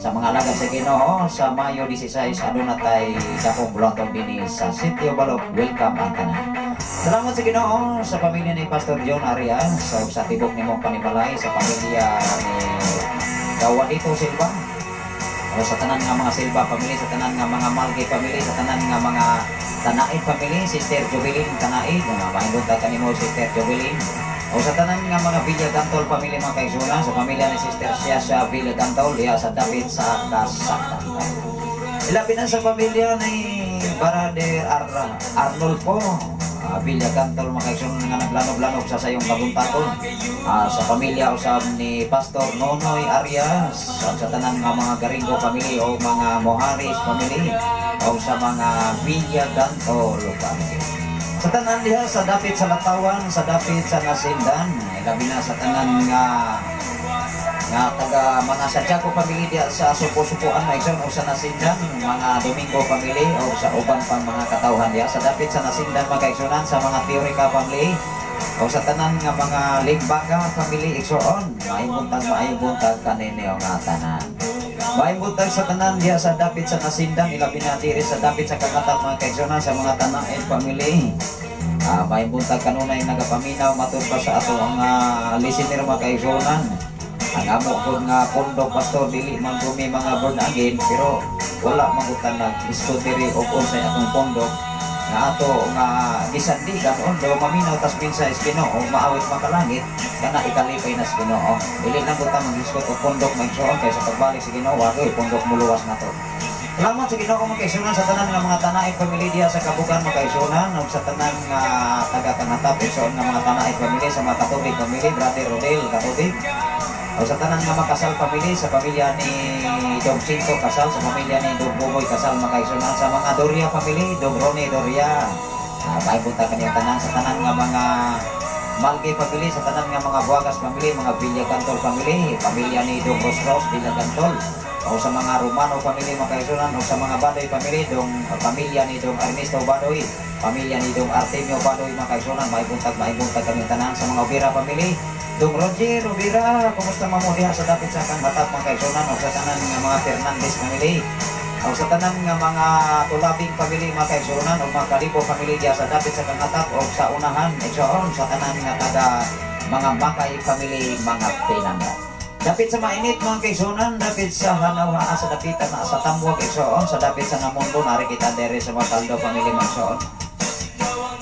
Sa mga alagad sa Ginoo sa Mayo 16 aduna tay dakong bulaton dinhi sa Sitio Balok. Welcome ang tanan. Salamat sa Ginoo sa pamilya ni Pastor John Arias, sa tibok nimong panimalay, sa pamilya ni Gawanito Silva, o sa tanan nga mga Silva family, sa tanan nga mga Malgi family, sa tanan nga mga Tanaid family, Sister Jubilin Tanaid, maayong buntag kanimo Sister Jubilin. O sa tanan nga mga Villa Gantol family, mga kaigsunan, sa pamilya ni Sister Siasha Villa Gantol diha sa dapit sa Kasaktan. Ilabi na sa pamilya ni Brother Arnolfo Villa Gantol, mga kaigsunan, nga naglanog-lanog sa sayong kabuntagon. Sa pamilya usab ni Pastor Nonoy Arias, sa tanan nga mga Garingo family o mga Moharis family o sa mga Villa Gantol family. Sa tanan diha sa dapit sa Latawan, sa dapit sa Nasindan, labi na sa tanan nga nga taga mga Santiago family diha sa Supo-Supuan, Maigsoon, o sa Nasindan, mga Domingo family o sa uban pang mga katawhan diha sa dapit sa Nasindan, mga kaigsunan, sa mga Teorica family o sa tanan nga mga Limbaga family, igsoon, maayong buntag kaninyo nga tanan. Maayong buntag sa tanan diha sa dapit sa Nasindan, ilabi na diri sa dapit sa Kangatap, mga kaigsunan, sa mga Tanaen family. Maayong buntag kanunay nagapaminaw matud pa sa ato ang listener, mga kaigsunan. Ang amo pud nga pundok, pastor, dili man kumi mga born again, pero wala man gud ta nag-istorya diri og unsay atong pundok nga ato nga gisandigan, although maminaw tas minsa is Ginoo, maawit makalangit kana, ikalipay na sa Ginoo. Dili lang gud ta maghisgot og pundok, maigsoon, kay sa pagbalik sa Ginoo wagoy pundok muluwas nato. Salamat sa Ginoo, mga kaigsunan, sa tanan nga mga Tanae family diha sa Kabugan, mga kaigsunan, ug sa tanan nga taga Kangatap, igsoon, nga mga Tanae family, sa mga Katubig family, Brother Rodel Katubig, o sa tanan nga mga Kasal family, sa pamilya ni Dong Cinto Kasal, sa pamilya ni Dong Buboy Kasal, mga kaigsunan, sa mga Doria family, Dong Ronnie Doria. Maayong buntag kaniyang tanan, sa tanan nga mga Malgi family, sa tanan nga mga Buagas family, mga Villa Cantol family, pamilya ni Dong Ros Ros Villa Cantol, o sa mga Romano family, mga kaigsunan, o sa mga Badoy family, dong pamilya ni Dong Ernesto Badoy, pamilya ni Dong Artemio Badoy, mga kaigsunan, maayong buntag kami tanan, sa mga Obira family, Dong Roger Obira, kumusta mo diha sa dapit sa Kangatap, mga kaigsunan, o sa tanan nga mga Fernandez family, o sa tanan nga mga Tulabing family, mga kaigsunan, o mga Kalibo family diha sa dapit sa Kangatap o sa unahan, igsoon, sa tanan nga taga mga Makay family, mga Pinangga. Dapit sa mainit, mga kaigsunan, dapit sa Hanaw sa dapitan na sa Tamwag, igsoon, sa dapit sa Namundo, nari kita dere sa mga Caldo family, mga igsoon.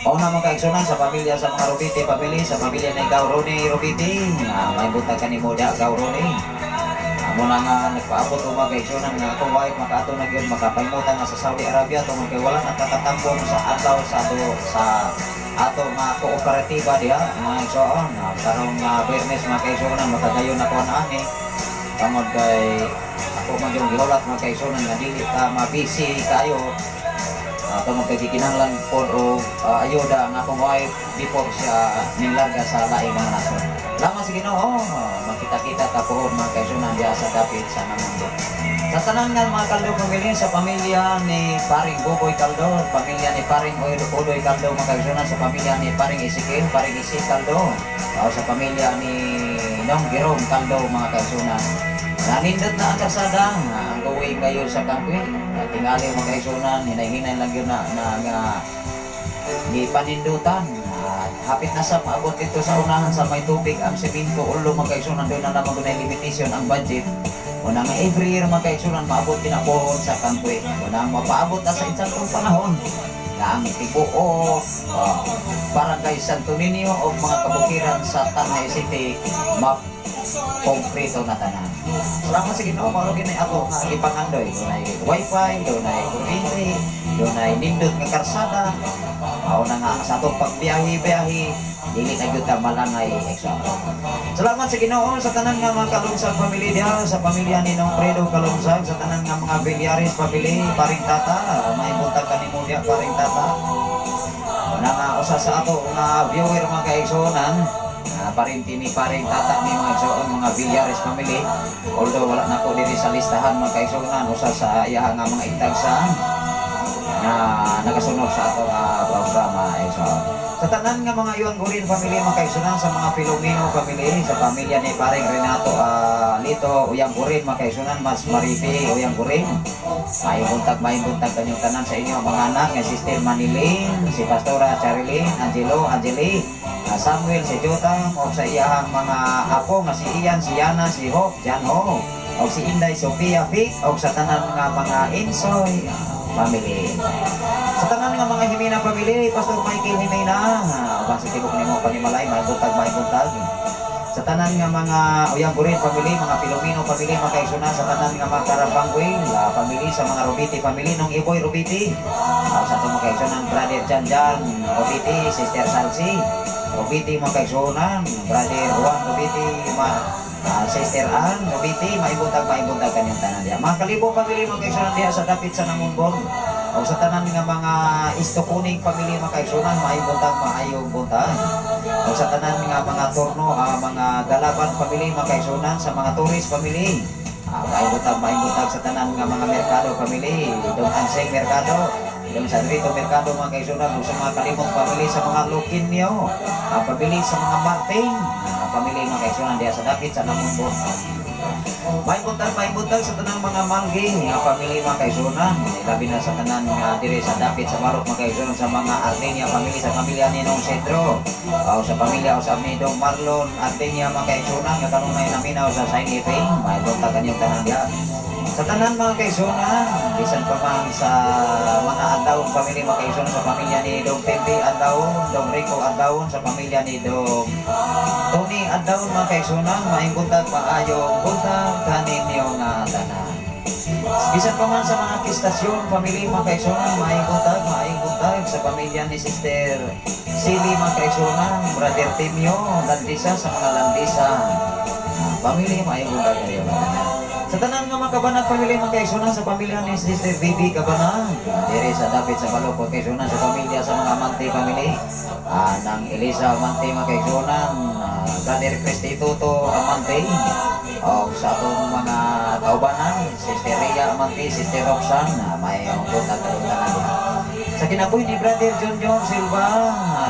O na, mga kaigsunan, sa pamilya sa mga Rubite family, sa pamilya ni Gaw Rone Rubite, may buntag kanimo diha, Gaw Rone. Amo na nga nagpaabot o, mga kaigsunan, nga akong wife makaato na gyud, makapahimutan nga sa Saudi Arabia tungod kay wala nakakatambong sa adlaw sa ato sa ato nga kooperatiba diha, mga igsoon. Karong Biyernes, mga kaigsunan, makadayon na ko ani tungod kay ako man yung gihulat, mga kaigsunan, nga dili ta mabisi kayo tungod kay gikinahanglan pod og ayuda ang akong wife before siya nilarga sa laing mga nasod. Salamat sa Ginoo, makita-kita ta pohon, mga kaigsunan, diha sa dapit sa Namundo. Sa tanan nga mga Kaldo family, sa pamilya ni Paring Buboy Kaldo, pamilya ni Paring Udoy Kaldo, mga kaigsunan, sa pamilya ni Paring Ezekiel, Paring Isi Kaldo, o sa pamilya ni Nong Girong Kaldo, mga kaigsunan. Nanindot na ang karsada, ang going ngayon sa Kangkwi. Tingali, mga kaigsunan, hinay-hinay lang yun na, na nga gipanindutan. Hapit na sa maabot ito sa unahan sa may tubig ang semento ulo, mga kaigsunan, doon na lamang dunay limitation ang budget. Una nga every year, mga kaigsunan, maabot pinabuhon sa Kangkwi. Una mapaabot na sa isang panahon na ang tibuok barangay Santo Niño o mga kabukiran sa Tanay City map konkreto na tanan. Salamat sa Ginoo, mao gini ako nga gipangandoy. Dunay wifi, dunay kuryente, dunay nindot nga karsada. Mao na nga sa atong pagbiyahe-biyahe, dili na gyud ta malangay example. Salamat sa Ginoo sa tanan nga mga Kalungsag family diha, sa pamilya ni Nong Fredo Kalungsag, sa tanan nga mga Villares family, Paring Tata, may buntag kanimo diha, Paring Tata. Na nga usa sa ato nga viewer, mga kaigsuonan, parinti ni Paring Tata ni, mga igsoon, mga Villares family. Although wala na ko diri sa listahan, mga kaigsuonan, usa sa iya nga mga intagsa na nagasunod sa ato nga programa, igsoon. Sa tanan nga mga Yuan Gurin family, mga kaigsuonan, sa mga Filomeno family, sa pamilya ni Paring Renato Lito Uyang Gurin, mga kaigsuonan, Mas Marifi Uyang Gurin. Maayong buntag kanyong tanan sa inyo mga anak nga Sister Manilin, si Pastora Charilyn, Angelo, Angeli, Samuel, si Jotam, o sa iyahang mga apo nga si Ian, si Yana, si Hope, Jan Ho, o si Inday Sofia Vic, o sa tanan nga mga Insoy. family. Sa tanan nga mga Jimena family, Pastor Michael Jimena, uban sa tibok nimo panimalay, may buntag, may buntag. Sa tanan nga mga Uyanggurin family, mga Filomeno family, mga kaigsunan, sa tanan nga mga Karabangwil family, sa mga Rubiti family, nung Iboy Rubiti, sa atong mga kaigsunan, Brother Jan Jan Rubiti, Sister Salsi Rubiti, mga kaigsunan, Brother Juan Rubiti, Sister Ann Rubiti, maibuntag kanyang tanan diya. Mga Kalibo family, mga kaigsunan diya sa dapit sa Namunbon. O sa tanan nga mga Istokuning family, mga kaigsunan, maibuntag, maayong buntag. O sa tanan nga mga Torno, mga Galaban family, mga kaigsunan, sa mga Torres family, maibuntag sa tanan nga mga Mercado family, Dong Anseng Mercado, Dong Sandrito Mercado, mga kaigsunan, o sa mga Kalimot family, sa mga Luquinio family, sa mga Martin family, mga kaigsunan diya sa dapit sa Namunbon. May buntag sa tanang mga Manggi nga family, mga kaigsunan. Labi na sa tanan nga diri sa dapit sa Balok, mga kaigsunan, sa mga Artenia family, sa pamilya ni Nong Cedro. O sa pamilya usab ni Dong Marlon Artenia, mga kaigsunan, nga kanunay naminaw sa Shine FM. May buntag kanyang tanan diha. Sa tanan, mga kaigsunan, bisan pa man sa mga Andaon family, mga kaigsunan, sa pamilya ni Dong Pepe Andaon, Dong Rico Andaon, sa pamilya ni Dong Tony Andaon, mga kaigsunan, maayong buntag, maayong buntag kaninyo nga tanan. Bisan pa man sa mga Kistasyon family, mga kaigsunan, maayong buntag sa pamilya ni Sister Silly, mga kaigsunan, Brother Timio Landisa, sa mga Landisa family, maayong buntag kayo nga tanan. Sa tanan nga mga Kabanag family, mga kaigsunan, sa pamilya ni Sister Bibi Kabanag, diri sa dapit sa Balok, mga kaigsunan, sa pamilya sa mga Amante family, nang Elisa Amante, mga kaigsunan, Brother Christy Toto Amante, o sa atong mga kaubanan, Sister Rhea Amante, Sister Roxanne, may buntag kayong tanan diha. Sa kinabuhi ni Brother John John Silva,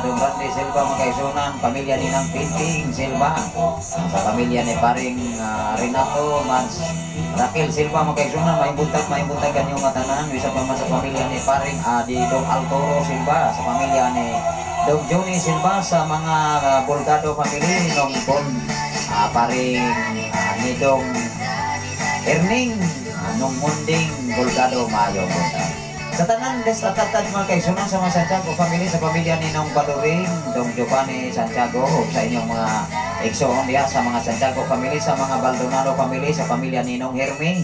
Dong Randy Silva, mga kaigsunan, pamilya ni Nang Pinting Silva, sa pamilya ni Paring Renato Mans Raquel Silva, mga kaigsunan, may buntag kanyong tanan, bisa pa man sa pamilya ni Paring di Dong Altoro Silva, sa pamilya ni Dong Johnny Silva, sa mga Bulgado family, Nong Bon, Paring ni Dong Erning, Nong Munding Bulgado, maayong buntag. Sa tanan des atatad, mga kaigsunan, sa mga Santiago family, sa pamilya ni Nong Baluring, Dong Giovanni Santiago, ug sa inyong mga igsoon diha sa mga Santiago family, sa mga Baldonado family, sa pamilya ni Nong Hermie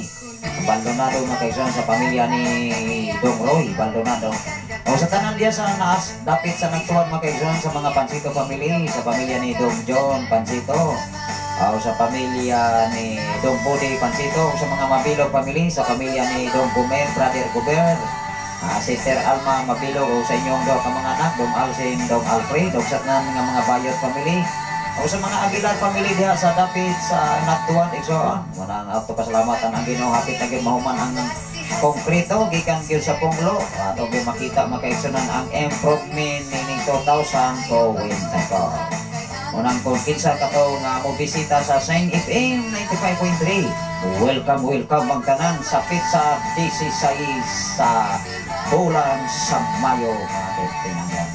Baldonado, mga kaigsunan, sa pamilya ni Dong Roy Baldonado. O sa tanan diha sa naas dapit sa Nagtuan, mga kaigsunan, sa mga Pansito family, sa pamilya ni Dong John Pansito, o sa pamilya ni Dong Budi Pansito, o sa mga Mabilog family, sa pamilya ni Dong Gumer, Brother Gumer, Sister Alma Mabilog, o sa inyong duha ka mga anak, Dong Alcin, Dong Alfred, o sa tanan nga mga Bayot family, o sa mga Aguilar family diha sa dapit sa Nagtuan, igsoon. Muna ang ato pasalamatan ang Ginoo, hapit na gyud mahuman ang konkreto gikan gyud sa Punglo. Ato gyud makita, mga kaigsunan, ang improvement nining 2024. Unang kung kinsa kato nga mo bisita sa Shine FM 95.3. Welcome, welcome ang tanan sa petsa 16 sa bulan sa Mayo, mga kaibigan.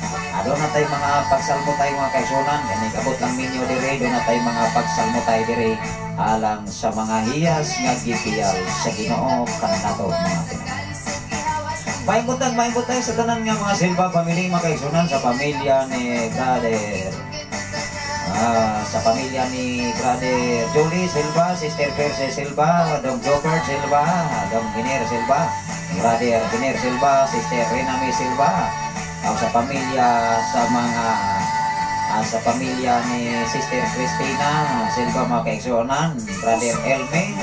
Doon na tayo mga pagsalmo tayo, mga kaigsunan. Ganing abot lang ninyo dire, doon na tayo mga pagsalmo tayo dire alang sa mga hiyas nga gipiyal sa Ginoo kanato, mga pinangga. Maayong buntag sa tanan nga mga Silva family, mga kaigsunan, sa pamilya ni Brother sa pamilya ni Brother Julie Silva, Sister Percy Silva, Dong Joker Silva, Dong Giner Silva, Brother Giner Silva, Sister Renami Silva, sa pamilya sa mga sa pamilya ni Sister Christina Silva, mga kaigsuonan, Brother Elme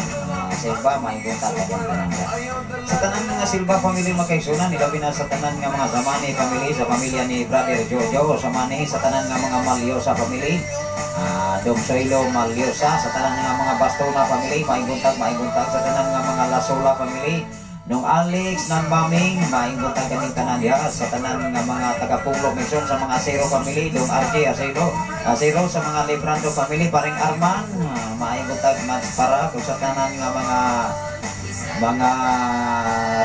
Silva, may buntag kanyang tanan. Sa tanan nga Silva family, mga kaigsuonan, ilabi na sa tanan nga mga Zamani family, sa pamilya ni Brother Jojo Zamani, sa tanan nga mga Malyosa family, Dong Soilo Malyosa, sa tanan nga mga Bastona family, may buntag sa tanan nga mga Lasola family, Nung Alex ng Maming, maayong buntag kaming tanan diha sa tanan nga mga taga-Punglo Mission, sa mga Acero family, Dong RJ Acero, Acero, sa mga Librando family, Paring Arman, maayong buntag mas para kung sa tanan nga mga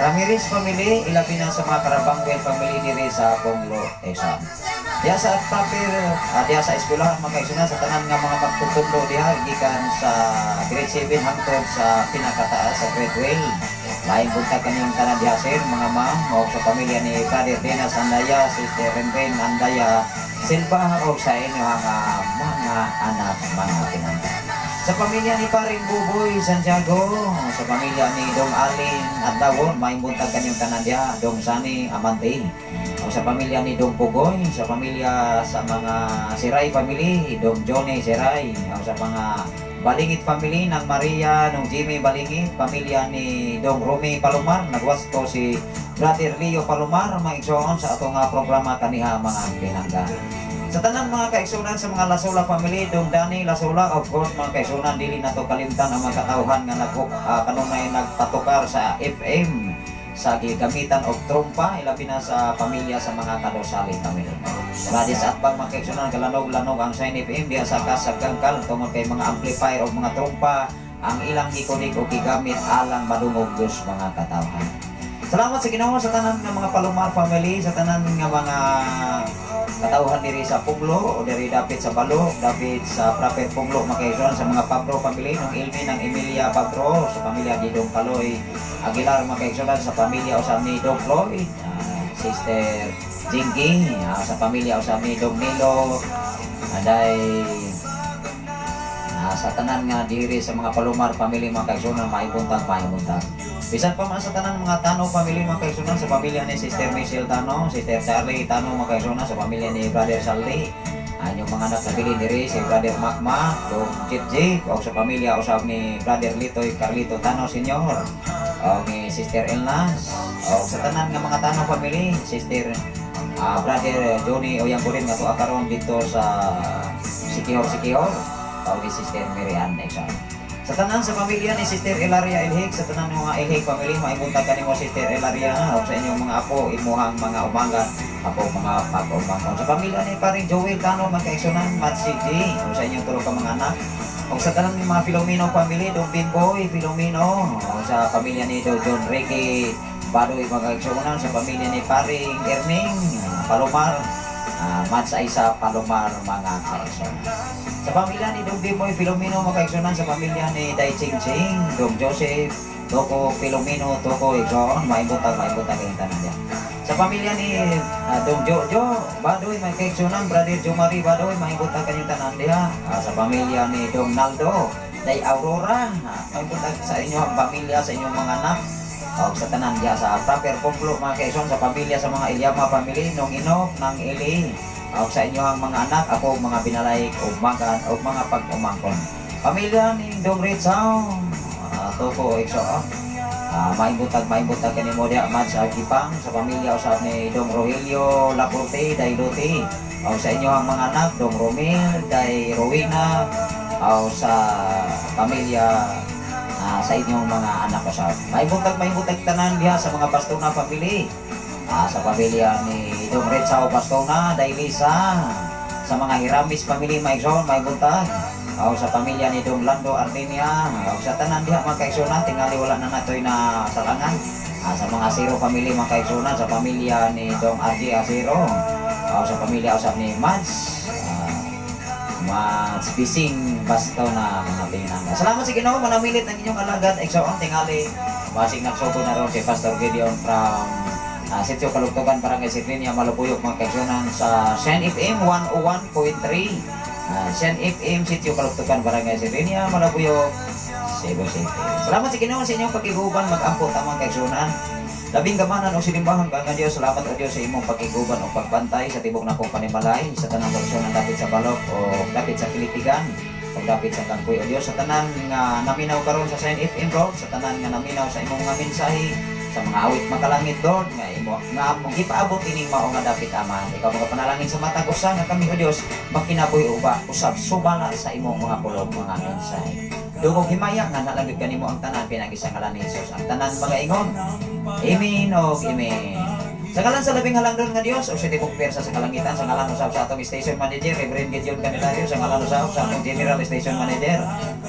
Ramirez family, ilabi na sa mga Karabangwel family diri sa Punglo Exam. Diha sa proper, diha sa eskwelahan, mga kaigsunan, sa tanan nga mga magtutudlo diha gikan sa grade 7 hangtod sa pinakataas sa grade 12. Maayong buntag kaninyong tanan diha, sir, mga ma'am, o sa pamilya ni Brother Denas Andaya, Sister Renren Andaya Silva, o sa inyong mga anak, mga pinangga. Sa pamilya ni Paring Buboy Santiago, sa pamilya ni Dong Alin Adlawon, maayong buntag kaninyong tanan diha, Dong Sani Amante. O sa pamilya ni Dong Pugoy, sa pamilya sa mga Siray family, Dong Johnny Siray, o sa mga Balingit family ng Maria, nung Jimmy Balingit, pamilya ni Dong Rumi Palomar, nagwasto si Brother Leo Palomar, mga igsoon sa atong programa kaniha, mga pinangga. Sa tanan mga kaigsunan sa mga Lasola family, Dong Danny Lasola, of course mga kaigsunan, dili nato kalimtan ang mga katawhan nga kanunay nagpatukar sa FM sa gigamitan og trompa, ilabi na sa pamilya sa mga Kadosali family. Wala sa atbang, mga kaigsunan, kalanog-lanog ang Shine FM diha sa Kasagkangkal tungod kay mga amplifier o mga trompa ang ilang gikunik o gigamit alang madungog Diyos mga katawhan. Salamat sa Ginoo sa tanan nga mga Palomar family, sa tanan nga mga katawhan diri sa Punglo o diri dapit sa Balo, dapit sa proper Punglo, mga kaigsunan, sa mga Pabro family, nung Ilmi ng Emilia Pabro, sa pamilya Didong Kaloy Aguilar, mga kaigsunan, sa pamilya usab ni Dong Floyd, Sister Jinky, sa pamilya usab ni Dong Nilo, aday sa tanan nga diri sa mga Palomar family, mga kaigsunan, maayong buntag, maayong buntag. Bisan pa man sa tanan mga Tano family, mga kaigsunan, sa pamilya ni Sister Michelle Tano, Sister Charlie Tano, mga kaigsunan, sa pamilya ni Brother Saldi, anyong mga anak na bilin diri si Brother Macma, Dong Jit o sa pamilya usab ni Brother Litoy Carlito Tano Senior, o ni Sister Elnas, o sa tanan nga mga Tano family, Sister Brother Johnny Oyanggurin nga tuwa karon dito sa Sikihor Sikihor, o ni Sister Mary Ann Exon. Sa tanan sa pamilya ni Sister Elaria Elhig, sa tanan ng mga Elhig family, maayong buntag kanimo, Sister Elaria, o sa inyong mga apo, imuhang mga umaga, apo mga pag-umangkon. Sa pamilya ni Paring Joel Tano, mga kaigsunan, Matsi G, o sa inyong tulo ka mga anak. O sa tanan ng mga Filomeno family, Dong Bimboy Filomeno, o sa pamilya ni Do John Ricky Badoy, mga kaigsunan, sa pamilya ni Paring Erning Palomar, Mats Aisa Palomar, mga kaigsunan. Sa pamilya ni Dong Bimoy Filomeno, mga kaigsunan, sa pamilya ni Dai Ching Ching, Dong Joseph, Toko Filomeno, Toko Igsoon, maayong buntag, maayong buntag kayong tanan diyan. Sa pamilya ni Dong Jojo Badoy, mga kaigsunan, Brother Jomari Badoy, maayong buntag kayong tanan diha. Sa pamilya ni Dong Naldo, Day Aurora, maayong buntag sa inyong pamilya, sa inyong mga anak. O sa tanan diha sa proper Pumplo, mga kaigsunan, sa pamilya sa mga Ilyama family, Nung Inok, Nang Ili, o sa inyong mga anak, ako mga binalay o magan o mga pag-umangkon. Pamilya ni Dong Ritzaw, Toko Igsoon, maayong buntag kanimo diha, Mads Agipang, sa pamilya usab ni Dong Rogelio Laporte, Dailote, o sa inyong mga anak, Dong Romel, Day Rowena, o sa pamilya sa inyong mga anak usab. Maayong buntag tanan diha sa mga Bastona family. Sa pamilya ni Dong Ritzaw Bastona, Dailisa, sa mga Hiramis family, maigsoon, maayong buntag. O sa pamilya ni Dong Lando Armenia, o sa tanan diha, mga kaigsunan, tingali wala na natoy na salangan. Sa mga Zero family, mga kaigsunan, sa pamilya ni Dong RG Azero, o sa pamilya usab ni Mads, Mads Bising Bastona, mga pinangga. Salamat sa Ginoo, manamilit ang inyong alagad, igsoon, tingali basig nagsugo na ron si Pastor Gideon from Sitio Kalugtugan, Barangay Sirlinia, Malubuyok, mga kaigsunan, sa Shine FM 101.3. Shine FM, Sitio Kalugtugan, Barangay Sirlinia, Malubuyok, Cebu City. Salamat sa Ginoo sa inyong pagkiguban, mag-ampo tamang kaigsunan. Labing gamanan o sinimbahan ka nga Dios, salamat o Dios sa imong pagkiguban o pagbantay sa tibok nakong panimalay, sa tanang kaigsunan dapit sa balok o dapit sa Pilipigan o dapit sa Tangkoy o Dios, sa tanan nga naminaw karon sa Shine FM Road, sa tanan nga naminaw sa imong mga mensahe, sa mga awit makalangit, Lord, nga imo nga among gipaabot ining mao nga dapit Amahan. Ikaw mga panalangin sa matag usa nga kami o Dios makinabuhi uba usab sumala sa imong mga pulong mga mensahe. Dugog himaya nga nalagid kanimo ang tanan pinagi sa ngalan ni Jesus. Ang tanan magaingon, amen og amen. Sa ngalan sa labing halangdon nga Dios o sa tibok pwersa sa kalangitan, sa ngalan usab sa atong station manager Reverend Gideon Candelario, sa ngalan usab sa atong general station manager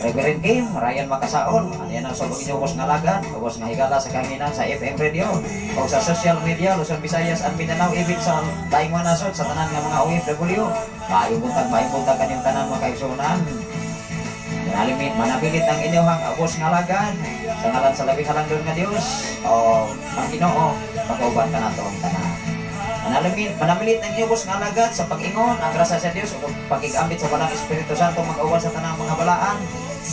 Reverend Kim Ryan Makasaon, aniya nang sa inyong ubos nga alagad, ubos nga higala sa kahanginan sa FM radio o sa social media Luzon, Visayas and Mindanao, even sa laing mga nasod, sa tanan nga mga OFW. Maayong buntag kanyang tanan, mga kaigsuonan. Manabilit ang inyong ubos nga alagad. Sa ngalan sa labing halangdon nga Dios o ang Ginoo, pagkauban ka nato ang tanan. Manamilit ang inyong nga alagad sa pag-ingon, ang grasya sa Dios ug pagkig-ambit sa Balaang Espiritu Santo mag-uban sa tanang mga balaan.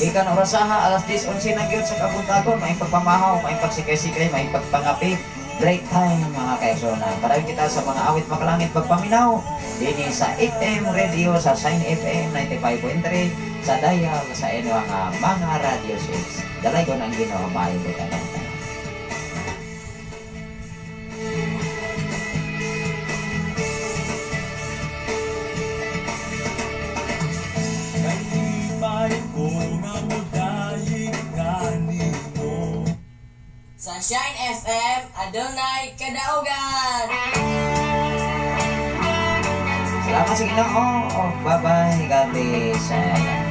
Gikan orasaha alas 10:11 na gyud sa kabuntagon, maayong pagpamahaw, maayong pagsikay-sikay, maayong pagpangapi. Break time, mga kaigsuonan. Padayon kita sa mga awit makalangit pagpaminaw dinhi sa FM radio sa Shine FM 95.3 sa dial sa inyong mga radio sets. Dalaygon ang Ginoo, maayong buntag tanan. Kalipay ko nga modayeg kanimo. Sunshine FM, adunay kadaugan. Salamat sa Ginoo. Bye-bye. God bless.